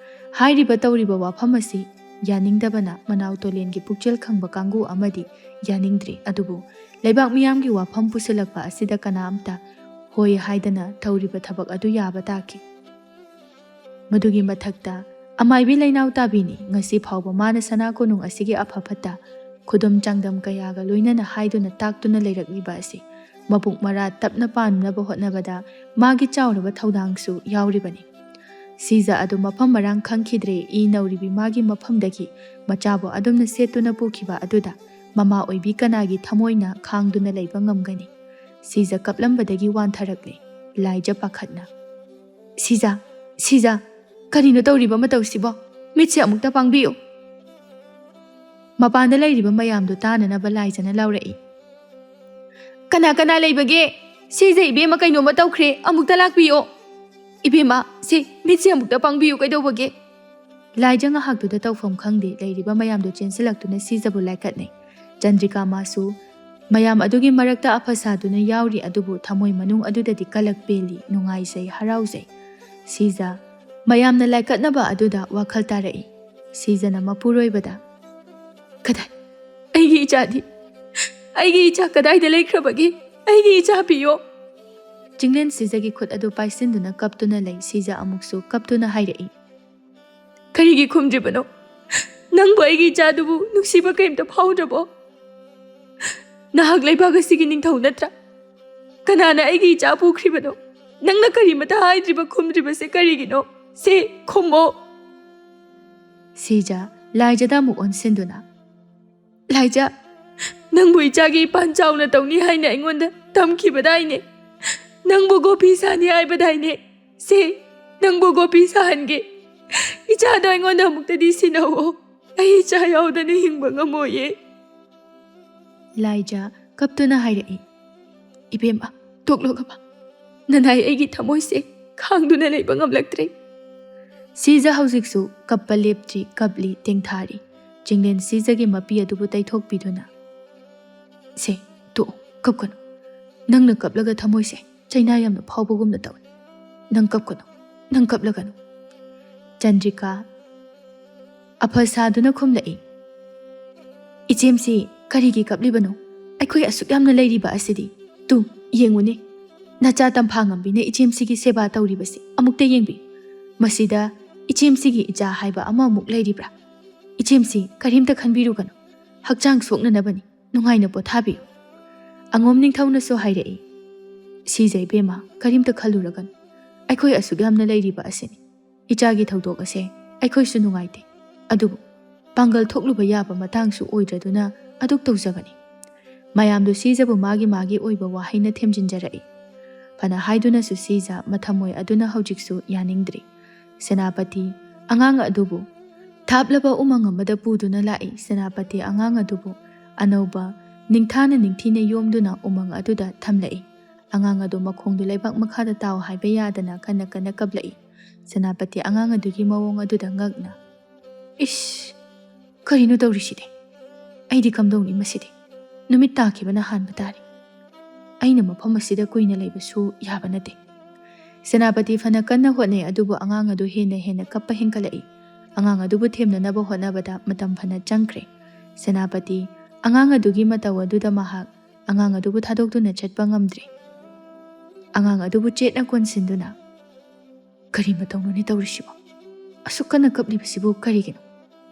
ꯍꯥꯏꯔꯤꯕ ꯇꯧꯔꯤꯕ ꯋꯥꯐꯝ ꯑꯁꯤ ꯌꯥꯅꯤꯡꯗꯕꯅ ꯃꯅꯥꯎ ꯇꯣꯂꯦꯟꯒꯤ ꯄꯨꯛꯆꯦꯜ ꯈꯪꯕ ꯀꯥꯡꯕꯨ ꯑꯃꯗꯤ ꯌꯥꯅꯤꯡꯗ꯭ꯔꯤ꯫ ꯑꯗꯨꯕꯨ ꯂꯩꯕꯥꯛ ꯃꯤꯌꯥꯝꯒꯤ ꯋꯥꯐꯝ ꯄꯨꯁꯤꯜꯂꯛꯄ ꯑꯁꯤꯗ ꯀꯅꯥꯝꯇ ꯍꯣꯏ ꯍꯥꯏꯗꯅ ꯇꯧꯔꯤꯕ ꯊꯕꯛ ꯑꯗꯨ ꯌꯥꯕ ꯇꯥꯈꯤ꯫ ꯃꯗꯨꯒꯤ ꯃꯊꯛꯇ ꯑꯃꯥꯏꯕꯤ ꯂꯩꯅꯥꯎ ꯇꯥꯕꯤꯅꯤ ꯉꯁꯤ ꯐꯥꯎꯕ ꯃꯥꯅ ꯁꯅꯥ ꯀꯣꯅꯨꯡ ꯑꯁꯤꯒꯤ ꯑꯐ ꯐꯠꯇ ꯈꯨꯗꯨꯝ ꯆꯥꯡꯗꯝ ꯀꯌꯥꯒ ꯂꯣꯏꯅꯅ ꯍꯥꯏꯗꯨꯅ ꯇꯥꯛꯇꯨꯅ ꯂꯩꯔꯛꯂꯤꯕ ꯑꯁꯤ ꯃꯄꯨꯡ ꯃꯔꯥ ꯇꯞꯅ ꯄꯥꯟꯅꯕ ꯍꯣꯠꯅꯕꯗ ꯃꯥꯒꯤ ꯆꯥꯎꯔꯕ ꯊꯧꯗꯥꯡꯁꯨ ꯌꯥꯎꯔꯤꯕꯅꯤ꯫ ꯁꯤꯖ ꯑꯗꯨ ꯃꯐꯝ ꯃꯔꯥꯡ ꯈꯪꯈꯤꯗ꯭ꯔꯦ꯫ ꯏ ꯅꯧꯔꯤꯕꯤ ꯃꯥꯒꯤ ꯃꯐꯝꯗꯒꯤ ꯃꯆꯥꯕꯨ ꯑꯗꯨꯝꯅ ꯁꯦꯠꯇꯨꯅ ꯄꯨꯈꯤꯕ ꯑꯗꯨꯗ ꯃꯃꯥ ꯑꯣꯏꯕꯤ ꯀꯅꯥꯒꯤ ꯊꯃꯣꯏꯅ ꯈꯥꯡꯗꯨꯅ ꯂꯩꯕ ꯉꯝꯒꯅꯤ? ꯁꯤꯖ ꯀꯞꯂꯝꯕꯗꯒꯤ ꯋꯥꯟꯊꯔꯛꯂꯦ꯫ ꯂꯥꯏꯖ ꯄꯥꯈꯠꯅ, "ꯁꯤꯖ, ꯁꯤꯖ, ꯀꯔꯤꯅꯣ ꯇꯧꯔꯤꯕ ꯃꯇꯧꯁꯤꯕꯣ? ꯃꯤꯠꯁꯦ ꯑꯃꯨꯛꯇ ꯄꯥꯡꯕꯤꯌꯨ"꯫ ꯃꯄꯥꯟꯗ ꯂꯩꯔꯤꯕ ꯃꯌꯥꯝꯗꯨ ꯇꯥꯅꯅꯕ ꯂꯥꯏꯖꯅ ꯂꯥꯎꯔꯛꯏ꯫ "ꯀꯅꯥ ꯀꯅꯥ ꯂꯩꯕꯒꯦ? ꯁꯤꯖ ꯏꯕꯦꯝꯃ ꯀꯩꯅꯣꯝꯃ ꯇꯧꯈ꯭ꯔꯦ, ꯑꯃꯨꯛꯇ ꯂꯥꯛꯄꯤꯌꯣ꯫ ꯏꯕꯦꯝꯃ, ꯁꯤ ꯃꯤꯠꯁꯦ ꯑꯃꯨꯛꯇ ꯄꯥꯡꯕꯤꯌꯨ, ꯀꯩꯗꯧꯕꯒꯦ?" ꯂꯥꯏꯖ ꯉꯥꯏꯍꯥꯛꯇꯨꯗ ꯇꯧꯐꯝ ꯈꯪꯗꯦ ꯂꯩꯔꯤꯕ ꯃꯌꯥꯝꯗꯨ ꯆꯦꯟꯁꯤꯜꯂꯛꯇꯨꯅ ꯁꯤꯖꯕꯨ ꯂꯥꯏꯀꯠꯅꯩ꯫ ꯆꯟꯗ꯭ꯔꯤꯀꯥ ꯃꯥꯁꯨ ꯃꯌꯥꯝ ꯑꯗꯨꯒꯤ ꯃꯔꯛꯇ ꯑꯐ ꯁꯥꯗꯨꯅ ꯌꯥꯎꯔꯤ, ꯑꯗꯨꯕꯨ ꯊꯃꯣꯏ ꯃꯅꯨꯡ ꯑꯗꯨꯗꯗꯤ ꯀꯂꯛ ꯄꯦꯜꯂꯤ, ꯅꯨꯡꯉꯥꯏꯖꯩ, ꯍꯔꯥꯎꯖꯩ꯫ ꯁꯤꯖ ꯃꯌꯥꯝꯅ ꯂꯥꯏꯀꯠꯅꯕ ꯑꯗꯨꯗ ꯋꯥꯈꯜ ꯇꯥꯔꯛꯏ꯫ ꯁꯤꯖꯅ ꯃꯄꯨꯔꯣꯏꯕꯗ, "ꯀꯗꯥꯏ? ꯑꯩꯒꯤ ꯏꯆꯥꯗꯤ? ꯑꯩꯒꯤ ꯏꯆꯥ ꯀꯗꯥꯏꯗ ꯂꯩꯈ꯭ꯔꯕꯒꯦ? ꯑꯩꯒꯤ ꯏꯆꯥ ꯄꯤꯌꯣ!" ꯆꯤꯡꯂꯦꯟ ꯁꯤꯖꯒꯤ ꯈꯨꯠ ꯑꯗꯨ ꯄꯥꯏꯁꯤꯟꯗꯨꯅ ꯀꯞꯇꯨꯅ ꯂꯩ꯫ ꯁꯤꯖ ꯑꯃꯨꯛꯁꯨ ꯀꯞꯇꯨꯅ ꯍꯥꯏꯔꯛꯏ, "ꯀꯔꯤꯒꯤ ꯈꯨꯝꯗ꯭ꯔꯤꯕꯅꯣ? ꯅꯪꯕꯨ ꯑꯩꯒꯤ ꯏꯆꯥꯗꯨꯕꯨ ꯅꯨꯡꯁꯤꯕ ꯀꯔꯤꯝꯇ ꯐꯥꯎꯗ꯭ꯔꯕꯣ? ꯅꯍꯥꯛ ꯂꯩꯕꯥꯛ ꯑꯁꯤꯒꯤ ꯅꯤꯡꯊꯧ ꯅꯠꯇ꯭ꯔꯥ? ꯀꯅꯥꯅ ꯑꯩꯒꯤ ꯏꯆꯥ ꯄꯨꯈ꯭ꯔꯤꯕꯅꯣ? ꯅꯪꯅ ꯀꯔꯤꯃꯇ ꯍꯥꯏꯗ꯭ꯔꯤꯕ, ꯈꯨꯝꯗ꯭ꯔꯤꯕꯁꯦ ꯀꯔꯤꯒꯤꯅꯣ? ꯁꯦ, ꯈꯨꯝꯃꯣ!" ꯁꯤꯖ ꯂꯥꯏꯖꯗ ꯑꯃꯨꯛ ꯑꯣꯟꯁꯤꯟꯗꯨꯅ, "ꯂꯥꯏꯖ, ꯅꯪꯕꯨ ꯏꯆꯥꯒꯤ ꯏꯄꯥꯟ ꯆꯥꯎꯅ ꯇꯧꯅꯤ ꯍꯥꯏꯅ ꯑꯩꯉꯣꯟꯗ ꯇꯝꯈꯤꯕꯗꯥꯏꯅꯦ? ꯅꯪꯕꯨ ꯒꯣꯄꯤ ꯁꯥꯅꯤ ꯍꯥꯏꯕꯗꯥꯏꯅꯦ? ꯁꯦ, ꯅꯪꯕꯨ ꯒꯣꯄꯤ ꯁꯥꯍꯟꯒꯦ꯫ ꯏꯆꯥꯗꯣ ꯑꯩꯉꯣꯟꯗ ꯑꯃꯨꯛꯇꯗꯤ ꯁꯤꯟꯅꯧꯑꯣ꯫ ꯑꯩ ꯏꯆꯥ ꯌꯥꯎꯗꯅ ꯍꯤꯡꯕ ꯉꯝꯃꯣꯏꯌꯦ꯫" ꯂꯥꯏꯖ ꯀꯞꯇꯨꯅ ꯍꯥꯏꯔꯛꯏ, "ꯏꯕꯦꯝꯃ, ꯇꯣꯛꯂꯣ ꯀꯞꯄ꯫ ꯅꯅꯥꯏ ꯑꯩꯒꯤ ꯊꯃꯣꯏꯁꯦ ꯈꯥꯡꯗꯨꯅ ꯂꯩꯕ ꯉꯝꯂꯛꯇ꯭ꯔꯦ꯫" ꯁꯤꯖ ꯍꯧꯖꯤꯛꯁꯨ ꯀꯞꯄ ꯂꯦꯞꯇ꯭ꯔꯤ, ꯀꯞꯂꯤ, ꯇꯦꯡꯊꯥꯔꯤ꯫ ꯆꯤꯡꯂꯦꯟ ꯁꯤꯖꯒꯤ ꯃꯄꯤ ꯑꯗꯨꯕꯨ ꯇꯩꯊꯣꯛꯄꯤꯗꯨꯅ, "ꯁꯦ, ꯇꯣꯛꯑꯣ, ꯀꯞꯀꯅꯨ꯫ ꯅꯪꯅ ꯀꯞꯂꯒ ꯊꯃꯣꯏꯁꯦ ꯆꯩꯅꯥ ꯌꯥꯝꯅ ꯐꯥꯎꯕꯒꯨꯝꯅ ꯇꯧꯏ꯫ ꯅꯪ ꯀꯞꯀꯅꯨ, ꯅꯪ ꯀꯞꯂꯒꯅꯨ꯫" ꯆꯟꯗ꯭ꯔꯤꯀꯥ ꯑꯐ ꯁꯥꯗꯨꯅ ꯈꯨꯝꯂꯛꯏ, "ꯏꯆꯦꯝꯁꯤ ꯀꯔꯤꯒꯤ ꯀꯞꯂꯤꯕꯅꯣ? ꯑꯩꯈꯣꯏ ꯑꯁꯨꯛ ꯌꯥꯝꯅ ꯂꯩꯔꯤꯕ ꯑꯁꯤꯗꯤ꯫ ꯇꯨ, ꯌꯦꯡꯉꯨꯅꯦ, ꯅꯆꯥ ꯇꯝꯐꯥ ꯉꯝꯕꯤꯅ ꯏꯆꯦꯝꯁꯤꯒꯤ ꯁꯦꯕꯥ ꯇꯧꯔꯤꯕꯁꯤ ꯑꯃꯨꯛꯇ ꯌꯦꯡꯕꯤꯌꯨ꯫ ꯃꯁꯤꯗ ꯏꯆꯦꯝꯁꯤꯒꯤ ꯏꯆꯥ ꯍꯥꯏꯕ ꯑꯃꯃꯨꯛ ꯂꯩꯔꯤꯕ꯭ꯔꯥ? ꯏꯆꯦꯝꯁꯤ ꯀꯔꯤꯝꯇ ꯈꯟꯕꯤꯔꯨꯒꯅꯨ꯫ ꯍꯛꯆꯥꯡ ꯁꯣꯛꯅꯅꯕꯅꯤ꯫ ꯅꯨꯡꯉꯥꯏꯅ ꯄꯣꯊꯥꯕꯤꯌꯨ꯫" ꯑꯉꯣꯝ ꯅꯤꯡꯊꯧꯅꯁꯨ ꯍꯥꯏꯔꯛꯏ, "ꯁꯤꯖ ꯏꯕꯦꯝꯃ, ꯀꯔꯤꯝꯇ ꯈꯜꯂꯨꯔꯒꯅꯨ꯫ ꯑꯩꯈꯣꯏ ꯑꯁꯨꯛ ꯌꯥꯝꯅ ꯂꯩꯔꯤꯕ ꯑꯁꯤꯅꯤ꯫ ꯏꯆꯥꯒꯤ ꯊꯧꯗꯣꯛ ꯑꯁꯦ ꯑꯩꯈꯣꯏꯁꯨ ꯅꯨꯡꯉꯥꯏꯇꯦ꯫ ꯑꯗꯨꯕꯨ ꯄꯥꯡꯒꯜ ꯊꯣꯛꯂꯨꯕ ꯌꯥꯕ ꯃꯇꯥꯡꯁꯨ ꯑꯣꯏꯗ꯭ꯔꯗꯨꯅ ꯑꯗꯨꯛ ꯇꯧꯖꯕꯅꯤ꯫" ꯃꯌꯥꯝꯗꯨ ꯁꯤꯖꯕꯨ ꯃꯥꯒꯤ ꯃꯥꯒꯤ ꯑꯣꯏꯕ ꯋꯥꯍꯩꯅ ꯊꯦꯝꯖꯤꯟꯖꯔꯛꯏ꯫ ꯐꯅ ꯍꯥꯏꯗꯨꯅꯁꯨ ꯁꯤꯖ ꯃꯊꯃꯣꯏ ꯑꯗꯨꯅ ꯍꯧꯖꯤꯛꯁꯨ ꯌꯥꯅꯤꯡꯗ꯭ꯔꯤ꯫ ꯁꯦꯅꯥꯄꯇꯤ ꯑꯉꯥꯡ ꯑꯗꯨꯕꯨ ꯊꯥꯞꯂꯕ ꯎꯃꯪ ꯑꯃꯗ ꯄꯨꯗꯨꯅ ꯂꯥꯛꯏ꯫ ꯁꯦꯅꯥꯄꯇꯤ ꯑꯉꯥꯡ ꯑꯗꯨꯕꯨ ꯑꯅꯧꯕ ꯅꯤꯡꯊꯥꯅ ꯅꯤꯡꯊꯤꯅ ꯌꯣꯝꯗꯨꯅ ꯎꯃꯪ ꯑꯗꯨꯗ ꯊꯝꯂꯛꯏ꯫ ꯑꯉꯥꯡ ꯑꯗꯨ ꯃꯈꯣꯡꯗꯨ ꯂꯩꯕꯥꯛ ꯃꯈꯥꯗ ꯇꯥꯎ ꯍꯥꯏꯕ ꯌꯥꯗꯅ ꯀꯟꯅ ꯀꯟꯅ ꯀꯞꯂꯛꯏ꯫ ꯁꯦꯅꯥꯄꯇꯤ ꯑꯉꯥꯡ ꯑꯗꯨꯒꯤ ꯃꯑꯣꯡ ꯑꯗꯨꯗ ꯉꯛꯅ, "ꯏꯁ! ꯀꯔꯤꯅꯣ ꯇꯧꯔꯤꯁꯤꯗꯤ? ꯑꯩꯗꯤ ꯀꯝꯗꯧꯅꯤ ꯃꯁꯤꯗꯤ? ꯅꯨꯃꯤꯠ ꯇꯥꯈꯤꯕꯅ ꯍꯥꯟꯕ ꯇꯥꯔꯦ꯫ ꯑꯩꯅ ꯃꯐꯝ ꯑꯁꯤꯗ ꯀꯨꯏꯅ ꯂꯩꯕꯁꯨ ꯌꯥꯕ ꯅꯠꯇꯦ꯫" ꯁꯦꯅꯥꯄꯇꯤ ꯐꯅ ꯀꯟꯅ ꯍꯣꯠꯅꯩ, ꯑꯗꯨꯕꯨ ꯑꯉꯥꯡ ꯑꯗꯨ ꯍꯦꯟꯅ ꯍꯦꯟꯅ ꯀꯞꯄ ꯍꯦꯟꯒꯠꯂꯛꯏ꯫ ꯑꯉꯥꯡ ꯑꯗꯨꯕꯨ ꯊꯦꯝꯅꯅꯕ ꯍꯣꯠꯅꯕꯗ ꯃꯇꯝ ꯐꯅ ꯆꯪꯈ꯭ꯔꯦ꯫ ꯁꯦꯅꯥꯄꯇꯤ ꯑꯉꯥꯡ ꯑꯗꯨꯒꯤ ꯃꯇꯧ ꯑꯗꯨꯗ ꯃꯍꯥꯛ ꯑꯉꯥꯡ ꯑꯗꯨꯕꯨ ꯊꯥꯗꯣꯛꯇꯨꯅ ꯆꯠꯄ ꯉꯝꯗ꯭ꯔꯦ꯫ ꯑꯉꯥꯡ ꯑꯗꯨꯕꯨ ꯆꯦꯠꯅ ꯀꯣꯟꯁꯤꯟꯗꯨꯅ, "ꯀꯔꯤ ꯃꯇꯧꯅꯣꯅꯦ ꯇꯧꯔꯤꯁꯤꯕꯣ? ꯑꯁꯨꯛ ꯀꯟꯅ ꯀꯞꯂꯤꯕꯁꯤꯕꯨ ꯀꯔꯤꯒꯤꯅꯣ?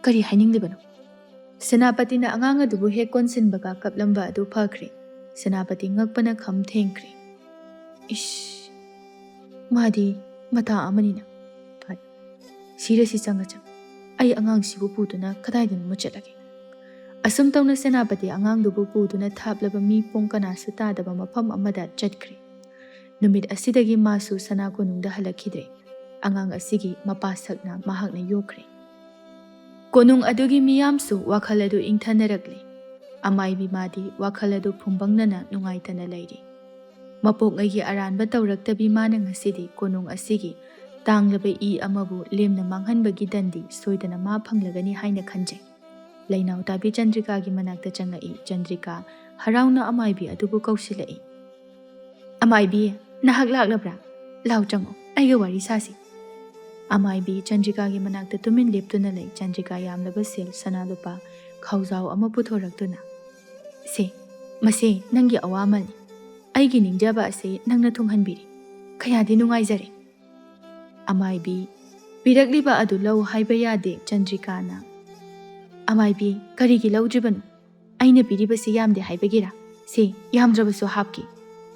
ꯀꯔꯤ ꯍꯥꯏꯅꯤꯡꯂꯤꯕꯅꯣ?" ꯁꯦꯅꯥꯄꯇꯤꯅ ꯑꯉꯥꯡ ꯑꯗꯨꯕꯨ ꯍꯦꯛ ꯀꯣꯟꯁꯤꯟꯕꯒ ꯀꯞꯂꯝꯕ ꯑꯗꯨ ꯐꯈ꯭ꯔꯦ꯫ ꯁꯦꯅꯥꯄꯇꯤ ꯉꯛꯄꯅ ꯈꯝ ꯊꯦꯡꯈ꯭ꯔꯦ꯫ "ꯏꯁ, ꯃꯥꯗꯤ ꯃꯇꯥ ꯑꯃꯅꯤꯅ꯫ ꯐꯔꯦ, ꯁꯤꯔꯁꯤ ꯆꯪꯉ ꯆꯪꯉ꯫ ꯑꯩ ꯑꯉꯥꯡꯁꯤꯕꯨ ꯄꯨꯗꯨꯅ ꯀꯗꯥꯏꯗꯅꯣ ꯆꯠꯂꯒꯦ꯫ ꯑꯁꯨꯝ ꯇꯧꯅ ꯁꯦꯅꯥꯄꯇꯤ ꯑꯉꯥꯡꯗꯨꯕꯨ ꯄꯨꯗꯨꯅ ꯊꯥꯞꯂꯕ ꯃꯤ ꯄꯣꯡ ꯀꯅꯥꯁꯨ ꯇꯥꯗꯕ ꯃꯐꯝ ꯑꯃꯗ ꯆꯠꯈ꯭ꯔꯦ꯫ ꯅꯨꯃꯤꯠ ꯑꯁꯤꯗꯒꯤ ꯃꯥꯁꯨ ꯁꯅꯥ ꯀꯣꯅꯨꯡꯗ ꯍꯜꯂꯛꯈꯤꯗ꯭ꯔꯦ꯫ ꯑꯉꯥꯡ ꯑꯁꯤꯒꯤ ꯃꯄꯥ ꯁꯛꯅ ꯃꯍꯥꯛꯅ ꯌꯣꯛꯈ꯭ꯔꯦ꯫ ꯀꯣꯅꯨꯡ ꯑꯗꯨꯒꯤ ꯃꯤꯌꯥꯝꯁꯨ ꯋꯥꯈꯜ ꯑꯗꯨ ꯏꯪꯊꯅꯔꯛꯂꯦ꯫ ꯑꯃꯥꯏꯕꯤ ꯃꯥꯗꯤ ꯋꯥꯈꯜ ꯑꯗꯨ ꯐꯨꯝꯕꯪꯅꯅ ꯅꯨꯡꯉꯥꯏꯇꯅ ꯂꯩꯔꯤ꯫ ꯃꯄꯣꯛꯉꯩꯒꯤ ꯑꯔꯥꯟꯕ ꯇꯧꯔꯛꯇꯕꯤ ꯃꯥꯅ ꯉꯁꯤꯗꯤ ꯀꯣꯅꯨꯡ ꯑꯁꯤꯒꯤ ꯇꯥꯡꯂꯕ ꯏ ꯑꯃꯕꯨ ꯂꯦꯝꯅ ꯃꯥꯡꯍꯟꯕꯒꯤ ꯗꯟꯗꯤ ꯁꯣꯏꯗꯅ ꯃꯥ ꯐꯪꯂꯒꯅꯤ ꯍꯥꯏꯅ ꯈꯟꯖꯩ꯫ ꯂꯩꯅꯥꯎ ꯇꯥꯕꯤ ꯆꯟꯗ꯭ꯔꯤꯀꯥꯒꯤ ꯃꯅꯥꯛꯇ ꯆꯪꯂꯛꯏ꯫ ꯆꯟꯗ꯭ꯔꯤꯀꯥ ꯍꯔꯥꯎꯅ ꯑꯃꯥꯏꯕꯤ ꯑꯗꯨꯕꯨ ꯀꯧꯁꯤꯜꯂꯛꯏ꯫ "ꯑꯃꯥꯏꯕꯤ, ꯅꯍꯥꯛ ꯂꯥꯛꯂꯕ꯭ꯔꯥ? ꯂꯥꯎ ꯆꯪꯉꯣ, ꯑꯩꯒ ꯋꯥꯔꯤ ꯁꯥꯁꯤ꯫" ꯑꯃꯥꯏꯕꯤ ꯆꯟꯗ꯭ꯔꯤꯀꯥꯒꯤ ꯃꯅꯥꯛꯇ ꯇꯨꯃꯤꯟ ꯂꯦꯞꯇꯨꯅ ꯂꯩ꯫ ꯆꯟꯗ꯭ꯔꯤꯀꯥ ꯌꯥꯝꯂꯕ ꯁꯦꯜ ꯁꯅꯥ ꯂꯨꯄꯥ ꯈꯥꯎꯖꯥꯎ ꯑꯃ ꯄꯨꯊꯣꯔꯛꯇꯨꯅ, "ꯁꯦ, ꯃꯁꯦ ꯅꯪꯒꯤ ꯑꯋꯥꯃꯜꯅꯤ꯫ ꯑꯩꯒꯤ ꯅꯤꯡꯖꯕ ꯑꯁꯦ ꯅꯪꯅ ꯊꯨꯡꯍꯟꯕꯤꯔꯦ꯫ ꯀꯌꯥꯗꯤ ꯅꯨꯡꯉꯥꯏꯖꯔꯦ꯫" ꯑꯃꯥꯏꯕꯤ, "ꯄꯤꯔꯛꯂꯤꯕ ꯑꯗꯨ ꯂꯧ ꯍꯥꯏꯕ ꯌꯥꯗꯦ꯫" ꯆꯟꯗ꯭ꯔꯤꯀꯥꯅ, "ꯑꯃꯥꯏꯕꯤ, ꯀꯔꯤꯒꯤ ꯂꯧꯗ꯭ꯔꯤꯕꯅꯣ? ꯑꯩꯅ ꯄꯤꯔꯤꯕꯁꯤ ꯌꯥꯝꯗꯦ ꯍꯥꯏꯕꯒꯤꯔꯥ? ꯁꯦ, ꯌꯥꯝꯗ꯭ꯔꯕꯁꯨ ꯍꯥꯞꯀꯦ꯫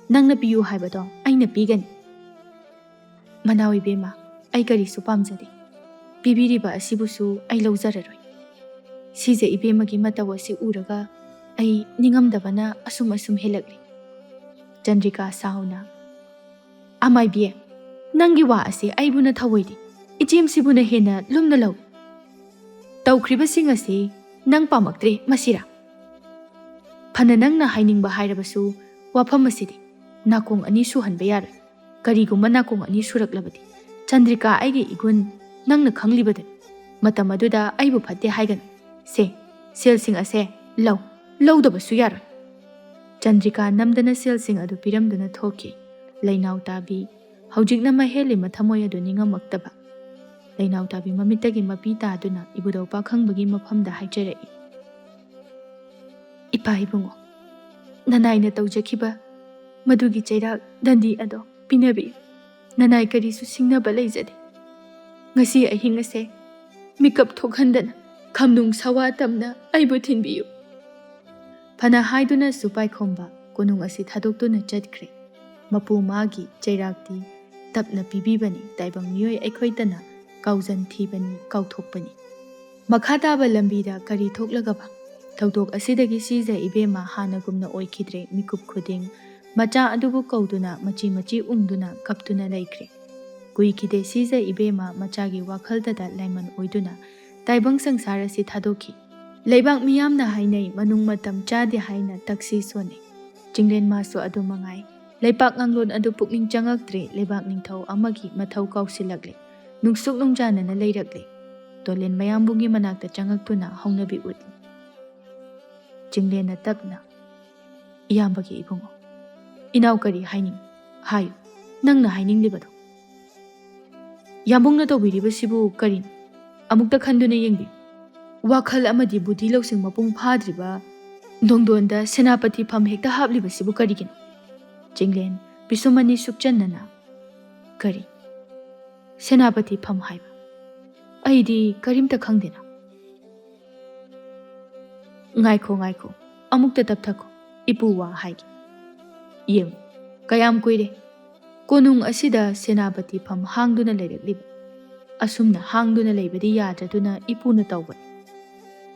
ꯅꯪꯅ ꯄꯤꯌꯨ ꯍꯥꯏꯕꯗꯣ ꯑꯩꯅ ꯄꯤꯒꯅꯤ꯫" "ꯃꯅꯥꯎ ꯏꯕꯦꯝꯃ, ꯑꯩ ꯀꯔꯤꯁꯨ ꯄꯥꯝꯖꯗꯦ꯫ ꯄꯤꯕꯤꯔꯤꯕ ꯑꯁꯤꯕꯨꯁꯨ ꯑꯩ ꯂꯧꯖꯔꯔꯣꯏ꯫ ꯁꯤꯖ ꯏꯕꯦꯝꯃꯒꯤ ꯃꯇꯧ ꯑꯁꯤ ꯎꯔꯒ ꯑꯩ ꯅꯤꯡꯉꯝꯗꯕꯅ ꯑꯁꯨꯝ ꯑꯁꯨꯝ ꯍꯦꯜꯂꯛꯂꯤ꯫" ꯆꯟꯗ꯭ꯔꯤꯀꯥ ꯁꯥꯎꯅ, "ꯑꯃꯥꯏꯕꯤ, ꯅꯪꯒꯤ ꯋꯥ ꯑꯁꯤ ꯑꯩꯕꯨꯅ ꯊꯧꯑꯣꯏꯗꯦ꯫ ꯏꯆꯦꯝꯁꯤꯕꯨꯅ ꯍꯦꯟꯅ ꯂꯨꯝꯅ ꯂꯧꯏ꯫ ꯇꯧꯈ꯭ꯔꯤꯕꯁꯤꯡ ꯑꯁꯤ ꯅꯪ ꯄꯥꯝꯃꯛꯇ꯭ꯔꯦ ꯃꯁꯤꯔꯥ? ꯐꯅ ꯅꯪꯅ ꯍꯥꯏꯅꯤꯡꯕ ꯍꯥꯏꯔꯕꯁꯨ ꯋꯥꯐꯝ ꯑꯁꯤꯗꯤ ꯅꯥꯀꯣꯡ ꯑꯅꯤ ꯁꯨꯍꯟꯕ ꯌꯥꯔꯣꯏ꯫ ꯀꯔꯤꯒꯨꯝꯕ ꯅꯥꯀꯣꯡ ꯑꯅꯤ ꯁꯨꯔꯛꯂꯕꯗꯤ, ꯆꯟꯗ꯭ꯔꯤꯀꯥ, ꯑꯩꯒꯤ ꯏꯒꯨꯟ ꯅꯪꯅ ꯈꯪꯂꯤꯕꯗꯨꯅꯤ꯫ ꯃꯇꯝ ꯑꯗꯨꯗ ꯑꯩꯕꯨ ꯐꯠꯇꯦ ꯍꯥꯏꯒꯅꯨ꯫ ꯁꯦ, ꯁꯦꯜꯁꯤꯡ ꯑꯁꯦ ꯂꯧ, ꯂꯧꯗꯕꯁꯨ ꯌꯥꯔꯣꯏ꯫" ꯆꯟꯗ꯭ꯔꯤꯀꯥ ꯅꯝꯗꯅ ꯁꯦꯜꯁꯤꯡ ꯑꯗꯨ ꯄꯤꯔꯝꯗꯨꯅ ꯊꯣꯛꯈꯤ꯫ ꯂꯩꯅꯥꯎ ꯇꯥꯕꯤ ꯍꯧꯖꯤꯛꯅ ꯃꯍꯦꯜꯂꯤ ꯃꯊꯃꯣꯏ ꯑꯗꯨ ꯅꯤꯡꯉꯝꯃꯛꯇꯕ꯫ ꯂꯩꯅꯥꯎ ꯇꯥꯕꯤ ꯃꯃꯤꯠꯇꯒꯤ ꯃꯄꯤ ꯇꯥꯗꯨꯅ ꯏꯕꯨꯙꯧ ꯄꯥꯈꯪꯕꯒꯤ ꯃꯐꯝꯗ ꯍꯥꯏꯖꯔꯛꯏ, "ꯏꯄꯥ ꯏꯕꯨꯡꯉꯣ, ꯅꯅꯥꯏꯅ ꯇꯧꯖꯈꯤꯕ ꯃꯗꯨꯒꯤ ꯆꯩꯔꯥꯛ ꯗꯟꯗꯤ ꯑꯗꯣ ꯄꯤꯅꯕꯤꯌꯨ꯫ ꯅꯅꯥꯏ ꯀꯔꯤꯁꯨ ꯁꯤꯡꯅꯕ ꯂꯩꯖꯗꯦ꯫ ꯉꯁꯤ ꯑꯍꯤꯡ ꯑꯁꯦ ꯃꯤꯀꯞ ꯊꯣꯛꯍꯟꯗꯅ ꯈꯝꯅꯨꯡ ꯁꯋꯥ ꯇꯝꯅ ꯑꯩꯕꯨ ꯊꯤꯟꯕꯤꯌꯨ꯫" ꯐꯅ ꯍꯥꯏꯗꯨꯅꯁꯨ ꯄꯥꯏꯈꯣꯝꯕ ꯀꯣꯅꯨꯡ ꯑꯁꯤ ꯊꯥꯗꯣꯛꯇꯨꯅ ꯆꯠꯈ꯭ꯔꯦ꯫ ꯃꯄꯨ ꯃꯥꯒꯤ ꯆꯩꯔꯥꯛꯇꯤ ꯇꯞꯅ ꯄꯤꯕꯤꯕꯅꯤ꯫ ꯇꯥꯏꯕꯪ ꯃꯤꯑꯣꯏ ꯑꯩꯈꯣꯏꯇꯅ ꯀꯥꯎꯖꯟ ꯊꯤꯕꯅꯤ, ꯀꯥꯎꯊꯣꯛꯄꯅꯤ꯫ ꯃꯈꯥ ꯇꯥꯕ ꯂꯝꯕꯤꯗ ꯀꯔꯤ ꯊꯣꯛꯂꯒꯕ? ꯊꯧꯗꯣꯛ ꯑꯁꯤꯗꯒꯤ ꯁꯤꯖ ꯏꯕꯦꯝꯃ ꯍꯥꯟꯅꯒꯨꯝꯅ ꯑꯣꯏꯈꯤꯗ꯭ꯔꯦ꯫ ꯃꯤꯀꯨꯞ ꯈꯨꯗꯤꯡ ꯃꯆꯥ ꯑꯗꯨꯕꯨ ꯀꯧꯗꯨꯅ ꯃꯆꯤ ꯃꯆꯤ ꯎꯪꯗꯨꯅ ꯀꯞꯇꯨꯅ ꯂꯩꯈ꯭ꯔꯦ꯫ ꯀꯨꯏꯈꯤꯗꯦ ꯁꯤꯖ ꯏꯕꯦꯝꯃ ꯃꯆꯥꯒꯤ ꯋꯥꯈꯜꯗꯗ ꯂꯥꯏꯃꯟ ꯑꯣꯏꯗꯨꯅ ꯇꯥꯏꯕꯪ ꯁꯪꯁꯥꯔ ꯑꯁꯤ ꯊꯥꯗꯣꯛꯈꯤ꯫ ꯂꯩꯕꯥꯛ ꯃꯤꯌꯥꯝꯅ ꯍꯥꯏꯅꯩ ꯃꯅꯨꯡ ꯃꯇꯝ ꯆꯥꯗꯦ ꯍꯥꯏꯅ ꯇꯛꯁꯤ ꯁꯣꯟꯅꯩ꯫ ꯆꯤꯡꯂꯦꯟ ꯃꯥꯁꯨ ꯑꯗꯨ ꯃꯉꯥꯏ꯫ ꯂꯩꯄꯥꯛ ꯉꯥꯡꯂꯣꯟ ꯑꯗꯨ ꯄꯨꯛꯅꯤꯡ ꯆꯪꯉꯛꯇ꯭ꯔꯦ꯫ ꯂꯩꯕꯥꯛ ꯅꯤꯡꯊꯧ ꯑꯃꯒꯤ ꯃꯊꯧ ꯀꯥꯎꯁꯤꯜꯂꯛꯂꯦ꯫ ꯅꯨꯡꯁꯨꯛ ꯅꯨꯡꯖꯥꯅꯅ ꯂꯩꯔꯛꯂꯦ꯫ ꯇꯣꯂꯦꯟ ꯃꯌꯥꯝꯕꯨꯡꯒꯤ ꯃꯅꯥꯛꯇ ꯆꯪꯉꯛꯇꯨꯅ ꯍꯧꯅꯕꯤ ꯎꯠꯂꯤ꯫ ꯆꯤꯡꯂꯦꯟꯅ ꯇꯞꯅ, "ꯏꯌꯥꯝꯕꯒꯤ ꯏꯕꯨꯡꯉꯣ, ꯏꯅꯥꯎ ꯀꯔꯤ ꯍꯥꯏꯅꯤꯡ? ꯍꯥꯏꯌꯨ, ꯅꯪꯅ ꯍꯥꯏꯅꯤꯡꯂꯤꯕꯗꯣ꯫ ꯌꯥꯝꯕꯨꯡꯅ ꯇꯧꯕꯤꯔꯤꯕꯁꯤꯕꯨ ꯀꯔꯤꯅꯣ? ꯑꯃꯨꯛꯇ ꯈꯟꯗꯨꯅ ꯌꯦꯡꯕꯤꯌꯨ꯫ ꯋꯥꯈꯜ ꯑꯃꯗꯤ ꯕꯨꯙꯤ ꯂꯧꯁꯤꯡ ꯃꯄꯨꯡ ꯐꯥꯗ꯭ꯔꯤꯕ ꯅꯣꯡꯗꯣꯟꯗ ꯁꯦꯅꯥꯄꯇꯤ ꯐꯝ ꯍꯦꯛꯇ ꯍꯥꯞꯂꯤꯕꯁꯤꯕꯨ ꯀꯔꯤꯒꯤꯅꯣ?" ꯆꯤꯡꯂꯦꯟ ꯄꯤꯁꯨꯝ ꯑꯅꯤ ꯁꯨꯛꯆꯟꯅꯅ, "ꯀꯔꯤ? ꯁꯦꯅꯥꯄꯇꯤ ꯐꯝ ꯍꯥꯏꯕ? ꯑꯩꯗꯤ ꯀꯔꯤꯝꯇ ꯈꯪꯗꯦꯅ꯫" "ꯉꯥꯏꯈꯣ, ꯉꯥꯏꯈꯣ, ꯑꯃꯨꯛꯇ ꯇꯞꯊꯈꯣ, ꯏꯄꯨ ꯋꯥ ꯍꯥꯏꯒꯦ꯫ ꯌꯦꯡꯉꯨ, ꯀꯌꯥꯝ ꯀꯨꯏꯔꯦ ꯀꯣꯅꯨꯡ ꯑꯁꯤꯗ ꯁꯦꯅꯥꯄꯇꯤ ꯐꯝ ꯍꯥꯡꯗꯨꯅ ꯂꯩꯔꯛꯂꯤꯕ꯫ ꯑꯁꯨꯝꯅ ꯍꯥꯡꯗꯨꯅ ꯂꯩꯕꯗꯤ ꯌꯥꯗ꯭ꯔꯗꯨꯅ ꯏꯄꯨꯅ ꯇꯧꯕꯅꯤ꯫"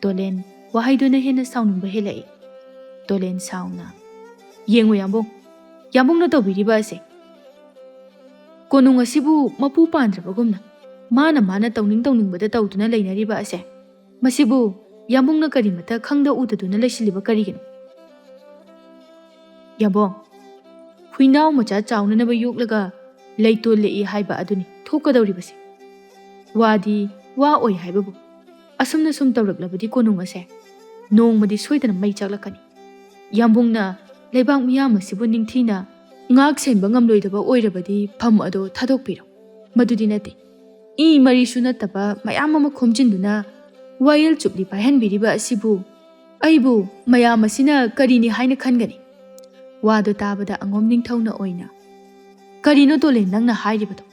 ꯇꯣꯂꯦꯟ ꯋꯥꯍꯩꯗꯨꯅ ꯍꯦꯟꯅ ꯁꯥꯎꯅꯤꯡꯕ ꯍꯦꯜꯂꯛꯏ꯫ ꯇꯣꯂꯦꯟ ꯁꯥꯎꯅ, "ꯌꯦꯡꯉꯨ ꯌꯥꯝꯕꯨꯡ, ꯌꯥꯝꯕꯨꯡꯅ ꯇꯧꯕꯤꯔꯤꯕ ꯑꯁꯦ꯫ ꯀꯣꯅꯨꯡ ꯑꯁꯤꯕꯨ ꯃꯄꯨ ꯄꯥꯟꯗ꯭ꯔꯕꯒꯨꯝꯅ ꯃꯥꯅ ꯃꯥꯅ ꯇꯧꯅꯤꯡ ꯇꯧꯅꯤꯡꯕꯗ ꯇꯧꯗꯨꯅ ꯂꯩꯅꯔꯤꯕ ꯑꯁꯦ꯫ ꯃꯁꯤꯕꯨ ꯌꯥꯝꯕꯨꯡꯅ ꯀꯔꯤꯃꯠꯇ ꯈꯪꯗ ꯎꯗꯗꯨꯅ ꯂꯩꯁꯤꯜꯂꯤꯕ ꯀꯔꯤꯒꯤꯅꯣ? ꯌꯥꯝꯕꯨꯡ, ꯍꯨꯏꯅꯥꯎ ꯃꯆꯥ ꯆꯥꯎꯅꯅꯕ ꯌꯣꯛꯂꯒ ꯂꯩꯇꯣꯜ ꯂꯦꯛꯏ ꯍꯥꯏꯕ ꯑꯗꯨꯅꯤ ꯊꯣꯛꯀꯗꯧꯔꯤꯕꯁꯦ꯫ ꯋꯥꯗꯤ ꯋꯥ ꯑꯣꯏ ꯍꯥꯏꯕꯕꯨ, ꯑꯁꯨꯝꯅ ꯁꯨꯝ ꯇꯧꯔꯛꯂꯕꯗꯤ ꯀꯣꯅꯨꯡ ꯑꯁꯦ ꯅꯣꯡꯃꯗꯤ ꯁꯣꯏꯗꯅ ꯃꯩ ꯆꯥꯛꯂꯛꯀꯅꯤ꯫ ꯌꯥꯝꯕꯨꯡꯅ ꯂꯩꯕꯥꯛ ꯃꯤꯌꯥꯝ ꯑꯁꯤꯕꯨ ꯅꯤꯡꯊꯤꯅ ꯉꯥꯛ ꯁꯦꯟꯕ ꯉꯝꯂꯣꯏꯗꯕ ꯑꯣꯏꯔꯕꯗꯤ ꯐꯝ ꯑꯗꯣ ꯊꯥꯗꯣꯛꯄꯤꯔꯣ꯫ ꯃꯗꯨꯗꯤ ꯅꯠꯇꯦ, ꯏ ꯃꯔꯤꯁꯨ ꯅꯠꯇꯕ ꯃꯌꯥꯝ ꯑꯃ ꯈꯣꯝꯖꯤꯟꯗꯨꯅ ꯋꯥꯌꯦꯜ ꯆꯨꯞꯂꯤ ꯄꯥꯏꯍꯟꯕꯤꯔꯤꯕ ꯑꯁꯤꯕꯨ ꯑꯩꯕꯨ ꯃꯌꯥꯝ ꯑꯁꯤꯅ ꯀꯔꯤꯅꯤ ꯍꯥꯏꯅ ꯈꯟꯒꯅꯤ?" ꯋꯥꯗꯨ ꯇꯥꯕꯗ ꯑꯉꯣꯝ ꯅꯤꯡꯊꯧꯅ ꯑꯣꯏꯅ, "ꯀꯔꯤꯅꯣ ꯇꯣꯂꯦꯟ ꯅꯪꯅ ꯍꯥꯏꯔꯤꯕꯗꯣ?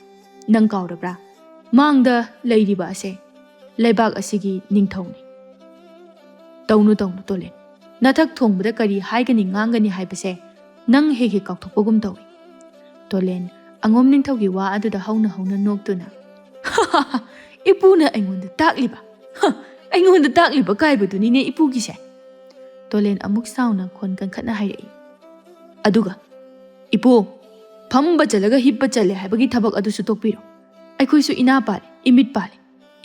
ꯅꯪ ꯀꯥꯎꯔꯕ꯭ꯔꯥ? ꯃꯥꯡꯗ ꯂꯩꯔꯤꯕ ꯑꯁꯦ ꯂꯩꯕꯥꯛ ꯑꯁꯤꯒꯤ ꯅꯤꯡꯊꯧꯅꯤ꯫" "ꯇꯧꯅꯨ, ꯇꯧꯅꯨ ꯇꯣꯂꯦꯟ, ꯅꯊꯛ ꯊꯣꯡꯕꯗ ꯀꯔꯤ ꯍꯥꯏꯒꯅꯤ ꯉꯥꯡꯒꯅꯤ ꯍꯥꯏꯕꯁꯦ ꯅꯪ ꯍꯦꯛ ꯍꯦꯛ ꯀꯥꯎꯊꯣꯛꯄꯒꯨꯝ ꯇꯧꯏ꯫" ꯇꯣꯂꯦꯟ ꯑꯉꯣꯝ ꯅꯤꯡꯊꯧꯒꯤ ꯋꯥ ꯑꯗꯨꯗ ꯍꯧꯅ ꯍꯧꯅ ꯅꯣꯛꯇꯨꯅ, "ꯏꯄꯨꯅ ꯑꯩꯉꯣꯟꯗ ꯇꯥꯛꯂꯤꯕ? ꯍ, ꯑꯩꯉꯣꯟꯗ ꯇꯥꯛꯂꯤꯕ ꯀꯥꯏꯕꯗꯨꯅꯤꯅꯦ ꯏꯄꯨꯒꯤꯁꯦ꯫ ꯇꯣꯂꯦꯟ ꯑꯃꯨꯛ ꯁꯥꯎꯅ ꯈꯣꯟ ꯀꯟꯈꯠꯅ ꯍꯥꯏꯔꯛꯏ꯫ ꯑꯗꯨꯒ, "ꯏꯄꯨ, ꯐꯝꯕ ꯆꯠꯂꯒ ꯍꯤꯞꯄ ꯆꯠꯂꯦ ꯍꯥꯏꯕꯒꯤ ꯊꯕꯛ ꯑꯗꯨꯁꯨ ꯇꯣꯛꯄꯤꯔꯣ꯫ ꯑꯩꯈꯣꯏꯁꯨ ꯏꯅꯥ ꯄꯥꯜꯂꯦ, ꯏꯃꯤꯠ ꯄꯥꯜꯂꯦ꯫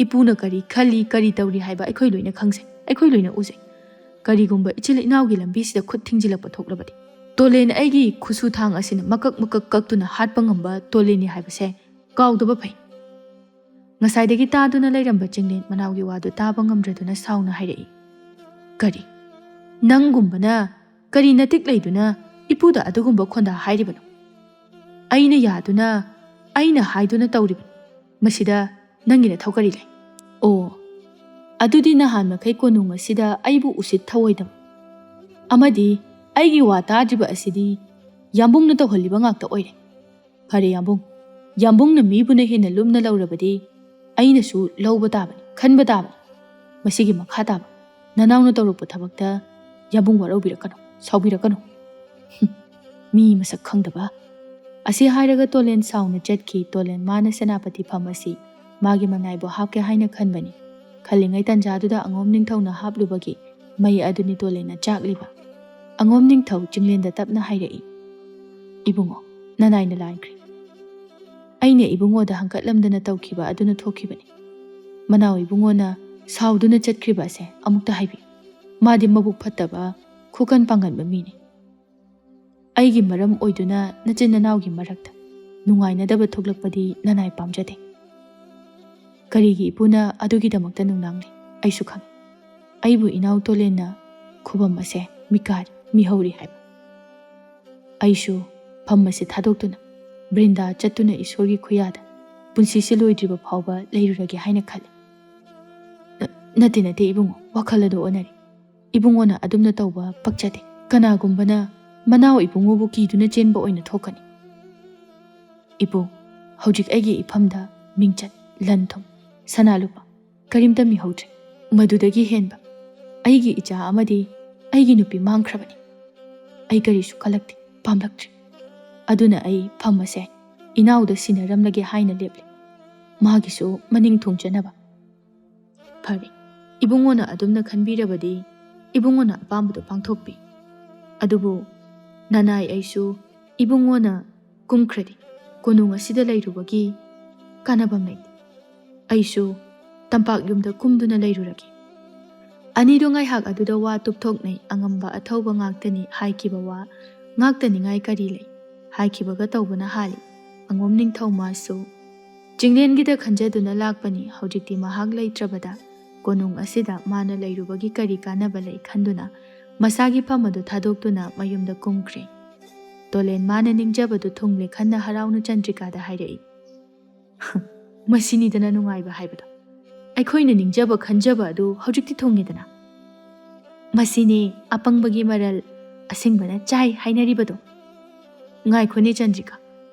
ꯏꯄꯨꯅ ꯀꯔꯤ ꯈꯜꯂꯤ, ꯀꯔꯤ ꯇꯧꯔꯤ ꯍꯥꯏꯕ ꯑꯩꯈꯣꯏ ꯂꯣꯏꯅ ꯈꯪꯖꯩ, ꯑꯩꯈꯣꯏ ꯂꯣꯏꯅ ꯎꯖꯩ꯫ ꯀꯔꯤꯒꯨꯝꯕ ꯏꯆꯤꯜ ꯏꯅꯥꯎꯒꯤ ꯂꯝꯕꯤꯁꯤꯗ ꯈꯨꯠ ꯊꯤꯡꯖꯤꯜꯂꯛꯄ ꯊꯣꯛꯂꯕꯗꯤ?" ꯇꯣꯂꯦꯟ ꯑꯩꯒꯤ ꯈꯨꯁꯨ ꯊꯥꯡ ꯑꯁꯤꯅ ꯃꯀꯛ ꯃꯀꯛ ꯀꯛꯇꯨꯅ ꯍꯥꯠꯄ ꯉꯝꯕ ꯇꯣꯂꯦꯟꯅꯤ ꯍꯥꯏꯕꯁꯦ ꯀꯥꯎꯗꯕ ꯐꯩ꯫ ꯉꯁꯥꯏꯗꯒꯤ ꯇꯥꯗꯨꯅ ꯂꯩꯔꯝꯕ ꯆꯤꯡꯂꯦꯟ ꯃꯅꯥꯎꯒꯤ ꯋꯥꯗꯨ ꯇꯥꯕ ꯉꯝꯗ꯭ꯔꯗꯨꯅ ꯁꯥꯎꯅ ꯍꯥꯏꯔꯛꯏ, "ꯀꯔꯤ? ꯅꯪꯒꯨꯝꯕꯅ ꯀꯔꯤ ꯅꯇꯤꯛ ꯂꯩꯗꯨꯅ ꯏꯄꯨꯗ ꯑꯗꯨꯒꯨꯝꯕ ꯈꯣꯟꯗꯥ ꯍꯥꯏꯔꯤꯕꯅꯣ? ꯑꯩꯅ ꯌꯥꯗꯨꯅ, ꯑꯩꯅ ꯍꯥꯏꯗꯨꯅ ꯇꯧꯔꯤꯕꯅꯤ꯫ ꯃꯁꯤꯗ ꯅꯪꯒꯤ ꯅꯊꯧ ꯀꯔꯤ ꯂꯩ?" "ꯑꯣ, ꯑꯗꯨꯗꯤ ꯅꯍꯥꯟ ꯃꯈꯩ ꯀꯣꯅꯨꯡ ꯑꯁꯤꯗ ꯑꯩꯕꯨ ꯎꯁꯤꯠ ꯊꯑꯣꯏꯗꯕ ꯑꯃꯗꯤ ꯑꯩꯒꯤ ꯋꯥ ꯇꯥꯗ꯭ꯔꯤꯕ ꯑꯁꯤꯗꯤ ꯌꯥꯝꯕꯨꯡꯅ ꯇꯧꯍꯜꯂꯤꯕ ꯉꯥꯛꯇ ꯑꯣꯏꯔꯦ꯫ ꯐꯔꯦ ꯌꯥꯝꯕꯨꯡ, ꯌꯥꯝꯕꯨꯡꯅ ꯃꯤꯕꯨꯅ ꯍꯦꯟꯅ ꯂꯨꯝꯅ ꯂꯧꯔꯕꯗꯤ ꯑꯩꯅꯁꯨ ꯂꯧꯕ ꯇꯥꯕꯅꯤ, ꯈꯟꯕ ꯇꯥꯕꯅꯤ꯫ ꯃꯁꯤꯒꯤ ꯃꯈꯥ ꯇꯥꯕ ꯅꯅꯥꯎꯅ ꯇꯧꯔꯛꯄ ꯊꯕꯛꯇ ꯌꯥꯝꯕꯨꯡ ꯋꯥꯔꯧꯕꯤꯔꯛꯀꯅꯨ, ꯁꯥꯎꯕꯤꯔꯛꯀꯅꯨ꯫ ꯍꯨꯝ, ꯃꯤ ꯃꯁꯛ ꯈꯪꯗꯕ꯫" ꯑꯁꯤ ꯍꯥꯏꯔꯒ ꯇꯣꯂꯦꯟ ꯁꯥꯎꯅ ꯆꯠꯈꯤ꯫ ꯇꯣꯂꯦꯟ ꯃꯥꯅ ꯁꯦꯅꯥꯄꯇꯤ ꯐꯝ ꯑꯁꯤ ꯃꯥꯒꯤ ꯃꯅꯥꯏꯕꯨ ꯍꯥꯞꯀꯦ ꯍꯥꯏꯅ ꯈꯟꯕꯅꯤ꯫ ꯈꯜꯂꯤꯉꯩ ꯇꯟꯖꯥꯗꯨꯗ ꯑꯉꯣꯝ ꯅꯤꯡꯊꯧꯅ ꯍꯥꯞꯂꯨꯕꯒꯤ ꯃꯩ ꯑꯗꯨꯅꯤ ꯇꯣꯂꯦꯟꯅ ꯆꯥꯛꯂꯤꯕ꯫ ꯑꯉꯣꯝ ꯅꯤꯡꯊꯧ ꯆꯤꯡꯂꯦꯟꯗ ꯇꯞꯅ ꯍꯥꯏꯔꯛꯏ, "ꯏꯕꯨꯡꯉꯣ, ꯅꯅꯥꯏꯅ ꯂꯥꯟꯈ꯭ꯔꯦ꯫ ꯑꯩꯅ ꯏꯕꯨꯡꯉꯣꯗ ꯍꯪꯀꯠꯂꯝꯗꯅ ꯇꯧꯈꯤꯕ ꯑꯗꯨꯅ ꯊꯣꯛꯈꯤꯕꯅꯤ꯫ ꯃꯅꯥꯎ ꯏꯕꯨꯡꯉꯣꯅ ꯁꯥꯎꯗꯨꯅ ꯆꯠꯈ꯭ꯔꯤꯕ ꯑꯁꯦ ꯑꯃꯨꯛꯇ ꯍꯥꯏꯕꯤꯌꯨ꯫ ꯃꯥꯗꯤ ꯃꯕꯨꯛ ꯐꯠꯇꯕ, ꯈꯨꯀꯟ ꯄꯥꯡꯒꯟꯕ ꯃꯤꯅꯤ꯫ ꯑꯩꯒꯤ ꯃꯔꯝ ꯑꯣꯏꯗꯨꯅ ꯅꯆꯤꯟ ꯅꯅꯥꯎꯒꯤ ꯃꯔꯛꯇ ꯅꯨꯡꯉꯥꯏꯅꯗꯕ ꯊꯣꯛꯂꯛꯄꯗꯤ ꯅꯅꯥꯏ ꯄꯥꯝꯖꯗꯦ꯫" ꯀꯔꯤꯒꯤ ꯏꯄꯨꯅ ꯑꯗꯨꯒꯤꯗꯃꯛꯇ ꯅꯨꯡꯅꯥꯡꯂꯤ ꯑꯩꯁꯨ ꯈꯪꯏ꯫ ꯑꯩꯕꯨ ꯏꯅꯥꯎ ꯇꯣꯂꯦꯟꯅ ꯈꯨꯕꯝ ꯑꯁꯦ ꯃꯤꯀꯥꯔꯤ, ꯃꯤꯍꯧꯔꯤ ꯍꯥꯏꯕ꯫ ꯑꯩꯁꯨ ꯐꯝ ꯑꯁꯤ ꯊꯥꯗꯣꯛꯇꯨꯅ ꯕ꯭ꯔꯤꯟꯗꯥ ꯆꯠꯇꯨꯅ ꯏꯁꯣꯔꯒꯤ ꯈꯨꯌꯥꯗ ꯄꯨꯟꯁꯤꯁꯦ ꯂꯣꯏꯗ꯭ꯔꯤꯕ ꯐꯥꯎꯕ ꯂꯩꯔꯨꯔꯒꯦ ꯍꯥꯏꯅ ꯈꯜꯂꯤ꯫ ꯅ-, ꯅꯠꯇꯦ, ꯅꯠꯇꯦ ꯏꯕꯨꯡꯉꯣ, ꯋꯥꯈꯜ ꯑꯗꯨ ꯑꯣꯟꯅꯔꯦ꯫ ꯏꯕꯨꯡꯉꯣꯅ ꯑꯗꯨꯝꯅ ꯇꯧꯕ ꯄꯛꯆꯗꯦ꯫ ꯀꯅꯥꯒꯨꯝꯕꯅ ꯃꯅꯥꯎ ꯏꯕꯨꯡꯉꯣꯕꯨ ꯀꯤꯗꯨꯅ ꯆꯦꯟꯕ ꯑꯣꯏꯅ ꯊꯣꯛꯀꯅꯤ꯫ ꯏꯕꯨꯡ, ꯍꯧꯖꯤꯛ ꯑꯩꯒꯤ ꯏꯐꯝꯗ ꯃꯤꯡꯆꯠ, ꯂꯟ ꯊꯨꯝ, ꯁꯅꯥ ꯂꯨꯄꯥ ꯀꯔꯤꯝꯇ ꯃꯤꯍꯧꯗ꯭ꯔꯦ꯫ ꯃꯗꯨꯗꯒꯤ ꯍꯦꯟꯕ ꯑꯩꯒꯤ ꯏꯆꯥ ꯑꯃꯗꯤ ꯑꯩꯒꯤ ꯅꯨꯄꯤ ꯃꯥꯡꯈ꯭ꯔꯕꯅꯤ꯫ ꯑꯩ ꯀꯔꯤꯁꯨ ꯈꯜꯂꯛꯇꯦ, ꯄꯥꯝꯂꯛꯇ꯭ꯔꯦ꯫ ꯑꯗꯨꯅ ꯑꯩ ꯐꯝ ꯑꯁꯦ ꯏꯅꯥꯎꯗ ꯁꯤꯟꯅꯔꯝꯂꯒꯦ ꯍꯥꯏꯅ ꯂꯦꯞꯂꯦ꯫ ꯃꯥꯒꯤꯁꯨ ꯃꯅꯤꯡ ꯊꯨꯡꯖꯅꯕ꯫ ꯐꯔꯦ, ꯏꯕꯨꯡꯉꯣꯅ ꯑꯗꯨꯝꯅ ꯈꯟꯕꯤꯔꯕꯗꯤ ꯏꯕꯨꯡꯉꯣꯅ ꯑꯄꯥꯝꯕꯗꯣ ꯄꯥꯡꯊꯣꯛꯄꯤ꯫ ꯑꯗꯨꯕꯨ ꯅꯅꯥꯏ ꯑꯩꯁꯨ ꯏꯕꯨꯡꯉꯣꯅ ꯀꯨꯝꯈ꯭ꯔꯗꯤ ꯀꯣꯅꯨꯡ ꯑꯁꯤꯗ ꯂꯩꯔꯨꯕꯒꯤ ꯀꯥꯟꯅꯐꯝ ꯂꯩꯇꯦ꯫ ꯑꯩꯁꯨ ꯇꯝꯄꯥꯛ ꯌꯨꯝꯗ ꯀꯨꯝꯗꯨꯅ ꯂꯩꯔꯨꯔꯒꯦ꯫ ꯑꯅꯤꯗꯣ ꯉꯥꯏꯍꯥꯛ ꯑꯗꯨꯗ ꯋꯥ ꯇꯨꯞꯊꯣꯛꯅꯩ꯫ ꯑꯉꯝꯕ ꯑꯊꯧꯕ ꯉꯥꯛꯇꯅꯤ ꯍꯥꯏꯈꯤꯕ ꯋꯥ ꯉꯥꯛꯇꯅꯤꯉꯥꯏ ꯀꯔꯤ ꯂꯩ? ꯍꯥꯏꯈꯤꯕꯒ ꯇꯧꯕꯅ ꯍꯥꯜꯂꯤ꯫ ꯑꯉꯣꯝ ꯅꯤꯡꯊꯧ ꯃꯥꯁꯨ ꯆꯤꯡꯂꯦꯟꯒꯤꯗ ꯈꯟꯖꯗꯨꯅ ꯂꯥꯛꯄꯅꯤ꯫ ꯍꯧꯖꯤꯛꯇꯤ ꯃꯍꯥꯛ ꯂꯩꯇ꯭ꯔꯕꯗ ꯀꯣꯅꯨꯡ ꯑꯁꯤꯗ ꯃꯥꯅ ꯂꯩꯔꯨꯕꯒꯤ ꯀꯔꯤ ꯀꯥꯟꯅꯕ ꯂꯩ ꯈꯟꯗꯨꯅ ꯃꯁꯥꯒꯤ ꯐꯝ ꯑꯗꯨ ꯊꯥꯗꯣꯛꯇꯨꯅ ꯃꯌꯨꯝꯗ ꯀꯨꯝꯈ꯭ꯔꯦ꯫ ꯇꯣꯂꯦꯟ ꯃꯥꯅ ꯅꯤꯡꯖꯕꯗꯨ ꯊꯨꯡꯂꯦ ꯈꯟꯅ ꯍꯔꯥꯎꯅ ꯆꯟꯗ꯭ꯔꯤꯀꯥꯗ ꯍꯥꯏꯔꯛꯏ꯫ "ꯃꯁꯤꯅꯤꯗꯅ ꯅꯨꯡꯉꯥꯏꯕ ꯍꯥꯏꯕꯗꯣ꯫ ꯑꯩꯈꯣꯏꯅ ꯅꯤꯡꯖꯕ ꯈꯟꯖꯕ ꯑꯗꯨ ꯍꯧꯖꯤꯛꯇꯤ ꯊꯨꯡꯉꯦꯗꯅ꯫ ꯃꯁꯤꯅꯤ ꯑꯄꯪꯕꯒꯤ ꯃꯔꯜ, ꯑꯁꯤꯡꯕꯅ ꯆꯥꯏ ꯍꯥꯏꯅꯔꯤꯕꯗꯣ꯫ ꯉꯥꯏꯈꯣꯅꯦ ꯆꯟꯗ꯭ꯔꯤꯀꯥ,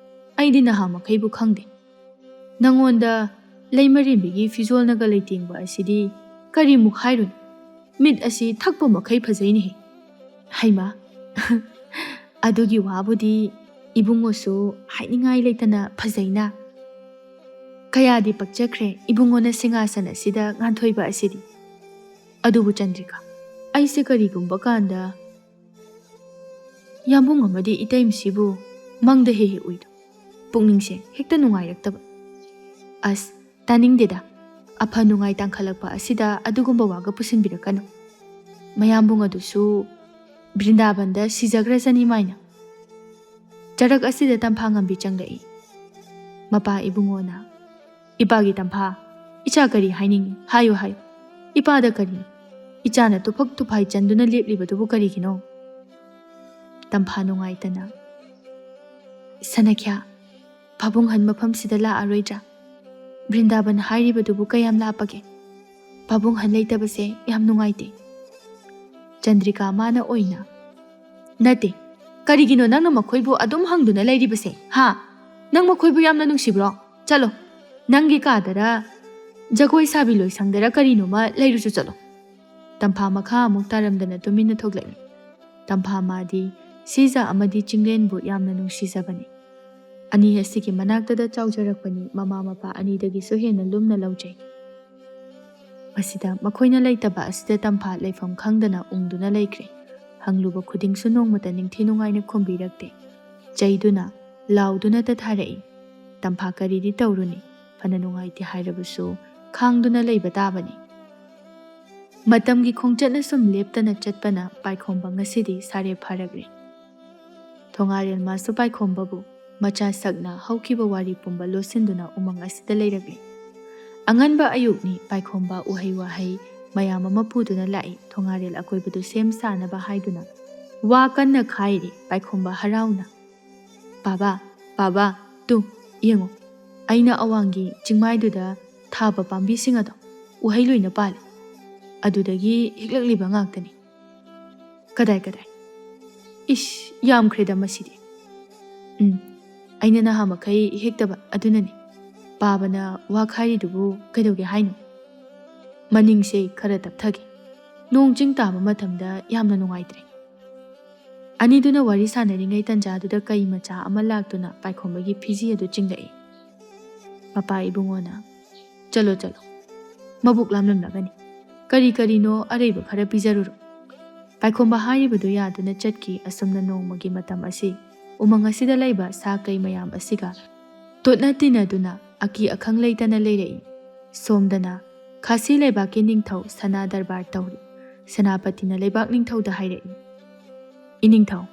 ꯑꯩꯗꯤ ꯅꯍꯥ ꯃꯈꯩꯕꯨ ꯈꯪꯗꯦ꯫ ꯅꯉꯣꯟꯗ ꯂꯩꯃꯔꯦꯝꯕꯤꯒꯤ ꯐꯤꯖꯣꯜꯅꯒ ꯂꯩꯇꯦꯡꯕ ꯑꯁꯤꯗꯤ ꯀꯔꯤꯃꯨꯛ ꯍꯥꯏꯔꯨꯅꯤ? ꯃꯤꯠ ꯑꯁꯤ ꯊꯛꯄ ꯃꯈꯩ ꯐꯖꯩꯅꯦꯍꯦ꯫" "ꯍꯩꯃꯥ, ꯑꯗꯨꯒꯤ ꯋꯥꯕꯨꯗꯤ ꯏꯕꯨꯡꯉꯣꯁꯨ ꯍꯥꯏꯅꯤꯡꯉꯥꯏ ꯂꯩꯇꯅ ꯐꯖꯩꯅ꯫ ꯀꯌꯥꯗꯤ ꯄꯛꯆꯈ꯭ꯔꯦ ꯏꯕꯨꯡꯉꯣꯅ ꯁꯤꯡꯍꯥꯁꯟ ꯑꯁꯤꯗ ꯉꯥꯟꯊꯣꯏꯕ ꯑꯁꯤꯗꯤ꯫ ꯑꯗꯨꯕꯨ ꯆꯟꯗ꯭ꯔꯤꯀꯥ, ꯑꯩꯁꯦ ꯀꯔꯤꯒꯨꯝꯕ ꯀꯥꯟꯗ ꯌꯥꯝꯕꯨꯡ ꯑꯃꯗꯤ ꯏꯇꯩꯃꯁꯤꯕꯨ ꯃꯪꯗ ꯍꯦꯛ ꯍꯦꯛ ꯎꯏꯗꯣ꯫ ꯄꯨꯛꯅꯤꯡꯁꯦ ꯍꯦꯛꯇ ꯅꯨꯡꯉꯥꯏꯔꯛꯇꯕ꯫" "ꯑꯁ, ꯇꯥꯅꯤꯡꯗꯦꯗ꯫ ꯑꯐ ꯅꯨꯡꯉꯥꯏ ꯇꯥꯡꯈꯠꯂꯛꯄ ꯑꯁꯤꯗ ꯑꯗꯨꯒꯨꯝꯕ ꯋꯥꯒ ꯄꯨꯁꯤꯟꯕꯤꯔꯛꯀꯅꯨ꯫ ꯃꯌꯥꯝꯕꯨꯡ ꯑꯗꯨꯁꯨ ꯕ꯭ꯔꯤꯟꯗꯥꯕꯟꯗ ꯁꯤꯖꯈ꯭ꯔꯁꯅꯤ ꯃꯥꯏꯅ꯫" ꯆꯔꯛ ꯑꯁꯤꯗ ꯇꯝꯐꯥ ꯉꯝꯕꯤ ꯆꯪꯂꯛꯏ꯫ ꯃꯄꯥ ꯏꯕꯨꯡꯉꯣꯅ, "ꯏꯄꯥꯒꯤ ꯇꯝꯐꯥ, ꯏꯆꯥ ꯀꯔꯤ ꯍꯥꯏꯅꯤꯡꯉꯤ? ꯍꯥꯏꯌꯨ, ꯍꯥꯏꯌꯨ꯫ ꯏꯄꯥꯗ ꯀꯔꯤ? ꯏꯆꯥꯅ ꯇꯨꯐꯛ ꯇꯨꯐꯥꯏ ꯆꯟꯗꯨꯅ ꯂꯦꯞꯂꯤꯕꯗꯨꯕꯨ ꯀꯔꯤꯒꯤꯅꯣ?" ꯇꯝꯐꯥ ꯅꯨꯡꯉꯥꯏꯇꯅ, "ꯁꯅꯈ꯭ꯌꯥ, ꯄꯥꯕꯨꯡꯍꯟ ꯃꯐꯝꯁꯤꯗ ꯂꯥꯛꯑꯔꯣꯏꯗ꯭ꯔꯥ? ꯕ꯭ꯔꯤꯟꯗꯥꯕꯟ ꯍꯥꯏꯔꯤꯕꯗꯨꯕꯨ ꯀꯌꯥꯝ ꯂꯥꯞꯄꯒꯦ? ꯄꯥꯕꯨꯡꯍꯟ ꯂꯩꯇꯕꯁꯦ ꯌꯥꯝ ꯅꯨꯡꯉꯥꯏꯇꯦ꯫" ꯆꯟꯗ꯭ꯔꯤꯀꯥ ꯃꯥꯅ ꯑꯣꯏꯅ, "ꯅꯠꯇꯦ, ꯀꯔꯤꯒꯤꯅꯣ ꯅꯪꯅ ꯃꯈꯣꯏꯕꯨ ꯑꯗꯨꯝ ꯍꯪꯗꯨꯅ ꯂꯩꯔꯤꯕꯁꯦ, ꯍꯥ? ꯅꯪ ꯃꯈꯣꯏꯕꯨ ꯌꯥꯝꯅ ꯅꯨꯡꯁꯤꯕ꯭ꯔꯣ? ꯆꯠꯂꯣ, ꯅꯪꯒꯤ ꯀꯥꯗꯔ, ꯖꯒꯣꯏ ꯁꯥꯕꯤ ꯂꯣꯏꯁꯪꯗꯔ ꯀꯔꯤꯅꯣꯃ ꯂꯩꯔꯨꯆꯣ ꯆꯠꯂꯣ꯫" ꯇꯝꯐꯥ ꯃꯈꯥ ꯑꯃꯨꯛ ꯇꯥꯔꯝꯗꯅ ꯇꯨꯃꯤꯟꯅ ꯊꯣꯛꯂꯛꯏ꯫ ꯇꯝꯐꯥ ꯃꯥꯗꯤ ꯁꯤꯖ ꯑꯃꯗꯤ ꯆꯤꯡꯂꯦꯟꯕꯨ ꯌꯥꯝꯅ ꯅꯨꯡꯁꯤꯖꯕꯅꯤ꯫ ꯑꯅꯤ ꯑꯁꯤꯒꯤ ꯃꯅꯥꯛꯇꯗ ꯆꯥꯎꯖꯔꯛꯄꯅꯤ, ꯃꯃꯥ ꯃꯄꯥ ꯑꯅꯤꯗꯒꯤꯁꯨ ꯍꯦꯟꯅ ꯂꯨꯝꯅ ꯂꯧꯖꯩ꯫ ꯃꯁꯤꯗ ꯃꯈꯣꯏꯅ ꯂꯩꯇꯕ ꯑꯁꯤꯗ ꯇꯝꯐꯥ ꯂꯩꯐꯝ ꯈꯪꯗꯅ ꯎꯪꯗꯨꯅ ꯂꯩꯈ꯭ꯔꯦ꯫ ꯍꯪꯂꯨꯕ ꯈꯨꯗꯤꯡꯁꯨ ꯅꯣꯡꯃꯇ ꯅꯤꯡꯊꯤ ꯅꯨꯡꯉꯥꯏꯅ ꯈꯨꯝꯕꯤꯔꯛꯇꯦ꯫ ꯆꯩꯗꯨꯅ, ꯂꯥꯎꯗꯨꯅꯇ ꯊꯥꯔꯛꯏ꯫ ꯇꯝꯐꯥ ꯀꯔꯤꯗꯤ ꯇꯧꯔꯨꯅꯤ? ꯐꯅ ꯅꯨꯡꯉꯥꯏꯇꯦ ꯍꯥꯏꯔꯕꯁꯨ ꯈꯥꯡꯗꯨꯅ ꯂꯩꯕ ꯇꯥꯕꯅꯤ꯫ ꯃꯇꯝꯒꯤ ꯈꯣꯡꯆꯠꯅ ꯁꯨꯝ ꯂꯦꯞꯇꯅ ꯆꯠꯄꯅ ꯄꯥꯏꯈꯣꯝꯕ ꯉꯁꯤꯗꯤ ꯁꯥꯔꯦ ꯐꯥꯔꯛꯂꯦ꯫ ꯊꯣꯉꯥꯔꯦꯜ ꯃꯥꯁꯨ ꯄꯥꯏꯈꯣꯝꯕꯕꯨ ꯃꯆꯥ ꯁꯛꯅ ꯍꯧꯈꯤꯕ ꯋꯥꯔꯤ ꯄꯨꯝꯕ ꯂꯣꯠꯁꯤꯟꯗꯨꯅ ꯎꯃꯪ ꯑꯁꯤꯗ ꯂꯩꯔꯛꯂꯤ꯫ ꯑꯉꯟꯕ ꯑꯌꯨꯛꯅꯤ꯫ ꯄꯥꯏꯈꯣꯝꯕ ꯎꯍꯩ ꯋꯥꯍꯩ ꯃꯌꯥꯝ ꯑꯃ ꯄꯨꯗꯨꯅ ꯂꯥꯛꯏ꯫ ꯊꯣꯉꯥꯔꯦꯜ ꯑꯀꯣꯏꯕꯗꯨ ꯁꯦꯝ ꯁꯥꯅꯕ ꯍꯥꯏꯗꯨꯅ ꯋꯥ ꯀꯟꯅ ꯈꯥꯏꯔꯤ꯫ ꯄꯥꯏꯈꯣꯝꯕ ꯍꯔꯥꯎꯅ, "ꯄꯥꯕꯥ, ꯄꯥꯕꯥ, ꯇꯨ, ꯌꯦꯡꯉꯣ, ꯑꯩꯅ ꯑꯋꯥꯡꯒꯤ ꯆꯤꯡꯃꯥꯏꯗꯨꯗ ꯊꯥꯕ ꯄꯥꯝꯕꯤꯁꯤꯡ ꯑꯗꯣ ꯎꯍꯩ ꯂꯣꯏꯅ ꯄꯥꯜꯂꯤ꯫ ꯑꯗꯨꯗꯒꯤ ꯍꯦꯛꯂꯛꯂꯤꯕ ꯉꯥꯛꯇꯅꯤ꯫" "ꯀꯗꯥꯏ, ꯀꯗꯥꯏ? ꯏꯁ, ꯌꯥꯝꯈ꯭ꯔꯦꯗ ꯃꯁꯤꯗꯤ꯫" "ꯎꯝ, ꯑꯩꯅ ꯅꯍꯥ ꯃꯈꯩ ꯍꯦꯛꯇꯕ ꯑꯗꯨꯅꯅꯤ꯫ ꯄꯥꯕꯅ ꯋꯥ ꯈꯥꯏꯔꯤꯗꯨꯕꯨ ꯀꯩꯗꯧꯒꯦ ꯍꯥꯏꯅꯣ?" "ꯃꯅꯤꯡꯁꯦ ꯈꯔ ꯇꯞꯊꯒꯦ꯫ ꯅꯣꯡ ꯆꯤꯡ ꯇꯥꯕ ꯃꯇꯝꯗ ꯌꯥꯝꯅ ꯅꯨꯡꯉꯥꯏꯇ꯭ꯔꯦ꯫" ꯑꯅꯤꯗꯨꯅ ꯋꯥꯔꯤ ꯁꯥꯟꯅꯔꯤꯉꯩ ꯇꯟꯖꯥꯗꯨꯗ ꯀꯩ ꯃꯆꯥ ꯑꯃ ꯂꯥꯛꯇꯨꯅ ꯄꯥꯏꯈꯣꯝꯕꯒꯤ ꯐꯤꯖꯤ ꯑꯗꯨ ꯆꯤꯡꯂꯛꯏ꯫ ꯃꯄꯥ ꯏꯕꯨꯡꯉꯣꯅ, "ꯆꯠꯂꯣ, ꯆꯠꯂꯣ, ꯃꯕꯨꯛ ꯂꯥꯝꯂꯝꯂꯒꯅꯤ꯫ ꯀꯔꯤ ꯀꯔꯤꯅꯣ ꯑꯔꯩꯕ ꯈꯔ ꯄꯤꯖꯔꯨꯔꯣ꯫" ꯄꯥꯏꯈꯣꯝꯕ ꯍꯥꯏꯔꯤꯕꯗꯨ ꯌꯥꯗꯨꯅ ꯆꯠꯈꯤ꯫ ꯑꯁꯨꯝꯅ ꯅꯣꯡꯃꯒꯤ ꯃꯇꯝ ꯑꯁꯤ ꯎꯃꯪ ꯑꯁꯤꯗ ꯂꯩꯕ ꯁꯥ ꯀꯩ ꯃꯌꯥꯝ ꯑꯁꯤꯒ ꯇꯣꯠꯅ ꯇꯤꯟꯅꯗꯨꯅ ꯑꯀꯤ ꯑꯈꯪ ꯂꯩꯇꯅ ꯂꯩꯔꯛꯏ꯫ ꯁꯣꯝꯗꯅ ꯈꯥꯁꯤ ꯂꯩꯕꯥꯛꯀꯤ ꯅꯤꯡꯊꯧ ꯁꯅꯥ ꯗꯔꯕꯥꯔ ꯇꯧꯔꯤ꯫ ꯁꯦꯅꯥꯄꯇꯤꯅ ꯂꯩꯕꯥꯛ ꯅꯤꯡꯊꯧꯗ ꯍꯥꯏꯔꯛꯏ, "ꯏꯅꯤꯡꯊꯧ,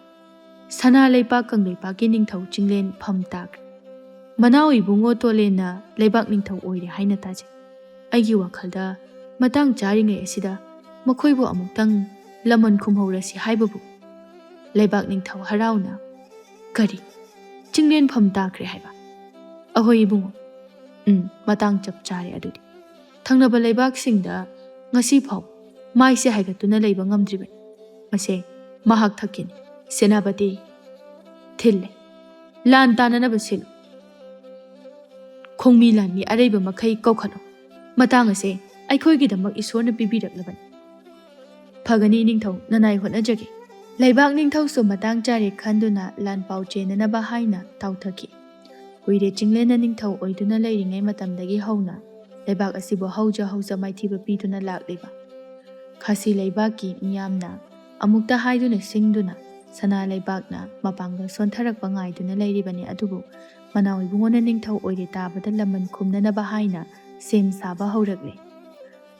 ꯁꯅꯥ ꯂꯩꯄꯥꯛ ꯀꯪꯂꯩꯄꯥꯛꯀꯤ ꯅꯤꯡꯊꯧ ꯆꯤꯡꯂꯦꯟ ꯐꯝ ꯇꯥꯈ꯭ꯔꯦ꯫ ꯃꯅꯥꯎ ꯏꯕꯨꯡꯉꯣ ꯇꯣꯂꯦꯟꯅ ꯂꯩꯕꯥꯛ ꯅꯤꯡꯊꯧ ꯑꯣꯏꯔꯦ ꯍꯥꯏꯅ ꯇꯥꯖꯩ꯫ ꯑꯩꯒꯤ ꯋꯥꯈꯜꯗ ꯃꯇꯥꯡ ꯆꯥꯔꯤꯉꯩ ꯑꯁꯤꯗ ꯃꯈꯣꯏꯕꯨ ꯑꯃꯨꯛꯇꯪ ꯂꯃꯟ ꯈꯨꯝꯍꯧꯔꯁꯤ ꯍꯥꯏꯕꯕꯨ ꯂꯩꯕꯥꯛ ꯅꯤꯡꯊꯧ ꯍꯔꯥꯎꯅ, "ꯀꯔꯤ? ꯆꯤꯡꯂꯦꯟꯐꯝ ꯇꯥꯈ꯭ꯔꯦ ꯍꯥꯏꯕ?" "ꯑꯍꯣꯏ ꯏꯕꯨꯡꯉꯣ꯫ ꯎꯝ, ꯃꯇꯥꯡ ꯆꯞ ꯆꯥꯔꯦ ꯑꯗꯨꯗꯤ꯫ ꯊꯪꯅꯕ ꯂꯩꯕꯥꯛꯁꯤꯡꯗ ꯉꯁꯤ ꯐꯥꯎ ꯃꯥꯏꯁꯦ ꯍꯥꯏꯒꯠꯇꯨꯅ ꯂꯩꯕ ꯉꯝꯗ꯭ꯔꯤꯕꯅꯤ꯫ ꯃꯁꯦ ꯃꯍꯥꯛ ꯊꯛꯀꯤꯅꯤ꯫ ꯁꯦꯅꯥꯄꯇꯤ, ꯊꯤꯜꯂꯦ꯫ ꯂꯥꯟ ꯇꯥꯅꯅꯕ ꯁꯤꯜꯂꯨ꯫ ꯈꯣꯡꯃꯤ ꯂꯥꯟꯃꯤ ꯑꯔꯩꯕ ꯃꯈꯩ ꯀꯧꯈꯠꯂꯨ꯫ ꯃꯇꯥꯡ ꯑꯁꯦ ꯑꯩꯈꯣꯏꯒꯤꯗꯃꯛ ꯏꯁꯣꯔꯅ ꯄꯤꯕꯤꯔꯛꯂꯕꯅꯤ꯫" "ꯐꯒꯅꯤ ꯏꯅꯤꯡꯊꯧ, ꯅꯅꯥꯏ ꯍꯣꯠꯅꯖꯒꯦ꯫" ꯂꯩꯕꯥꯛ ꯅꯤꯡꯊꯧꯁꯨ ꯃꯇꯥꯡ ꯆꯥꯔꯦ ꯈꯟꯗꯨꯅ ꯂꯥꯟ ꯄꯥꯎ ꯆꯦꯟꯅꯅꯕ ꯍꯥꯏꯅ ꯇꯥꯎꯊꯈꯤ꯫ ꯀꯨꯏꯔꯦ ꯆꯤꯡꯂꯦꯟꯅ ꯅꯤꯡꯊꯧ ꯑꯣꯏꯗꯨꯅ ꯂꯩꯔꯤꯉꯩ ꯃꯇꯝꯗꯒꯤ ꯍꯧꯅ ꯂꯩꯕꯥꯛ ꯑꯁꯤꯕꯨ ꯍꯧꯖ ꯍꯧꯖ ꯃꯥꯏꯊꯤꯕ ꯄꯤꯗꯨꯅ ꯂꯥꯛꯂꯤꯕ ꯈꯥꯁꯤ ꯂꯩꯕꯥꯛꯀꯤ ꯃꯤꯌꯥꯝꯅ ꯑꯃꯨꯛꯇ ꯍꯥꯏꯗꯨꯅ ꯁꯤꯡꯗꯨꯅ ꯁꯅꯥ ꯂꯩꯕꯥꯛꯅ ꯃꯄꯥꯡꯒꯜ ꯁꯣꯟꯊꯔꯛꯄ ꯉꯥꯏꯗꯨꯅ ꯂꯩꯔꯤꯕꯅꯤ꯫ ꯑꯗꯨꯕꯨ ꯃꯅꯥꯎ ꯏꯕꯨꯡꯉꯣꯅ ꯅꯤꯡꯊꯧ ꯑꯣꯏꯔꯦ ꯇꯥꯕꯗ ꯂꯃꯟ ꯈꯨꯝꯅꯅꯕ ꯍꯥꯏꯅ ꯁꯦꯝ ꯁꯥꯕ ꯍꯧꯔꯛꯂꯦ꯫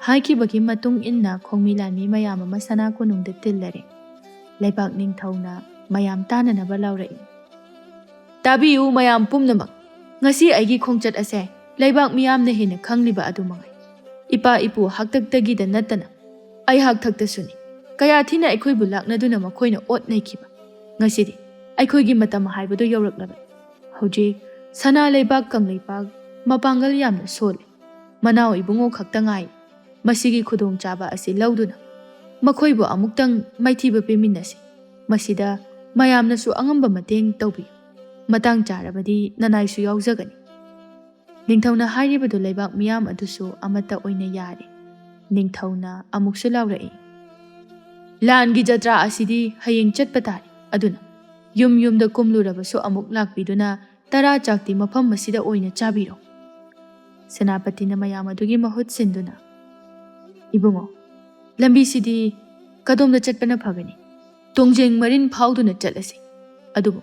ꯍꯥꯏꯈꯤꯕꯒꯤ ꯃꯇꯨꯡ ꯏꯟꯅ ꯈꯣꯡꯃꯤ ꯂꯥꯟꯃꯤ ꯃꯌꯥꯝ ꯑꯃ ꯁꯅꯥ ꯀꯣꯅꯨꯡꯗ ꯇꯤꯜꯂꯔꯦ꯫ ꯂꯩꯕꯥꯛ ꯅꯤꯡꯊꯧꯅ ꯃꯌꯥꯝ ꯇꯥꯅꯅꯕ ꯂꯥꯎꯔꯛꯏ, "ꯇꯥꯕꯤꯌꯨ ꯃꯌꯥꯝ ꯄꯨꯝꯅꯃꯛ, ꯉꯁꯤ ꯑꯩꯒꯤ ꯈꯣꯡꯆꯠ ꯑꯁꯦ ꯂꯩꯕꯥꯛ ꯃꯤꯌꯥꯝꯅ ꯍꯦꯟꯅ ꯈꯪꯂꯤꯕ ꯑꯗꯨ ꯃꯉꯥꯏ꯫ ꯏꯄꯥ ꯏꯄꯨ ꯍꯥꯛꯇꯛꯇꯒꯤꯗ ꯅꯠꯇꯅ ꯑꯩꯍꯥꯛ ꯊꯛꯇꯁꯨꯅꯤ꯫ ꯀꯌꯥ ꯊꯤꯅ ꯑꯩꯈꯣꯏꯕꯨ ꯂꯥꯛꯅꯗꯨꯅ ꯃꯈꯣꯏꯅ ꯑꯣꯠ ꯅꯩꯈꯤꯕ꯫ ꯉꯁꯤꯗꯤ ꯑꯩꯈꯣꯏꯒꯤ ꯃꯇꯝ ꯍꯥꯏꯕꯗꯨ ꯌꯧꯔꯛꯂꯕꯅꯤ꯫ ꯍꯧꯖꯤꯛ ꯁꯅꯥ ꯂꯩꯕꯥꯛ ꯀꯪꯂꯩꯄꯥꯛ ꯃꯄꯥꯡꯒꯜ ꯌꯥꯝꯅ ꯁꯣꯜꯂꯤ꯫ ꯃꯅꯥꯎ ꯏꯕꯨꯡꯉꯣ ꯈꯛꯇ ꯉꯥꯏ꯫ ꯃꯁꯤꯒꯤ ꯈꯨꯗꯣꯡꯆꯥꯕ ꯑꯁꯤ ꯂꯧꯗꯨꯅ ꯃꯈꯣꯏꯕꯨ ꯑꯃꯨꯛꯇꯪ ꯃꯥꯏꯊꯤꯕ ꯄꯤꯃꯤꯟꯅꯁꯤ꯫ ꯃꯁꯤꯗ ꯃꯌꯥꯝꯅꯁꯨ ꯑꯉꯝꯕ ꯃꯇꯦꯡ ꯇꯧꯕꯤꯌꯨ꯫ ꯃꯇꯥꯡ ꯆꯥꯔꯕꯗꯤ ꯅꯅꯥꯏꯁꯨ ꯌꯥꯎꯖꯒꯅꯤ꯫" ꯅꯤꯡꯊꯧꯅ ꯍꯥꯏꯔꯤꯕꯗꯨ ꯂꯩꯕꯥꯛ ꯃꯤꯌꯥꯝ ꯑꯗꯨꯁꯨ ꯑꯃꯠꯇ ꯑꯣꯏꯅ ꯌꯥꯔꯦ꯫ ꯅꯤꯡꯊꯧꯅ ꯑꯃꯨꯛꯁꯨ ꯂꯥꯎꯔꯛꯏ, "ꯂꯥꯟꯒꯤ ꯖꯇ꯭ꯔꯥ ꯑꯁꯤꯗꯤ ꯍꯌꯦꯡ ꯆꯠꯄ ꯇꯥꯔꯦ꯫ ꯑꯗꯨꯅ ꯌꯨꯝ ꯌꯨꯝꯗ ꯀꯨꯝꯂꯨꯔꯕꯁꯨ ꯑꯃꯨꯛ ꯂꯥꯛꯄꯤꯗꯨꯅ ꯇꯔꯥ ꯆꯥꯛꯇꯤ ꯃꯐꯝ ꯑꯁꯤꯗ ꯑꯣꯏꯅ ꯆꯥꯕꯤꯔꯣ꯫" ꯁꯦꯅꯥꯄꯇꯤꯅ ꯃꯌꯥꯝ ꯑꯗꯨꯒꯤ ꯃꯍꯨꯠ ꯁꯤꯟꯗꯨꯅ, "ꯏꯕꯨꯡꯉꯣ, ꯂꯝꯕꯤꯁꯤꯗꯤ ꯀꯗꯣꯝꯗ ꯆꯠꯄꯅ ꯐꯒꯅꯤ? ꯇꯣꯡꯖꯦꯡ ꯃꯔꯤꯟ ꯐꯥꯎꯗꯨꯅ ꯆꯠꯂꯁꯤ꯫ ꯑꯗꯨꯕꯨ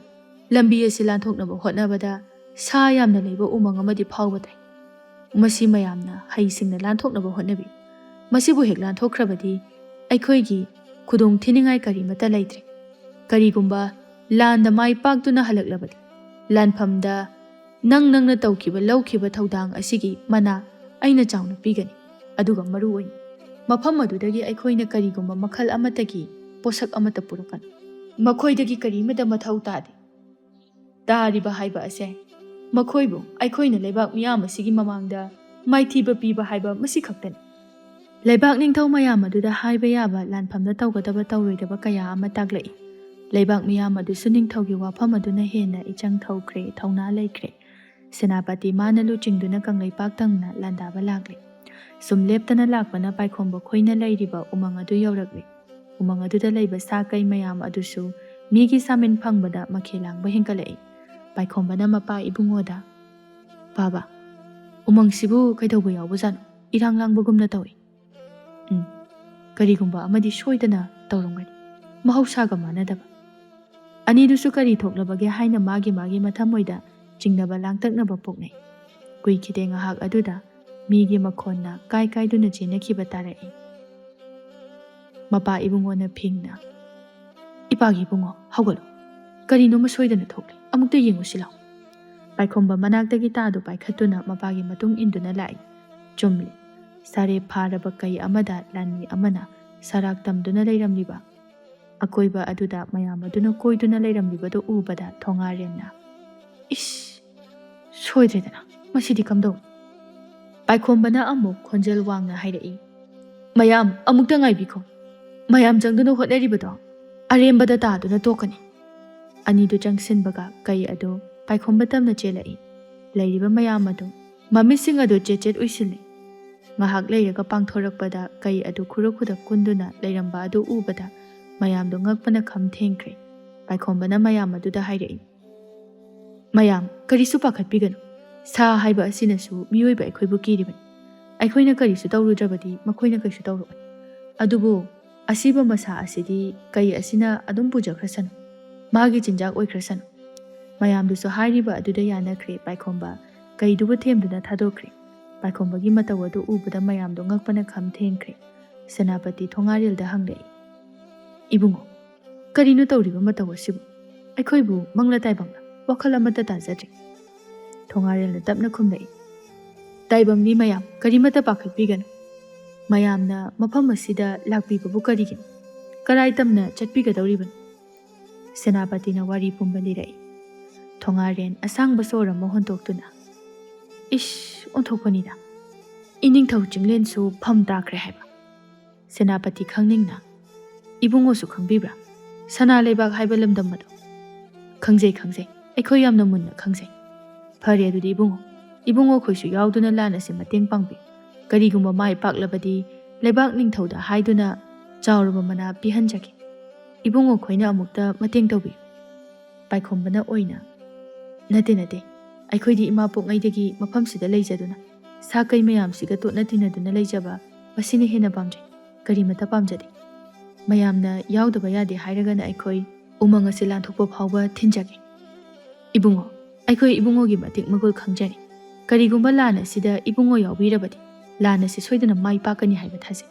ꯂꯝꯕꯤ ꯑꯁꯤ ꯂꯥꯟꯊꯣꯛꯅꯕ ꯍꯣꯠꯅꯕꯗ ꯁꯥ ꯌꯥꯝꯅ ꯂꯩꯕ ꯎꯃꯪ ꯑꯃꯗꯤ ꯐꯥꯎꯕ ꯇꯥꯏ꯫ ꯃꯁꯤ ꯃꯌꯥꯝꯅ ꯍꯩꯁꯤꯡꯅ ꯂꯥꯟꯊꯣꯛꯅꯕ ꯍꯣꯠꯅꯕꯤ꯫ ꯃꯁꯤꯕꯨ ꯍꯦꯛ ꯂꯥꯟꯊꯣꯛꯈ꯭ꯔꯕꯗꯤ ꯑꯩꯈꯣꯏꯒꯤ ꯈꯨꯗꯣꯡ ꯊꯤꯅꯤꯡꯉꯥꯏ ꯀꯔꯤꯃꯠꯇ ꯂꯩꯇ꯭ꯔꯦ꯫ ꯀꯔꯤꯒꯨꯝꯕ ꯂꯥꯟꯗ ꯃꯥꯏ ꯄꯥꯛꯇꯨꯅ ꯍꯜꯂꯛꯂꯕꯗꯤ ꯂꯥꯟꯐꯝꯗ ꯅꯪ ꯅꯪꯅ ꯇꯧꯈꯤꯕ ꯂꯧꯈꯤꯕ ꯊꯧꯗꯥꯡ ꯑꯁꯤꯒꯤ ꯃꯅꯥ ꯑꯩꯅ ꯆꯥꯎꯅ ꯄꯤꯒꯅꯤ꯫ ꯑꯗꯨꯒ ꯃꯔꯨ ꯑꯣꯏꯅ ꯃꯐꯝ ꯑꯗꯨꯗꯒꯤ ꯑꯩꯈꯣꯏꯅ ꯀꯔꯤꯒꯨꯝꯕ ꯃꯈꯜ ꯑꯃꯠꯇꯒꯤ ꯄꯣꯠꯁꯛ ꯑꯃꯠꯇ ꯄꯨꯔꯛꯀꯅꯨ꯫ ꯃꯈꯣꯏꯗꯒꯤ ꯀꯔꯤꯃꯠꯇ ꯃꯊꯧ ꯇꯥꯗꯦ꯫ ꯇꯥꯔꯤꯕ ꯍꯥꯏꯕ ꯑꯁꯦ ꯃꯈꯣꯏꯕꯨ ꯑꯩꯈꯣꯏꯅ ꯂꯩꯕꯥꯛ ꯃꯤꯌꯥꯝ ꯑꯁꯤꯒꯤ ꯃꯃꯥꯡꯗ ꯃꯥꯏꯊꯤꯕ ꯄꯤꯕ ꯍꯥꯏꯕ ꯃꯁꯤ ꯈꯛꯇꯅꯤ꯫" ꯂꯩꯕꯥꯛ ꯅꯤꯡꯊꯧ ꯃꯌꯥꯝ ꯑꯗꯨꯗ ꯍꯥꯏꯕ ꯌꯥꯕ ꯂꯥꯟꯐꯝꯗ ꯇꯧꯒꯗꯕ ꯇꯧꯔꯣꯏꯗꯕ ꯀꯌꯥ ꯑꯃ ꯇꯥꯛꯂꯛꯏ꯫ ꯂꯩꯕꯥꯛ ꯃꯤꯌꯥꯝ ꯑꯗꯨꯁꯨ ꯅꯤꯡꯊꯧꯒꯤ ꯋꯥꯐꯝ ꯑꯗꯨꯅ ꯍꯦꯟꯅ ꯏꯆꯪ ꯊꯧꯈ꯭ꯔꯦ, ꯊꯧꯅꯥ ꯂꯩꯈ꯭ꯔꯦ꯫ ꯁꯦꯅꯥꯄꯇꯤ ꯃꯥꯅ ꯂꯨꯆꯤꯡꯗꯨꯅ ꯀꯪꯂꯩꯄꯥꯛ ꯇꯝꯅ ꯂꯥꯟꯗꯥꯕ ꯂꯥꯛꯂꯦ꯫ ꯁꯨꯝ ꯂꯦꯞꯇꯅ ꯂꯥꯛꯄꯅ ꯄꯥꯏꯈꯣꯝꯕ ꯈꯣꯏꯅ ꯂꯩꯔꯤꯕ ꯎꯃꯪ ꯑꯗꯨ ꯌꯧꯔꯛꯂꯦ꯫ ꯎꯃꯪ ꯑꯗꯨꯗ ꯂꯩꯕ ꯁꯥ ꯀꯩ ꯃꯌꯥꯝ ꯑꯗꯨꯁꯨ ꯃꯤꯒꯤ ꯁꯥꯃꯤꯟ ꯐꯪꯕꯗ ꯃꯈꯦꯜ ꯂꯥꯡꯕ ꯍꯦꯟꯒꯠꯂꯛꯏ꯫ ꯄꯥꯏꯈꯣꯝꯕꯅ ꯃꯄꯥ ꯏꯕꯨꯡꯉꯣꯗ, "ꯕꯥꯕꯥ, "ꯎꯃꯪꯁꯤꯕꯨ ꯀꯩꯗꯧꯕ ꯌꯥꯎꯕꯖꯥꯠꯅꯣ? ꯏꯔꯥꯡ ꯂꯥꯡꯕꯒꯨꯝꯅ ꯇꯧꯏ꯫ ꯎꯝ, ꯀꯔꯤꯒꯨꯝꯕ ꯑꯃꯗꯤ ꯁꯣꯏꯗꯅ ꯇꯧꯔꯝꯒꯅꯤ, ꯃꯍꯧꯁꯥꯒ ꯃꯥꯟꯅꯗꯕ"꯫ ꯑꯅꯤꯗꯨꯁꯨ ꯀꯔꯤ ꯊꯣꯛꯂꯕꯒꯦ ꯍꯥꯏꯅ ꯃꯥꯒꯤ ꯃꯥꯒꯤ ꯃꯊꯃꯣꯏꯗ ꯆꯤꯡꯅꯕ ꯂꯥꯡꯇꯛꯅꯕ ꯄꯣꯛꯅꯩ꯫ ꯀꯨꯏꯈꯤꯗꯦ ꯉꯥꯏꯍꯥꯛ ꯑꯗꯨꯗ ꯃꯤꯒꯤ ꯃꯈꯣꯟꯅ ꯀꯥꯏ ꯀꯥꯏꯗꯨꯅ ꯆꯦꯟꯅꯈꯤꯕ ꯇꯥꯔꯛꯏ꯫ ꯃꯄꯥ ꯏꯕꯨꯡꯉꯣꯅ ꯐꯤꯡꯅ, "ꯏꯄꯥꯒꯤ ꯏꯕꯨꯡꯉꯣ, ꯍꯧꯒꯠꯂꯨ꯫ ꯀꯔꯤꯅꯣꯃ ꯁꯣꯏꯗꯅ ꯊꯣꯛꯂꯤ꯫ ꯑꯃꯨꯛꯇ ꯌꯦꯡꯉꯨꯁꯤ ꯂꯥꯎ"꯫ ꯄꯥꯏꯈꯣꯝꯕ ꯃꯅꯥꯛꯇꯒꯤ ꯇꯥꯗꯨ ꯄꯥꯏꯈꯠꯇꯨꯅ ꯃꯄꯥꯒꯤ ꯃꯇꯨꯡ ꯏꯟꯗꯨꯅ ꯂꯥꯛꯏ꯫ ꯆꯨꯝꯂꯤ꯫ ꯁꯥꯔꯦꯞ ꯐꯥꯔꯕ ꯀꯩ ꯑꯃꯗ ꯂꯥꯟꯃꯤ ꯑꯃꯅ ꯁꯔꯥꯛ ꯇꯝꯗꯨꯅ ꯂꯩꯔꯝꯂꯤꯕ ꯑꯀꯣꯏꯕ ꯑꯗꯨꯗ ꯃꯌꯥꯝ ꯑꯗꯨꯅ ꯀꯣꯏꯗꯨꯅ ꯂꯩꯔꯝꯂꯤꯕꯗꯨ ꯎꯕꯗ ꯊꯣꯉꯥꯔꯦꯟꯅ, "ꯏꯁ! ꯁꯣꯏꯗ꯭ꯔꯦꯗꯅ, ꯃꯁꯤꯗꯤ ꯀꯝꯗꯧ?" ꯄꯥꯏꯈꯣꯝꯕꯅ ꯑꯃꯨꯛ ꯈꯣꯟꯖꯦꯜ ꯋꯥꯡꯅ ꯍꯥꯏꯔꯛꯏ, "ꯃꯌꯥꯝ, ꯑꯃꯨꯛꯇ ꯉꯥꯏꯕꯤꯈꯣ꯫ ꯃꯌꯥꯝ ꯆꯪꯗꯨꯅ ꯍꯣꯠꯅꯔꯤꯕꯗꯣ ꯑꯔꯦꯝꯕꯗ ꯇꯥꯗꯨꯅ ꯇꯣꯛꯀꯅꯤ"꯫ ꯑꯅꯤꯗꯨ ꯆꯪꯁꯤꯟꯕꯒ ꯀꯩ ꯑꯗꯨ ꯄꯥꯏꯈꯣꯝꯕ ꯇꯝꯅ ꯆꯦꯜꯂꯛꯏ꯫ ꯂꯩꯔꯤꯕ ꯃꯌꯥꯝ ꯑꯗꯨ ꯃꯃꯤꯠꯁꯤꯡ ꯑꯗꯨ ꯆꯦꯠ ꯆꯦꯠ ꯎꯏꯁꯤꯜꯂꯤ꯫ ꯉꯥꯏꯍꯥꯛ ꯂꯩꯔꯒ ꯄꯥꯡꯊꯣꯔꯛꯄꯗ ꯀꯩ ꯑꯗꯨ ꯈꯨꯔꯨ ꯈꯨꯗꯛ ꯀꯨꯟꯗꯨꯅ ꯂꯩꯔꯝꯕ ꯑꯗꯨ ꯎꯕꯗ ꯃꯌꯥꯝꯗꯨ ꯉꯛꯄꯅ ꯈꯝ ꯊꯦꯡꯈ꯭ꯔꯦ꯫ ꯄꯥꯏꯈꯣꯝꯕꯅ ꯃꯌꯥꯝ ꯑꯗꯨꯗ ꯍꯥꯏꯔꯛꯏ, "ꯃꯌꯥꯝ, ꯀꯔꯤꯁꯨ ꯄꯥꯈꯠꯄꯤꯒꯅꯨ꯫ ꯁꯥ ꯍꯥꯏꯕ ꯑꯁꯤꯅꯁꯨ ꯃꯤꯑꯣꯏꯕ ꯑꯩꯈꯣꯏꯕꯨ ꯀꯤꯔꯤꯕꯅꯤ꯫ ꯑꯩꯈꯣꯏꯅ ꯀꯔꯤꯁꯨ ꯇꯧꯔꯨꯗ꯭ꯔꯕꯗꯤ ꯃꯈꯣꯏꯅ ꯀꯩꯁꯨ ꯇꯧꯔꯣꯏ꯫ ꯑꯗꯨꯕꯨ ꯑꯁꯤꯕ ꯃꯁꯥ ꯑꯁꯤꯗꯤ ꯀꯩ ꯑꯁꯤꯅ ꯑꯗꯨꯝ ꯄꯨꯖꯈ꯭ꯔꯁꯅꯨ, ꯃꯥꯒꯤ ꯆꯤꯟꯖꯥꯛ ꯑꯣꯏꯈ꯭ꯔꯁꯅꯨ"꯫ ꯃꯌꯥꯝꯗꯨꯁꯨ ꯍꯥꯏꯔꯤꯕ ꯑꯗꯨꯗ ꯌꯥꯅꯈ꯭ꯔꯦ꯫ ꯄꯥꯏꯈꯣꯝꯕ ꯀꯩꯗꯨꯕꯨ ꯊꯦꯝꯗꯨꯅ ꯊꯥꯗꯣꯛꯈ꯭ꯔꯦ꯫ ꯄꯥꯏꯈꯣꯝꯕꯒꯤ ꯃꯇꯧ ꯑꯗꯨ ꯎꯕꯗ ꯃꯌꯥꯝꯗꯣ ꯉꯛꯄꯅ ꯈꯝ ꯊꯦꯡꯈ꯭ꯔꯦ꯫ ꯁꯦꯅꯥꯄꯇꯤ ꯊꯣꯉꯥꯔꯦꯜꯗ ꯍꯪꯂꯛꯏ, "ꯏꯕꯨꯡꯉꯣ, ꯀꯔꯤꯅꯣ ꯇꯧꯔꯤꯕ ꯃꯇꯧ ꯑꯁꯤꯕꯨ? ꯑꯩꯈꯣꯏꯕꯨ ꯃꯪꯂ ꯇꯥꯏꯕꯪꯂ? ꯋꯥꯈꯜ ꯑꯃꯠꯇ ꯇꯥꯖꯗ꯭ꯔꯦ"꯫ ꯊꯣꯉꯥꯔꯦꯜꯅ ꯇꯞꯅ ꯈꯨꯝꯂꯛꯏ, "ꯇꯥꯏꯕꯪꯅꯤ ꯃꯌꯥꯝ, ꯀꯔꯤꯃꯠꯇ ꯄꯥꯈꯠꯄꯤꯒꯅꯨ꯫ ꯃꯌꯥꯝꯅ ꯃꯐꯝ ꯑꯁꯤꯗ ꯂꯥꯛꯄꯤꯕꯕꯨ ꯀꯔꯤꯒꯤꯅꯣ? ꯀꯔꯥꯏ ꯇꯝꯅ ꯆꯠꯄꯤꯒꯗꯧꯔꯤꯕꯅꯣ?" ꯁꯦꯅꯥꯄꯇꯤꯅ ꯋꯥꯔꯤ ꯄꯨꯝꯕ ꯂꯤꯔꯛꯏ꯫ ꯊꯣꯉꯥꯔꯦꯟ ꯑꯁꯥꯡꯕ ꯁꯣꯔ ꯑꯃ ꯍꯣꯟꯇꯣꯛꯇꯨꯅ, "ꯏꯁ, ꯑꯣꯟꯊꯣꯛꯄꯅꯤꯗ꯫ ꯏꯅꯤꯡꯊꯧ ꯆꯤꯡꯂꯦꯟꯁꯨ ꯐꯝ ꯇꯥꯈ꯭ꯔꯦ ꯍꯥꯏꯕ"꯫ ꯁꯦꯅꯥꯄꯇꯤ ꯈꯪꯅꯤꯡꯅ, "ꯏꯕꯨꯡꯉꯣꯁꯨ ꯈꯪꯕꯤꯕ꯭ꯔꯥ? ꯁꯅꯥ ꯂꯩꯕꯥꯛ ꯍꯥꯏꯕ ꯂꯝꯗꯝ ꯑꯗꯣ?" "ꯈꯪꯖꯩ, ꯈꯪꯖꯩ꯫ ꯑꯩꯈꯣꯏ ꯌꯥꯝꯅ ꯃꯨꯟꯅ ꯈꯪꯖꯩ"꯫ "ꯐꯔꯦ ꯑꯗꯨꯗꯤ ꯏꯕꯨꯡꯉꯣ, ꯏꯕꯨꯡꯉꯣ ꯑꯩꯈꯣꯏꯁꯨ ꯌꯥꯎꯗꯨꯅ ꯂꯥꯟ ꯑꯁꯤ ꯃꯇꯦꯡ ꯄꯥꯡꯕꯤꯌꯨ꯫ ꯀꯔꯤꯒꯨꯝꯕ ꯃꯥꯏ ꯄꯥꯛꯂꯕꯗꯤ ꯂꯩꯕꯥꯛ ꯅꯤꯡꯊꯧꯗ ꯍꯥꯏꯗꯨꯅ ꯆꯥꯎꯔꯕ ꯃꯅꯥ ꯄꯤꯍꯟꯖꯒꯦ꯫ ꯏꯕꯨꯡꯉꯣ ꯑꯩꯈꯣꯏꯅ ꯑꯃꯨꯛꯇ ꯃꯇꯦꯡ ꯇꯧꯕꯤꯌꯨ"꯫ ꯄꯥꯏꯈꯣꯝꯕꯅ ꯑꯣꯏꯅ, "ꯅꯠꯇꯦ, ꯅꯠꯇꯦ, ꯑꯩꯈꯣꯏꯗꯤ ꯏꯃꯥ ꯄꯣꯛꯉꯩꯗꯒꯤ ꯃꯐꯝꯁꯤꯗ ꯂꯩꯖꯗꯨꯅ ꯁꯥ ꯀꯩ ꯃꯌꯥꯝꯁꯤꯒ ꯇꯣꯠꯅ ꯇꯤꯟꯅꯗꯨꯅ ꯂꯩꯖꯕ, ꯃꯁꯤꯅ ꯍꯦꯟꯅ ꯄꯥꯝꯖꯩ꯫ ꯀꯔꯤꯃꯇ ꯄꯥꯝꯖꯗꯦ꯫ ꯃꯌꯥꯝꯅ ꯌꯥꯎꯗꯕ ꯌꯥꯗꯦ ꯍꯥꯏꯔꯒꯅ ꯑꯩꯈꯣꯏ ꯎꯃꯪ ꯑꯁꯤ ꯂꯥꯟꯊꯣꯛꯄ ꯐꯥꯎꯕ ꯊꯤꯟꯖꯒꯦ꯫ ꯏꯕꯨꯡꯉꯣ, ꯑꯩꯈꯣꯏ ꯏꯕꯨꯡꯉꯣꯒꯤ ꯃꯇꯤꯛ ꯃꯒꯨꯜ ꯈꯪꯖꯔꯤ꯫ ꯀꯔꯤꯒꯨꯝꯕ ꯂꯥꯟ ꯑꯁꯤꯗ ꯏꯕꯨꯡꯉꯣ ꯌꯥꯎꯕꯤꯔꯕꯗꯤ ꯂꯥꯟ ꯑꯁꯤ ꯁꯣꯏꯗꯅ ꯃꯥꯏ ꯄꯥꯛꯀꯅꯤ ꯍꯥꯏꯕ ꯊꯥꯖꯩ꯫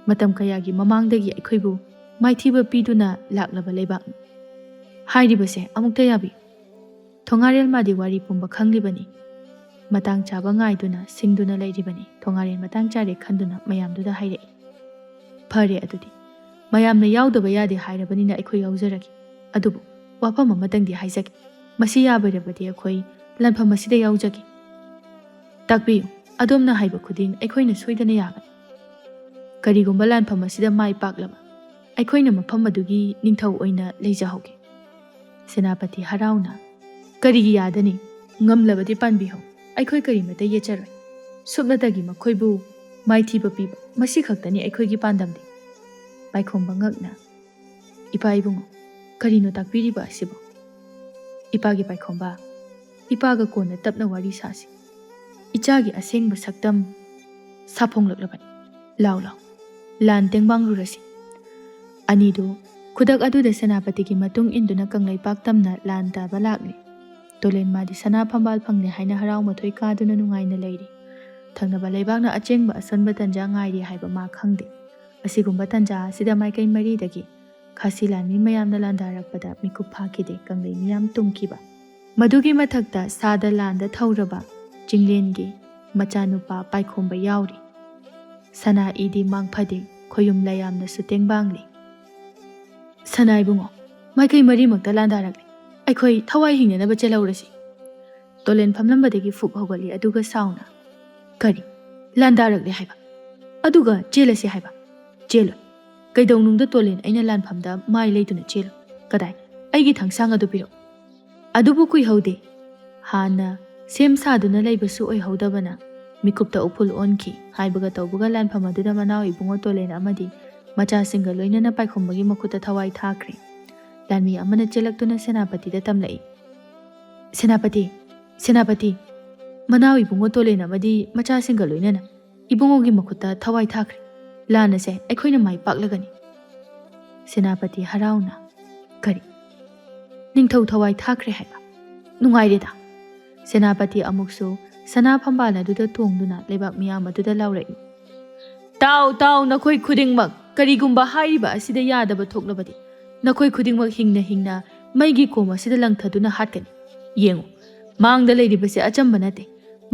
ꯃꯇꯝ ꯀꯌꯥꯒꯤ ꯃꯃꯥꯡꯗꯒꯤ ꯑꯩꯈꯣꯏꯕꯨ ꯃꯥꯏꯊꯤꯕ ꯄꯤꯗꯨꯅ ꯂꯥꯛꯂꯕ ꯂꯩꯕꯥꯛꯅꯤ꯫ ꯍꯥꯏꯔꯤꯕꯁꯦ ꯑꯃꯨꯛꯇ ꯌꯥꯕꯤꯌꯨ꯫ ꯊꯣꯉꯥꯔꯦꯜ ꯃꯥꯗꯤ ꯋꯥꯔꯤ ꯄꯨꯝꯕ ꯈꯪꯂꯤꯕꯅꯤ꯫ ꯃꯇꯥꯡ ꯆꯥꯕ ꯉꯥꯏꯗꯨꯅ ꯁꯤꯡꯗꯨꯅ ꯂꯩꯔꯤꯕꯅꯤ꯫ ꯊꯣꯉꯥꯔꯦꯜ ꯃꯇꯥꯡ ꯆꯥꯔꯦ ꯈꯟꯗꯨꯅ ꯃꯌꯥꯝꯗꯨꯗ ꯍꯥꯏꯔꯛꯏ꯫ ꯐꯔꯦ ꯑꯗꯨꯗꯤ꯫ ꯃꯌꯥꯝꯅ ꯌꯥꯎꯗꯕ ꯌꯥꯗꯦ ꯍꯥꯏꯔꯕꯅꯤꯅ ꯑꯩꯈꯣꯏ ꯌꯥꯎꯖꯔꯒꯦ꯫ ꯑꯗꯨꯕꯨ ꯋꯥꯐꯝ ꯑꯃꯇꯪꯗꯤ ꯍꯥꯏꯖꯒꯦ꯫ ꯃꯁꯤ ꯌꯥꯕꯤꯔꯕꯗꯤ ꯑꯩꯈꯣꯏ ꯂꯥꯟꯐꯝ ꯑꯁꯤꯗ ꯌꯥꯎꯖꯒꯦ꯫ ꯇꯥꯛꯄꯤꯌꯨ꯫ ꯑꯗꯣꯝꯅ ꯍꯥꯏꯕ ꯈꯨꯗꯤꯡ ꯑꯩꯈꯣꯏꯅ ꯁꯣꯏꯗꯅ ꯌꯥꯒꯅꯤ꯫ ꯀꯔꯤꯒꯨꯝꯕ ꯂꯥꯟꯐꯝ ꯑꯁꯤꯗ ꯃꯥꯏ ꯄꯥꯛꯂꯕ ꯑꯩꯈꯣꯏꯅ ꯃꯐꯝ ꯑꯗꯨꯒꯤ ꯅꯤꯡꯊꯧ ꯑꯣꯏꯅ ꯂꯩꯖꯍꯧꯒꯦ꯫ ꯁꯦꯅꯥꯄꯇꯤ ꯍꯔꯥꯎꯅ, ꯀꯔꯤꯒꯤ ꯌꯥꯗꯅꯤ? ꯉꯝꯂꯕꯗꯤ ꯄꯥꯟꯕꯤꯍꯧ꯫ ꯑꯩꯈꯣꯏ ꯀꯔꯤꯃꯇ ꯌꯦꯠꯆꯔꯣꯏ꯫ ꯁꯨꯞꯅꯇꯒꯤ ꯃꯈꯣꯏꯕꯨ ꯃꯥꯏꯊꯤꯕ ꯄꯤꯕ, ꯃꯁꯤ ꯈꯛꯇꯅꯤ ꯑꯩꯈꯣꯏꯒꯤ ꯄꯥꯟꯗꯝꯗꯤ꯫ ꯄꯥꯏꯈꯣꯝꯕ ꯉꯛꯅ, ꯏꯄꯥ ꯏꯕꯨꯡꯉꯣ, ꯀꯔꯤꯅꯣ ꯇꯥꯛꯄꯤꯔꯤꯕ ꯑꯁꯤꯕꯣ? ꯏꯄꯥꯒꯤ ꯄꯥꯏꯈꯣꯝꯕ, ꯏꯄꯥꯒ ꯀꯣꯟꯅ ꯇꯞꯅ ꯋꯥꯔꯤ ꯁꯥꯁꯤ꯫ ꯏꯆꯥꯒꯤ ꯑꯁꯦꯡꯕ ꯁꯛꯇꯝ ꯁꯥꯐꯣꯡꯂꯛꯂꯕꯅꯤ꯫ ꯂꯥꯎ ꯂꯥꯎ, ꯂꯥꯟ ꯇꯦꯡꯕꯥꯡꯂꯨꯔꯁꯤ꯫ ꯑꯅꯤꯗꯨ ꯈꯨꯗꯛ ꯑꯗꯨꯗ ꯁꯦꯅꯥꯄꯇꯤꯒꯤ ꯃꯇꯨꯡ ꯏꯟꯗꯨꯅ ꯀꯪꯂꯩꯄꯥꯛ ꯇꯝꯅ ꯂꯥꯟ ꯗꯥꯕ ꯂꯥꯛꯂꯤ꯫ ꯇꯣꯂꯦꯟ ꯃꯥꯗꯤ ꯁꯅꯥ ꯐꯝꯕꯥꯜ ꯐꯪꯂꯦ ꯍꯥꯏꯅ ꯍꯔꯥꯎ ꯃꯊꯣꯏ ꯀꯥꯗꯨꯅ ꯅꯨꯡꯉꯥꯏꯅ ꯂꯩꯔꯤ꯫ ꯊꯪꯅꯕ ꯂꯩꯕꯥꯛꯅ ꯑꯆꯦꯡꯕ ꯑꯁꯣꯟꯕ ꯇꯟꯖꯥ ꯉꯥꯏꯔꯤ ꯍꯥꯏꯕ ꯃꯥ ꯈꯪꯗꯦ꯫ ꯑꯁꯤꯒꯨꯝꯕ ꯇꯟꯖꯥ ꯑꯁꯤꯗ ꯃꯥꯏꯀꯩ ꯃꯔꯤꯗꯒꯤ ꯈꯥꯁꯤ ꯂꯥꯟꯃꯤ ꯃꯌꯥꯝꯅ ꯂꯥꯟꯗꯥꯔꯛꯄꯗ ꯃꯤꯀꯨꯞ ꯐꯥꯈꯤꯗꯦ꯫ ꯀꯪꯂꯩ ꯃꯤꯌꯥꯝ ꯇꯨꯝꯈꯤꯕ꯫ ꯃꯗꯨꯒꯤ ꯃꯊꯛꯇ ꯁꯥꯗ ꯂꯥꯟꯗ ꯊꯧꯔꯕ ꯆꯤꯡꯂꯦꯟꯒꯤ ꯃꯆꯥꯅꯨꯄꯥ ꯄꯥꯏꯈꯣꯝꯕ ꯌꯥꯎꯔꯤ꯫ ꯁꯅꯥ ꯏꯗꯤ ꯃꯥꯡꯐꯗꯦ, ꯈꯣꯌꯨꯝ ꯂꯌꯥꯝꯅꯁꯨ ꯇꯦꯡꯕꯥꯡꯂꯤ꯫ ꯁꯅꯥ ꯏꯕꯨꯡꯉꯣ, ꯃꯥꯏꯀꯩ ꯃꯔꯤꯃꯛꯇ ꯂꯥꯟꯗꯥꯔꯛꯂꯤ꯫ ꯑꯩꯈꯣꯏ ꯊꯋꯥꯏ ꯍꯤꯡꯅꯅꯕ ꯆꯦꯜꯍꯧꯔꯁꯤ꯫ ꯇꯣꯂꯦꯟ ꯐꯝꯂꯝꯕꯗꯒꯤ ꯐꯨꯞ ꯍꯧꯒꯠꯂꯤ, ꯑꯗꯨꯒ ꯁꯥꯎꯅ, "ꯀꯔꯤ? ꯂꯥꯟꯗꯥꯔꯛꯂꯦ ꯍꯥꯏꯕ? ꯑꯗꯨꯒ ꯆꯦꯜꯂꯁꯤ ꯍꯥꯏꯕ? ꯆꯦꯜꯂꯣꯏ꯫ ꯀꯩꯗꯧꯅꯨꯡꯗ ꯇꯣꯂꯦꯟ ꯑꯩꯅ ꯂꯥꯟꯐꯝꯗ ꯃꯥꯏ ꯂꯩꯗꯨꯅ ꯆꯦꯜꯂꯣꯏ꯫ ꯀꯗꯥꯏ? ꯑꯩꯒꯤ ꯊꯥꯡꯁꯥꯡ ꯑꯗꯨ ꯄꯤꯔꯛꯎ꯫" ꯑꯗꯨꯕꯨ ꯀꯨꯏꯍꯧꯗꯦ꯫ ꯍꯥꯟꯅ ꯁꯦꯝ ꯁꯥꯗꯨꯅ ꯂꯩꯕꯁꯨ ꯑꯣꯏꯍꯧꯗꯕꯅ ꯃꯤꯀꯨꯞꯇ ꯎꯐꯨꯜ ꯑꯣꯟꯈꯤ꯫ ꯍꯥꯏꯕꯒ ꯇꯧꯕꯒ ꯂꯥꯟꯐꯝ ꯑꯗꯨꯗ ꯃꯅꯥꯎ ꯏꯕꯨꯡꯉꯣ ꯇꯣꯂꯦꯟ ꯑꯃꯗꯤ ꯃꯆꯥꯁꯤꯡꯒ ꯂꯣꯏꯅꯅ ꯄꯥꯏꯈꯣꯝꯕꯒꯤ ꯃꯈꯨꯠꯇ ꯊꯋꯥꯏ ꯊꯥꯈ꯭ꯔꯦ꯫ ꯂꯥꯟꯃꯤ ꯑꯃꯅ ꯆꯦꯜꯂꯛꯇꯨꯅ ꯁꯦꯅꯥꯄꯇꯤꯗ ꯇꯝꯂꯛꯏ, "ꯁꯦꯅꯥꯄꯇꯤ, "ꯁꯦꯅꯥꯄꯇꯤ, ꯃꯅꯥꯎ ꯏꯕꯨꯡꯉꯣ ꯇꯣꯂꯦꯟ ꯑꯃꯗꯤ ꯃꯆꯥꯁꯤꯡꯒ ꯂꯣꯏꯅꯅ ꯏꯕꯨꯡꯉꯣꯒꯤ ꯃꯈꯨꯠꯇ ꯊꯋꯥꯏ ꯊꯥꯈ꯭ꯔꯦ꯫ ꯂꯥꯟ ꯑꯁꯦ ꯑꯩꯈꯣꯏꯅ ꯃꯥꯏ ꯄꯥꯛꯂꯒꯅꯤ꯫" ꯁꯦꯅꯥꯄꯇꯤ ꯍꯔꯥꯎꯅ, "ꯀꯔꯤ? ꯅꯤꯡꯊꯧ ꯊꯋꯥꯏ ꯊꯥꯈ꯭ꯔꯦ ꯍꯥꯏꯕ? ꯅꯨꯡꯉꯥꯏꯔꯦꯗ!" ꯁꯦꯅꯥꯄꯇꯤ ꯑꯃꯨꯛꯁꯨ ꯁꯅꯥ ꯐꯝꯕꯥꯜ ꯑꯗꯨꯗ ꯇꯣꯡꯗꯨꯅ ꯂꯩꯕꯥꯛ ꯃꯤꯌꯥꯝ ꯑꯗꯨꯗ ꯂꯥꯎꯔꯛꯏ, "ꯇꯥꯎ, ꯇꯥꯎ, ꯅꯈꯣꯏ ꯈꯨꯗꯤꯡꯃꯛ! ꯀꯔꯤꯒꯨꯝꯕ ꯍꯥꯏꯔꯤꯕ ꯑꯁꯤꯗ ꯌꯥꯗꯕ ꯊꯣꯛꯂꯕꯗꯤ, ꯅꯈꯣꯏ ꯈꯨꯗꯤꯡꯃꯛ ꯍꯤꯡꯅ ꯍꯤꯡꯅ ꯃꯩꯒꯤ ꯀꯣꯝ ꯑꯁꯤꯗ ꯂꯪꯊꯗꯨꯅ ꯍꯥꯠꯀꯅꯤ꯫ ꯌꯦꯡꯉꯨ, ꯃꯥꯡꯗ ꯂꯩꯔꯤꯕꯁꯦ ꯑꯆꯝꯕ ꯅꯠꯇꯦ꯫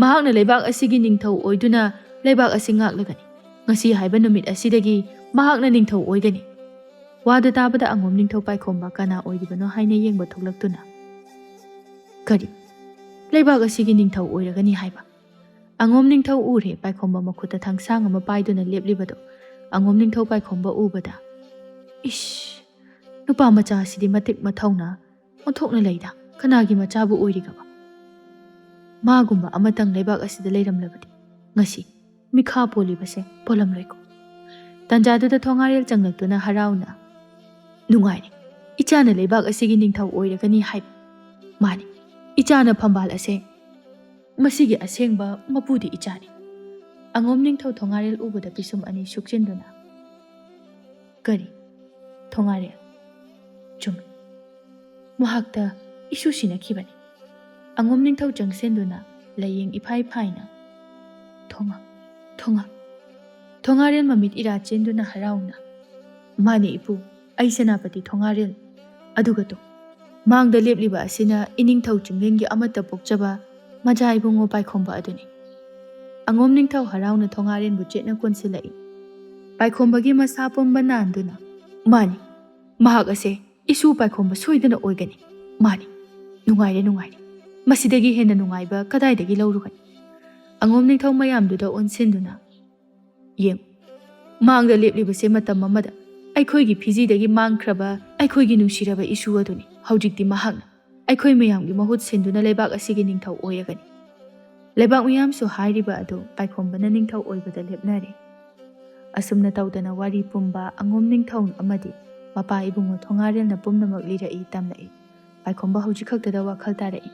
ꯃꯍꯥꯛꯅ ꯂꯩꯕꯥꯛ ꯑꯁꯤꯒꯤ ꯅꯤꯡꯊꯧ ꯑꯣꯏꯗꯨꯅ ꯂꯩꯕꯥꯛ ꯑꯁꯤ ꯉꯥꯛꯂꯒꯅꯤ꯫ ꯉꯁꯤ ꯍꯥꯏꯕ ꯅꯨꯃꯤꯠ ꯑꯁꯤꯗꯒꯤ ꯃꯍꯥꯛꯅ ꯅꯤꯡꯊꯧ ꯑꯣꯏꯒꯅꯤ꯫" ꯋꯥꯗꯨ ꯇꯥꯕꯗ ꯑꯉꯣꯝ ꯅꯤꯡꯊꯧ ꯄꯥꯏꯈꯣꯝꯕ ꯀꯅꯥ ꯑꯣꯏꯔꯤꯕꯅꯣ ꯍꯥꯏꯅ ꯌꯦꯡꯕ ꯊꯣꯛꯂꯛꯇꯨꯅ, "ꯀꯔꯤ? ꯂꯩꯕꯥꯛ ꯑꯁꯤꯒꯤ ꯅꯤꯡꯊꯧ ꯑꯣꯏꯔꯒꯅꯤ ꯍꯥꯏꯕ?" ꯑꯉꯣꯝ ꯅꯤꯡꯊꯧ ꯎꯔꯦ ꯄꯥꯏꯈꯣꯝꯕ ꯃꯈꯨꯠꯇ ꯊꯥꯡꯁꯥꯡ ꯑꯃ ꯄꯥꯏꯗꯨꯅ ꯂꯦꯞꯂꯤꯕꯗꯣ꯫ ꯑꯉꯣꯝ ꯅꯤꯡꯊꯧ ꯄꯥꯏꯈꯣꯝꯕ ꯎꯕꯗ, "ꯏꯁ, ꯅꯨꯄꯥ ꯃꯆꯥ ꯑꯁꯤꯗꯤ ꯃꯇꯤꯛ ꯃꯊꯧꯅꯥ ꯑꯣꯟꯊꯣꯛꯅ ꯂꯩꯗ꯫ ꯀꯅꯥꯒꯤ ꯃꯆꯥꯕꯨ ꯑꯣꯏꯔꯤꯒꯕ? ꯃꯥꯒꯨꯝꯕ ꯑꯃꯇꯪ ꯂꯩꯕꯥꯛ ꯑꯁꯤꯗ ꯂꯩꯔꯝꯂꯕꯗꯤ ꯉꯁꯤ ꯃꯤꯈꯥ ꯄꯣꯜꯂꯤꯕꯁꯦ ꯄꯣꯜꯂꯝꯂꯣꯏꯀꯣ꯫" ꯇꯟꯖꯥꯗꯨꯗ ꯊꯣꯉꯥꯔꯦꯜ ꯆꯪꯂꯛꯇꯨꯅ ꯍꯔꯥꯎꯅ, "ꯅꯨꯡꯉꯥꯏꯔꯦ, ꯏꯆꯥꯅ ꯂꯩꯕꯥꯛ ꯑꯁꯤꯒꯤ ꯅꯤꯡꯊꯧ ꯑꯣꯏꯔꯒꯅꯤ ꯍꯥꯏꯕ꯫ ꯃꯥꯅꯤ, ꯏꯆꯥꯅ ꯐꯝꯕꯥꯜ ꯑꯁꯦ, ꯃꯁꯤꯒꯤ ꯑꯁꯦꯡꯕ ꯃꯄꯨꯗꯤ ꯏꯆꯥꯅꯤ꯫" ꯑꯉꯣꯝ ꯅꯤꯡꯊꯧ ꯊꯣꯉꯥꯔꯦꯜ ꯎꯕꯗ ꯄꯤꯁꯨꯝ ꯑꯅꯤ ꯁꯨꯛꯆꯤꯟꯗꯨꯅ, "ꯀꯔꯤ? ꯊꯣꯉꯥꯔꯦꯜ? ꯆꯨꯝꯃꯤ, ꯃꯍꯥꯛꯇ ꯏꯁꯨ ꯁꯤꯟꯅꯈꯤꯕꯅꯤ꯫" ꯑꯉꯣꯝ ꯅꯤꯡꯊꯧ ꯆꯪꯁꯤꯟꯗꯨꯅ ꯂꯥꯏꯌꯦꯡ ꯏꯐꯥꯏ ꯐꯥꯏꯅ, "ꯊꯣꯉꯥ, ꯊꯣꯉꯥ꯫" ꯊꯣꯉꯥꯔꯦꯜ ꯃꯃꯤꯠ ꯏꯔꯥ ꯆꯦꯟꯗꯨꯅ ꯍꯔꯥꯎꯅ, "ꯃꯥꯅꯤ ꯏꯄꯨ, ꯑꯩ ꯁꯦꯅꯥꯄꯇꯤ ꯊꯣꯉꯥꯔꯦꯜ꯫ ꯑꯗꯨꯒ ꯇꯨ, ꯃꯥꯡꯗ ꯂꯦꯞꯂꯤꯕ ꯑꯁꯤꯅ ꯏꯅꯤꯡꯊꯧ ꯆꯤꯡꯂꯦꯟꯒꯤ ꯑꯃꯠꯇ ꯄꯣꯛꯆꯕ ꯃꯖꯥ ꯏꯕꯨꯡꯉꯣ ꯄꯥꯏꯈꯣꯝꯕ ꯑꯗꯨꯅꯤ꯫" ꯑꯉꯣꯝ ꯅꯤꯡꯊꯧ ꯍꯔꯥꯎꯅ ꯊꯣꯉꯥꯔꯦꯜꯕꯨ ꯆꯦꯠꯅ ꯀꯣꯟꯁꯤꯜꯂꯛꯏ꯫ ꯄꯥꯏꯈꯣꯝꯕꯒꯤ ꯃꯁꯥ ꯄꯨꯝꯕ ꯅꯥꯟꯗꯨꯅ, "ꯃꯥꯅꯤ, ꯃꯍꯥꯛ ꯑꯁꯦ ꯏꯁꯨ ꯄꯥꯏꯈꯣꯝꯕ ꯁꯣꯏꯗꯅ ꯑꯣꯏꯒꯅꯤ꯫ ꯃꯥꯅꯤ, ꯅꯨꯡꯉꯥꯏꯔꯦ, ꯅꯨꯡꯉꯥꯏꯔꯦ꯫ ꯃꯁꯤꯗꯒꯤ ꯍꯦꯟꯅ ꯅꯨꯡꯉꯥꯏꯕ ꯀꯗꯥꯏꯗꯒꯤ ꯂꯧꯔꯨꯒꯅꯤ?" ꯑꯉꯣꯝ ꯅꯤꯡꯊꯧ ꯃꯌꯥꯝꯗꯨꯗ ꯑꯣꯟꯁꯤꯟꯗꯨꯅ, "ꯌꯦꯡꯉꯨ, ꯃꯥꯡꯗ ꯂꯦꯞꯂꯤꯕꯁꯦ ꯃꯇꯝ ꯑꯃꯗ ꯑꯩꯈꯣꯏꯒꯤ ꯐꯤꯖꯤꯗꯒꯤ ꯃꯥꯡꯈ꯭ꯔꯕ ꯑꯩꯈꯣꯏꯒꯤ ꯅꯨꯡꯁꯤꯔꯕ ꯏꯁꯨ ꯑꯗꯨꯅꯤ꯫ ꯍꯧꯖꯤꯛꯇꯤ ꯃꯍꯥꯛꯅ ꯑꯩꯈꯣꯏ ꯃꯌꯥꯝꯒꯤ ꯃꯍꯨꯠ ꯁꯤꯟꯗꯨꯅ ꯂꯩꯕꯥꯛ ꯑꯁꯤꯒꯤ ꯅꯤꯡꯊꯧ ꯑꯣꯏꯔꯒꯅꯤ꯫" ꯂꯩꯕꯥꯛ ꯃꯤꯌꯥꯝꯁꯨ ꯍꯥꯏꯔꯤꯕ ꯑꯗꯨ ꯄꯥꯏꯈꯣꯝꯕꯅ ꯅꯤꯡꯊꯧ ꯑꯣꯏꯕꯗ ꯂꯦꯞꯅꯔꯦ꯫ ꯑꯁꯨꯝꯅ ꯇꯧꯗꯅ ꯋꯥꯔꯤ ꯄꯨꯝꯕ ꯑꯉꯣꯝ ꯅꯤꯡꯊꯧ ꯑꯃꯗꯤ ꯃꯄꯥ ꯏꯕꯨꯡꯉꯣ ꯊꯣꯉꯥꯔꯦꯜꯅ ꯄꯨꯝꯅꯃꯛ ꯂꯤꯔꯛꯏ, ꯇꯝꯂꯛꯏ꯫ ꯄꯥꯏꯈꯣꯝꯕ ꯍꯧꯖꯤꯛ ꯈꯛꯇꯗ ꯋꯥꯈꯜ ꯇꯥꯔꯛꯏ꯫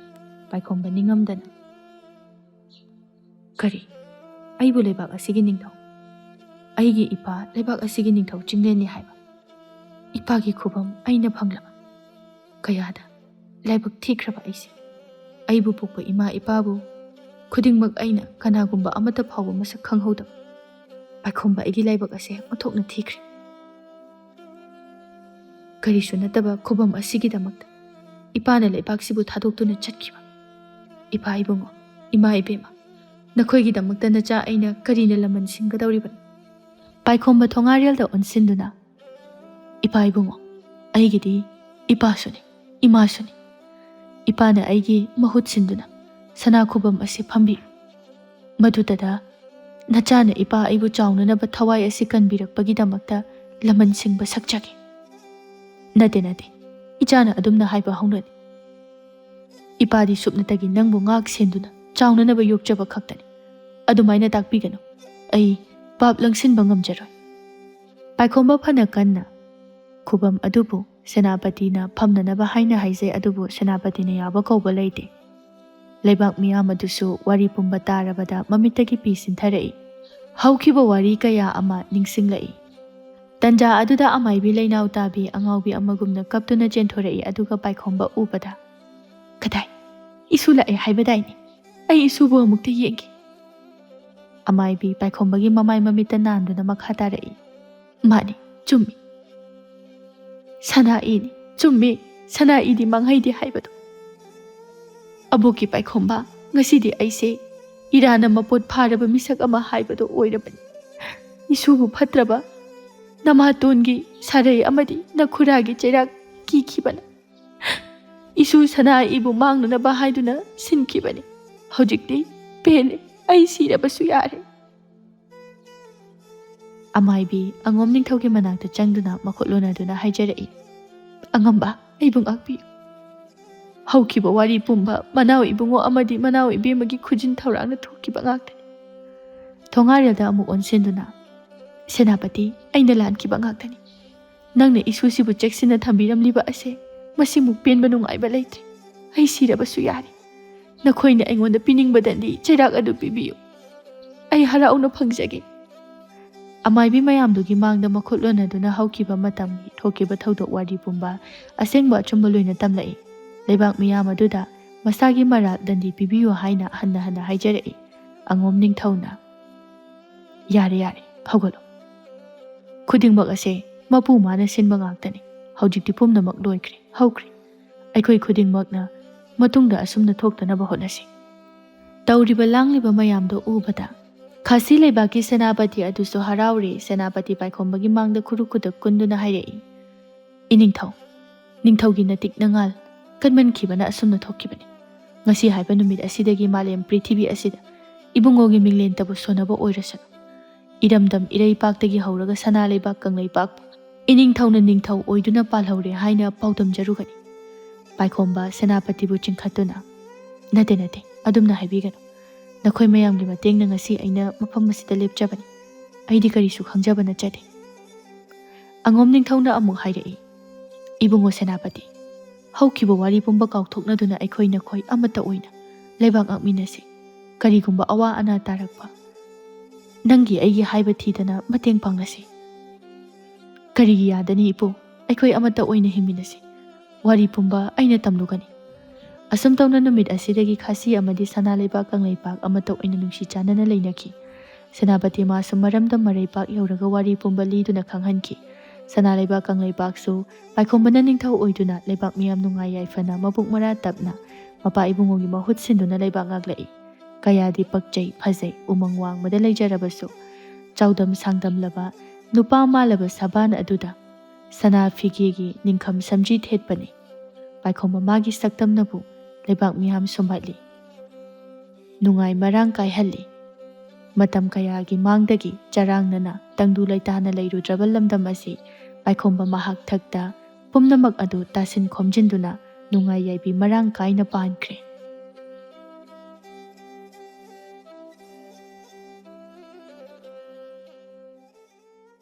ꯄꯥꯏꯈꯣꯝꯕ ꯅꯤꯡꯉꯝꯗꯅ, "ꯀꯔꯤ? ꯑꯩꯕꯨ ꯂꯩꯕꯥꯛ ꯑꯁꯤꯒꯤ ꯅꯤꯡꯊꯧ, ꯑꯩꯒꯤ ꯏꯄꯥ ꯂꯩꯕꯥꯛ ꯑꯁꯤꯒꯤ ꯅꯤꯡꯊꯧ ꯆꯤꯡꯂꯦꯟꯅꯤ ꯍꯥꯏꯕ? ꯏꯄꯥꯒꯤ ꯈꯨꯕꯝ ꯑꯩꯅ ꯐꯪꯂꯕ? ꯀꯌꯥꯗ ꯂꯥꯏꯕꯛ ꯊꯤꯈ꯭ꯔꯕ ꯑꯩꯁꯦ! ꯑꯩꯕꯨ ꯄꯣꯛꯄ ꯏꯃꯥ ꯏꯄꯥꯕꯨ ꯈꯨꯗꯤꯡꯃꯛ ꯑꯩꯅ ꯀꯅꯥꯒꯨꯝꯕ ꯑꯃꯠꯇ ꯐꯥꯎꯕ ꯃꯁꯛ ꯈꯪꯍꯧꯗꯕ꯫ ꯄꯥꯏꯈꯣꯝꯕ ꯑꯩꯒꯤ ꯂꯥꯏꯕꯛ ꯑꯁꯦ ꯑꯣꯟꯊꯣꯛꯅ ꯊꯤꯈ꯭ꯔꯦ꯫ ꯀꯔꯤꯁꯨ ꯅꯠꯇꯕ ꯈꯨꯕꯝ ꯑꯁꯤꯒꯤꯗꯃꯛꯇ ꯏꯄꯥꯅ ꯂꯩꯕꯥꯛꯁꯤꯕꯨ ꯊꯥꯗꯣꯛꯇꯨꯅ ꯆꯠꯈꯤꯕ꯫ ꯏꯄꯥ ꯏꯕꯨꯡꯉꯣ, ꯏꯃꯥ ꯏꯕꯦꯝꯃ, ꯅꯈꯣꯏꯒꯤꯗꯃꯛꯇ ꯅꯆꯥ ꯑꯩꯅ ꯀꯔꯤꯅ ꯂꯃꯟ ꯁꯤꯡꯒꯗꯧꯔꯤꯕꯅꯣ?" ꯄꯥꯏꯈꯣꯝꯕ ꯊꯣꯉꯥꯔꯦꯜꯗ ꯑꯣꯟꯁꯤꯟꯗꯨꯅ, "ꯏꯄꯥ ꯏꯕꯨꯡꯉꯣ, ꯑꯩꯒꯤꯗꯤ ꯏꯄꯥꯁꯨꯅꯤ, ꯏꯃꯥꯁꯨꯅꯤ꯫ ꯏꯄꯥꯅ ꯑꯩꯒꯤ ꯃꯍꯨꯠ ꯁꯤꯟꯗꯨꯅ ꯁꯅꯥ ꯈꯨꯕꯝ ꯑꯁꯤ ꯐꯝꯕꯤꯌꯨ꯫ ꯃꯗꯨꯗꯗ ꯅꯆꯥꯅ ꯏꯄꯥ ꯑꯩꯕꯨ ꯆꯥꯎꯅꯅꯕ ꯊꯋꯥꯏ ꯑꯁꯤ ꯀꯟꯕꯤꯔꯛꯄꯒꯤꯗꯃꯛꯇ ꯂꯃꯟ ꯁꯤꯡꯕ ꯁꯛꯆꯒꯦ꯫" "ꯅꯠꯇꯦ, ꯅꯠꯇꯦ, ꯏꯆꯥꯅ ꯑꯗꯨꯝꯅ ꯍꯥꯏꯕ ꯍꯧꯅꯗꯦ꯫ ꯏꯄꯥꯗꯤ ꯁꯨꯞꯅꯇꯒꯤ ꯅꯪꯕꯨ ꯉꯥꯛ ꯁꯦꯟꯗꯨꯅ ꯆꯥꯎꯅꯅꯕ ꯌꯣꯛꯆꯕ ꯈꯛꯇꯅꯤ꯫ ꯑꯗꯨꯃꯥꯏꯅ ꯇꯥꯛꯄꯤꯒꯅꯨ꯫ ꯑꯩ ꯄꯥꯞ ꯂꯪꯁꯤꯟꯕ ꯉꯝꯖꯔꯣꯏ꯫" ꯄꯥꯏꯈꯣꯝꯕ ꯐꯅ ꯀꯟꯅ ꯈꯨꯕꯝ ꯑꯗꯨꯕꯨ ꯁꯦꯅꯥꯄꯇꯤꯅ ꯐꯝꯅꯅꯕ ꯍꯥꯏꯅ ꯍꯥꯏꯖꯩ, ꯑꯗꯨꯕꯨ ꯁꯦꯅꯥꯄꯇꯤꯅ ꯌꯥꯕ ꯀꯧꯕ ꯂꯩꯇꯦ꯫ ꯂꯩꯕꯥꯛ ꯃꯤꯌꯥꯝ ꯑꯗꯨꯁꯨ ꯋꯥꯔꯤ ꯄꯨꯝꯕ ꯇꯥꯔꯕꯗ ꯃꯃꯤꯠꯇꯒꯤ ꯄꯤ ꯁꯤꯟꯊꯔꯛꯏ꯫ ꯍꯧꯈꯤꯕ ꯋꯥꯔꯤ ꯀꯌꯥ ꯑꯃ ꯅꯤꯡꯁꯤꯡꯂꯛꯏ꯫ ꯇꯟꯖꯥ ꯑꯗꯨꯗ ꯑꯃꯥꯏꯕꯤ ꯂꯩꯅꯥꯎ ꯇꯥꯕꯤ ꯑꯉꯥꯎꯕꯤ ꯑꯃꯒꯨꯝꯅ ꯀꯞꯇꯨꯅ ꯆꯦꯟꯊꯣꯔꯛꯏ, ꯑꯗꯨꯒ ꯄꯥꯏꯈꯣꯝꯕ ꯎꯕꯗ, "ꯀꯗꯥꯏ? ꯏꯁꯨ ꯂꯥꯛꯑꯦ ꯍꯥꯏꯕꯗꯥꯏꯅꯦ? ꯑꯩ ꯏꯁꯨꯕꯨ ꯑꯃꯨꯛꯇ ꯌꯦꯡꯒꯦ꯫" ꯑꯃꯥꯏꯕꯤ ꯄꯥꯏꯈꯣꯝꯕꯒꯤ ꯃꯃꯥꯏ ꯃꯃꯤꯠꯇ ꯅꯥꯟꯗꯨꯅ ꯃꯈꯥ ꯇꯥꯔꯛꯏ, "ꯃꯥꯅꯤ, ꯆꯨꯝꯃꯤ꯫ ꯁꯅꯥ ꯏꯅꯤ, ꯆꯨꯝꯃꯤ, ꯁꯅꯥ ꯏꯗꯤ ꯃꯥꯡꯍꯩꯗꯦ ꯍꯥꯏꯕꯗꯣ꯫ ꯑꯕꯣꯛꯀꯤ ꯄꯥꯏꯈꯣꯝꯕ, ꯉꯁꯤꯗꯤ ꯑꯩꯁꯦ ꯏꯔꯥꯅ ꯃꯄꯣꯠ ꯐꯥꯔꯕ ꯃꯤꯁꯛ ꯑꯃ ꯍꯥꯏꯕꯗꯣ ꯑꯣꯏꯔꯕꯅꯤ꯫ ꯏꯁꯨꯕꯨ ꯐꯠꯇ꯭ꯔꯕ ꯅꯃꯥꯇꯣꯟꯒꯤ ꯁꯥꯔꯩ ꯑꯃꯗꯤ ꯅꯈꯨꯔꯥꯒꯤ ꯆꯩꯔꯥꯛ ꯀꯤꯈꯤꯕꯅ ꯏꯁꯨ ꯁꯅꯥ ꯏꯕꯨ ꯃꯥꯡꯅꯅꯕ ꯍꯥꯏꯗꯨꯅ ꯁꯤꯟꯈꯤꯕꯅꯤ꯫ ꯍꯧꯖꯤꯛꯇꯤ ꯄꯦꯜꯂꯦ, ꯑꯩ ꯁꯤꯔꯕꯁꯨ ꯌꯥꯔꯦ꯫" ꯑꯃꯥꯏꯕꯤ ꯑꯉꯣꯝ ꯅꯤꯡꯊꯧꯒꯤ ꯃꯅꯥꯛꯇ ꯆꯪꯗꯨꯅ ꯃꯈꯨꯠ ꯂꯣꯟꯅꯗꯨꯅ ꯍꯥꯏꯖꯔꯛꯏ, "ꯑꯉꯝꯕ, ꯑꯩꯕꯨ ꯉꯥꯛꯄꯤꯌꯨ꯫ ꯍꯧꯈꯤꯕ ꯋꯥꯔꯤ ꯄꯨꯝꯕ ꯃꯅꯥꯎ ꯏꯕꯨꯡꯉꯣ ꯑꯃꯗꯤ ꯃꯅꯥꯎ ꯏꯕꯦꯝꯃꯒꯤ ꯈꯨꯖꯤꯟ ꯊꯧꯔꯥꯡꯅ ꯊꯣꯛꯈꯤꯕ ꯉꯥꯛꯇꯅꯤ꯫" ꯊꯣꯉꯥꯔꯦꯜꯗ ꯑꯃꯨꯛ ꯑꯣꯟꯁꯤꯟꯗꯨꯅ, "ꯁꯦꯅꯥꯄꯇꯤ, ꯑꯩꯅ ꯂꯥꯟꯈꯤꯕ ꯉꯥꯛꯇꯅꯤ꯫ ꯅꯪꯅ ꯏꯁꯨꯁꯤꯕꯨ ꯆꯦꯛꯁꯤꯟꯅ ꯊꯝꯕꯤꯔꯝꯂꯤꯕ ꯑꯁꯦ ꯃꯁꯤꯃꯨꯛ ꯄꯦꯟꯕ ꯅꯨꯡꯉꯥꯏꯕ ꯂꯩꯇ꯭ꯔꯦ꯫ ꯑꯩ ꯁꯤꯔꯕꯁꯨ ꯌꯥꯔꯦ꯫ ꯅꯈꯣꯏꯅ ꯑꯩꯉꯣꯟꯗ ꯄꯤꯅꯤꯡꯕꯗꯗꯤ ꯆꯩꯔꯥꯛ ꯑꯗꯨ ꯄꯤꯕꯤꯌꯨ꯫ ꯑꯩ ꯍꯔꯥꯎꯅ ꯐꯪꯖꯒꯦ꯫" ꯑꯃꯥꯏꯕꯤ ꯃꯌꯥꯝꯗꯨꯒꯤ ꯃꯥꯡꯗ ꯃꯈꯨꯠ ꯂꯣꯟꯅꯗꯨꯅ ꯍꯧꯈꯤꯕ ꯃꯇꯝꯒꯤ ꯊꯣꯛꯈꯤꯕ ꯊꯧꯗꯣꯛ ꯋꯥꯔꯤ ꯄꯨꯝꯕ ꯑꯁꯦꯡꯕ ꯑꯆꯨꯝꯕ ꯂꯣꯏꯅ ꯇꯝꯂꯛꯏ꯫ ꯂꯩꯕꯥꯛ ꯃꯤꯌꯥꯝ ꯑꯗꯨꯗ ꯃꯁꯥꯒꯤ ꯃꯔꯥꯜ ꯗꯟꯗꯤ ꯄꯤꯕꯤꯌꯨ ꯍꯥꯏꯅ ꯍꯟꯅ ꯍꯟꯅ ꯍꯥꯏꯖꯔꯛꯏ꯫ ꯑꯉꯣꯝ ꯅꯤꯡꯊꯧꯅ, "ꯌꯥꯔꯦ, ꯌꯥꯔꯦ, ꯍꯧꯒꯠꯂꯣ꯫ ꯈꯨꯗꯤꯡꯃꯛ ꯑꯁꯦ ꯃꯄꯨ ꯃꯥꯅ ꯁꯤꯟꯕ ꯉꯥꯛꯇꯅꯤ꯫ ꯍꯧꯖꯤꯛꯇꯤ ꯄꯨꯝꯅꯃꯛ ꯂꯣꯏꯈ꯭ꯔꯦ, ꯍꯧꯈ꯭ꯔꯦ꯫ ꯑꯩꯈꯣꯏ ꯈꯨꯗꯤꯡꯃꯛꯅ ꯃꯇꯨꯡꯗ ꯑꯁꯨꯝꯅ ꯊꯣꯛꯇꯅꯕ ꯍꯣꯠꯅꯁꯤ꯫" ꯇꯧꯔꯤꯕ ꯂꯥꯡꯂꯤꯕ ꯃꯌꯥꯝꯗꯣ ꯎꯕꯗ ꯈꯥꯁꯤ ꯂꯩꯕꯥꯛꯀꯤ ꯁꯦꯅꯥꯄꯇꯤ ꯑꯗꯨꯁꯨ ꯍꯔꯥꯎꯔꯦ꯫ ꯁꯦꯅꯥꯄꯇꯤ ꯄꯥꯏꯈꯣꯝꯕꯒꯤ ꯃꯥꯡꯗ ꯈꯨꯔꯨ ꯈꯨꯗꯛ ꯀꯨꯟꯗꯨꯅ ꯍꯥꯏꯔꯛꯏ, "ꯏꯅꯤꯡꯊꯧ, ꯅꯤꯡꯊꯧꯒꯤ ꯅꯇꯤꯛ ꯅꯉꯥꯜ ꯀꯟꯃꯟꯈꯤꯕꯅ ꯑꯁꯨꯝꯅ ꯊꯣꯛꯈꯤꯕꯅꯤ꯫ ꯉꯁꯤ ꯍꯥꯏꯕ ꯅꯨꯃꯤꯠ ꯑꯁꯤꯗꯒꯤ ꯃꯥꯂꯦꯝ ꯄ꯭ꯔꯤꯊꯤꯕꯤ ꯑꯁꯤꯗ ꯏꯕꯨꯡꯉꯣꯒꯤ ꯃꯤꯡꯂꯦꯟꯇꯕꯨ ꯁꯣꯟꯅꯕ ꯑꯣꯏꯔꯁꯅꯨ꯫ ꯏꯔꯝꯗꯝ ꯏꯔꯩꯄꯥꯛꯇꯒꯤ ꯍꯧꯔꯒ ꯁꯅꯥ ꯂꯩꯕꯥꯛ ꯀꯪꯂꯩꯄꯥꯛ ꯏꯅꯤꯡꯊꯧꯅ ꯅꯤꯡꯊꯧ ꯑꯣꯏꯗꯨꯅ ꯄꯥꯜꯍꯧꯔꯦ ꯍꯥꯏꯅ ꯄꯥꯎꯗꯝꯖꯔꯨꯒꯅꯤ꯫" ꯄꯥꯏꯈꯣꯝꯕ ꯁꯦꯅꯥꯄꯇꯤꯕꯨ ꯆꯤꯡꯈꯠꯇꯨꯅ, "ꯅꯠꯇꯦ, ꯅꯠꯇꯦ, ꯑꯗꯨꯝꯅ ꯍꯥꯏꯕꯤꯒꯅꯨ꯫ ꯅꯈꯣꯏ ꯃꯌꯥꯝꯒꯤ ꯃꯇꯦꯡꯅ ꯉꯁꯤ ꯑꯩꯅ ꯃꯐꯝ ꯑꯁꯤꯗ ꯂꯦꯞꯆꯕꯅꯤ꯫ ꯑꯩꯗꯤ ꯀꯔꯤꯁꯨ ꯈꯪꯖꯕ ꯅꯠꯆꯗꯦ꯫" ꯑꯉꯣꯝ ꯅꯤꯡꯊꯧꯅ ꯑꯃꯨꯛ ꯍꯥꯏꯔꯛꯏ, "ꯏꯕꯨꯡꯉꯣ ꯁꯦꯅꯥꯄꯇꯤ, ꯍꯧꯈꯤꯕ ꯋꯥꯔꯤ ꯄꯨꯝꯕ ꯀꯥꯎꯊꯣꯛꯅꯗꯨꯅ ꯑꯩꯈꯣꯏ ꯅꯈꯣꯏ ꯑꯃꯠꯇ ꯑꯣꯏꯅ ꯂꯩꯕꯥꯛ ꯉꯥꯛꯃꯤꯟꯅꯁꯤ꯫ ꯀꯔꯤꯒꯨꯝꯕ ꯑꯋꯥ ꯑꯅꯥ ꯇꯥꯔꯛꯄ, ꯅꯪꯒꯤ ꯑꯩꯒꯤ ꯍꯥꯏꯕ ꯊꯤꯗꯅ ꯃꯇꯦꯡ ꯄꯥꯡꯅꯁꯤ꯫" "ꯀꯔꯤꯒꯤ ꯌꯥꯗꯅꯤ ꯏꯄꯨ? ꯑꯩꯈꯣꯏ ꯑꯃꯠꯇ ꯑꯣꯏꯅ ꯍꯤꯡꯃꯤꯟꯅꯁꯤ꯫ ꯋꯥꯔꯤ ꯄꯨꯝꯕ ꯑꯩꯅ ꯇꯝꯂꯨꯒꯅꯤ꯫" ꯑꯁꯨꯝ ꯇꯧꯅ ꯅꯨꯃꯤꯠ ꯑꯁꯤꯗꯒꯤ ꯈꯥꯁꯤ ꯑꯃꯗꯤ ꯁꯅꯥ ꯂꯩꯕꯥꯛ ꯀꯪꯂꯩꯄꯥꯛ ꯑꯃꯠꯇ ꯑꯣꯏꯅ ꯅꯨꯡꯁꯤ ꯆꯥꯟꯅꯅ ꯂꯩꯅꯈꯤ꯫ ꯁꯦꯅꯥꯄꯇꯤ ꯃꯥꯁꯨ ꯃꯔꯝꯗꯝ ꯃꯔꯩꯄꯥꯛ ꯌꯧꯔꯒ ꯋꯥꯔꯤ ꯄꯨꯝꯕ ꯂꯤꯗꯨꯅ ꯈꯪꯍꯟꯈꯤ꯫ ꯁꯅꯥ ꯂꯩꯕꯥꯛ ꯀꯪꯂꯩꯄꯥꯛꯁꯨ ꯄꯥꯏꯈꯣꯝꯕꯅ ꯅꯤꯡꯊꯧ ꯑꯣꯏꯗꯨꯅ ꯂꯩꯕꯥꯛ ꯃꯤꯌꯥꯝ ꯅꯨꯡꯉꯥꯏ ꯌꯥꯏꯐꯅ ꯃꯕꯨꯛ ꯃꯔꯥ ꯇꯞꯅ ꯃꯄꯥ ꯏꯕꯨꯡꯉꯣꯒꯤ ꯃꯍꯨꯠ ꯁꯤꯟꯗꯨꯅ ꯂꯩꯕꯥꯛ ꯉꯥꯛꯂꯛꯏ꯫ ꯀꯌꯥꯗꯤ ꯄꯛꯆꯩ, ꯐꯖꯩ꯫ ꯎꯃꯪ ꯋꯥꯡꯃꯗ ꯂꯩꯖꯔꯕꯁꯨ ꯆꯥꯎꯗꯝ ꯁꯥꯡꯗꯝꯂꯕ ꯅꯨꯄꯥ ꯃꯥꯜꯂꯕ ꯁꯥꯕꯥꯟ ꯑꯗꯨꯗ ꯁꯅꯥ ꯐꯤꯒꯦꯒꯤ ꯅꯤꯡꯈꯝ ꯁꯝꯖꯤ ꯊꯦꯠꯄꯅꯤ꯫ ꯄꯥꯏꯈꯣꯝꯕ ꯃꯥꯒꯤ ꯁꯛꯇꯝꯅꯕꯨ ꯂꯩꯕꯥꯛ ꯃꯤꯌꯥꯝ ꯁꯨꯝꯍꯠꯂꯤ, ꯅꯨꯡꯉꯥꯏ ꯃꯔꯥꯡ ꯀꯥꯏꯍꯜꯂꯤ꯫ ꯃꯇꯝ ꯀꯌꯥꯒꯤ ꯃꯥꯡꯗꯒꯤ ꯆꯔꯥꯡꯅꯅ ꯇꯪꯗꯨ ꯂꯩꯇꯥꯅ ꯂꯩꯔꯨꯗ꯭ꯔꯕ ꯂꯝꯗꯝ ꯑꯁꯤ ꯄꯥꯏꯈꯣꯝꯕ ꯃꯍꯥꯛ ꯊꯛꯇ ꯄꯨꯝꯅꯃꯛ ꯑꯗꯨ ꯇꯥꯁꯤꯟ ꯈꯣꯝꯖꯤꯟꯗꯨꯅ ꯅꯨꯡꯉꯥꯏ ꯌꯥꯏꯕꯤ ꯃꯔꯥꯡ ꯀꯥꯏꯅ ꯄꯥꯟꯈ꯭ꯔꯦ꯫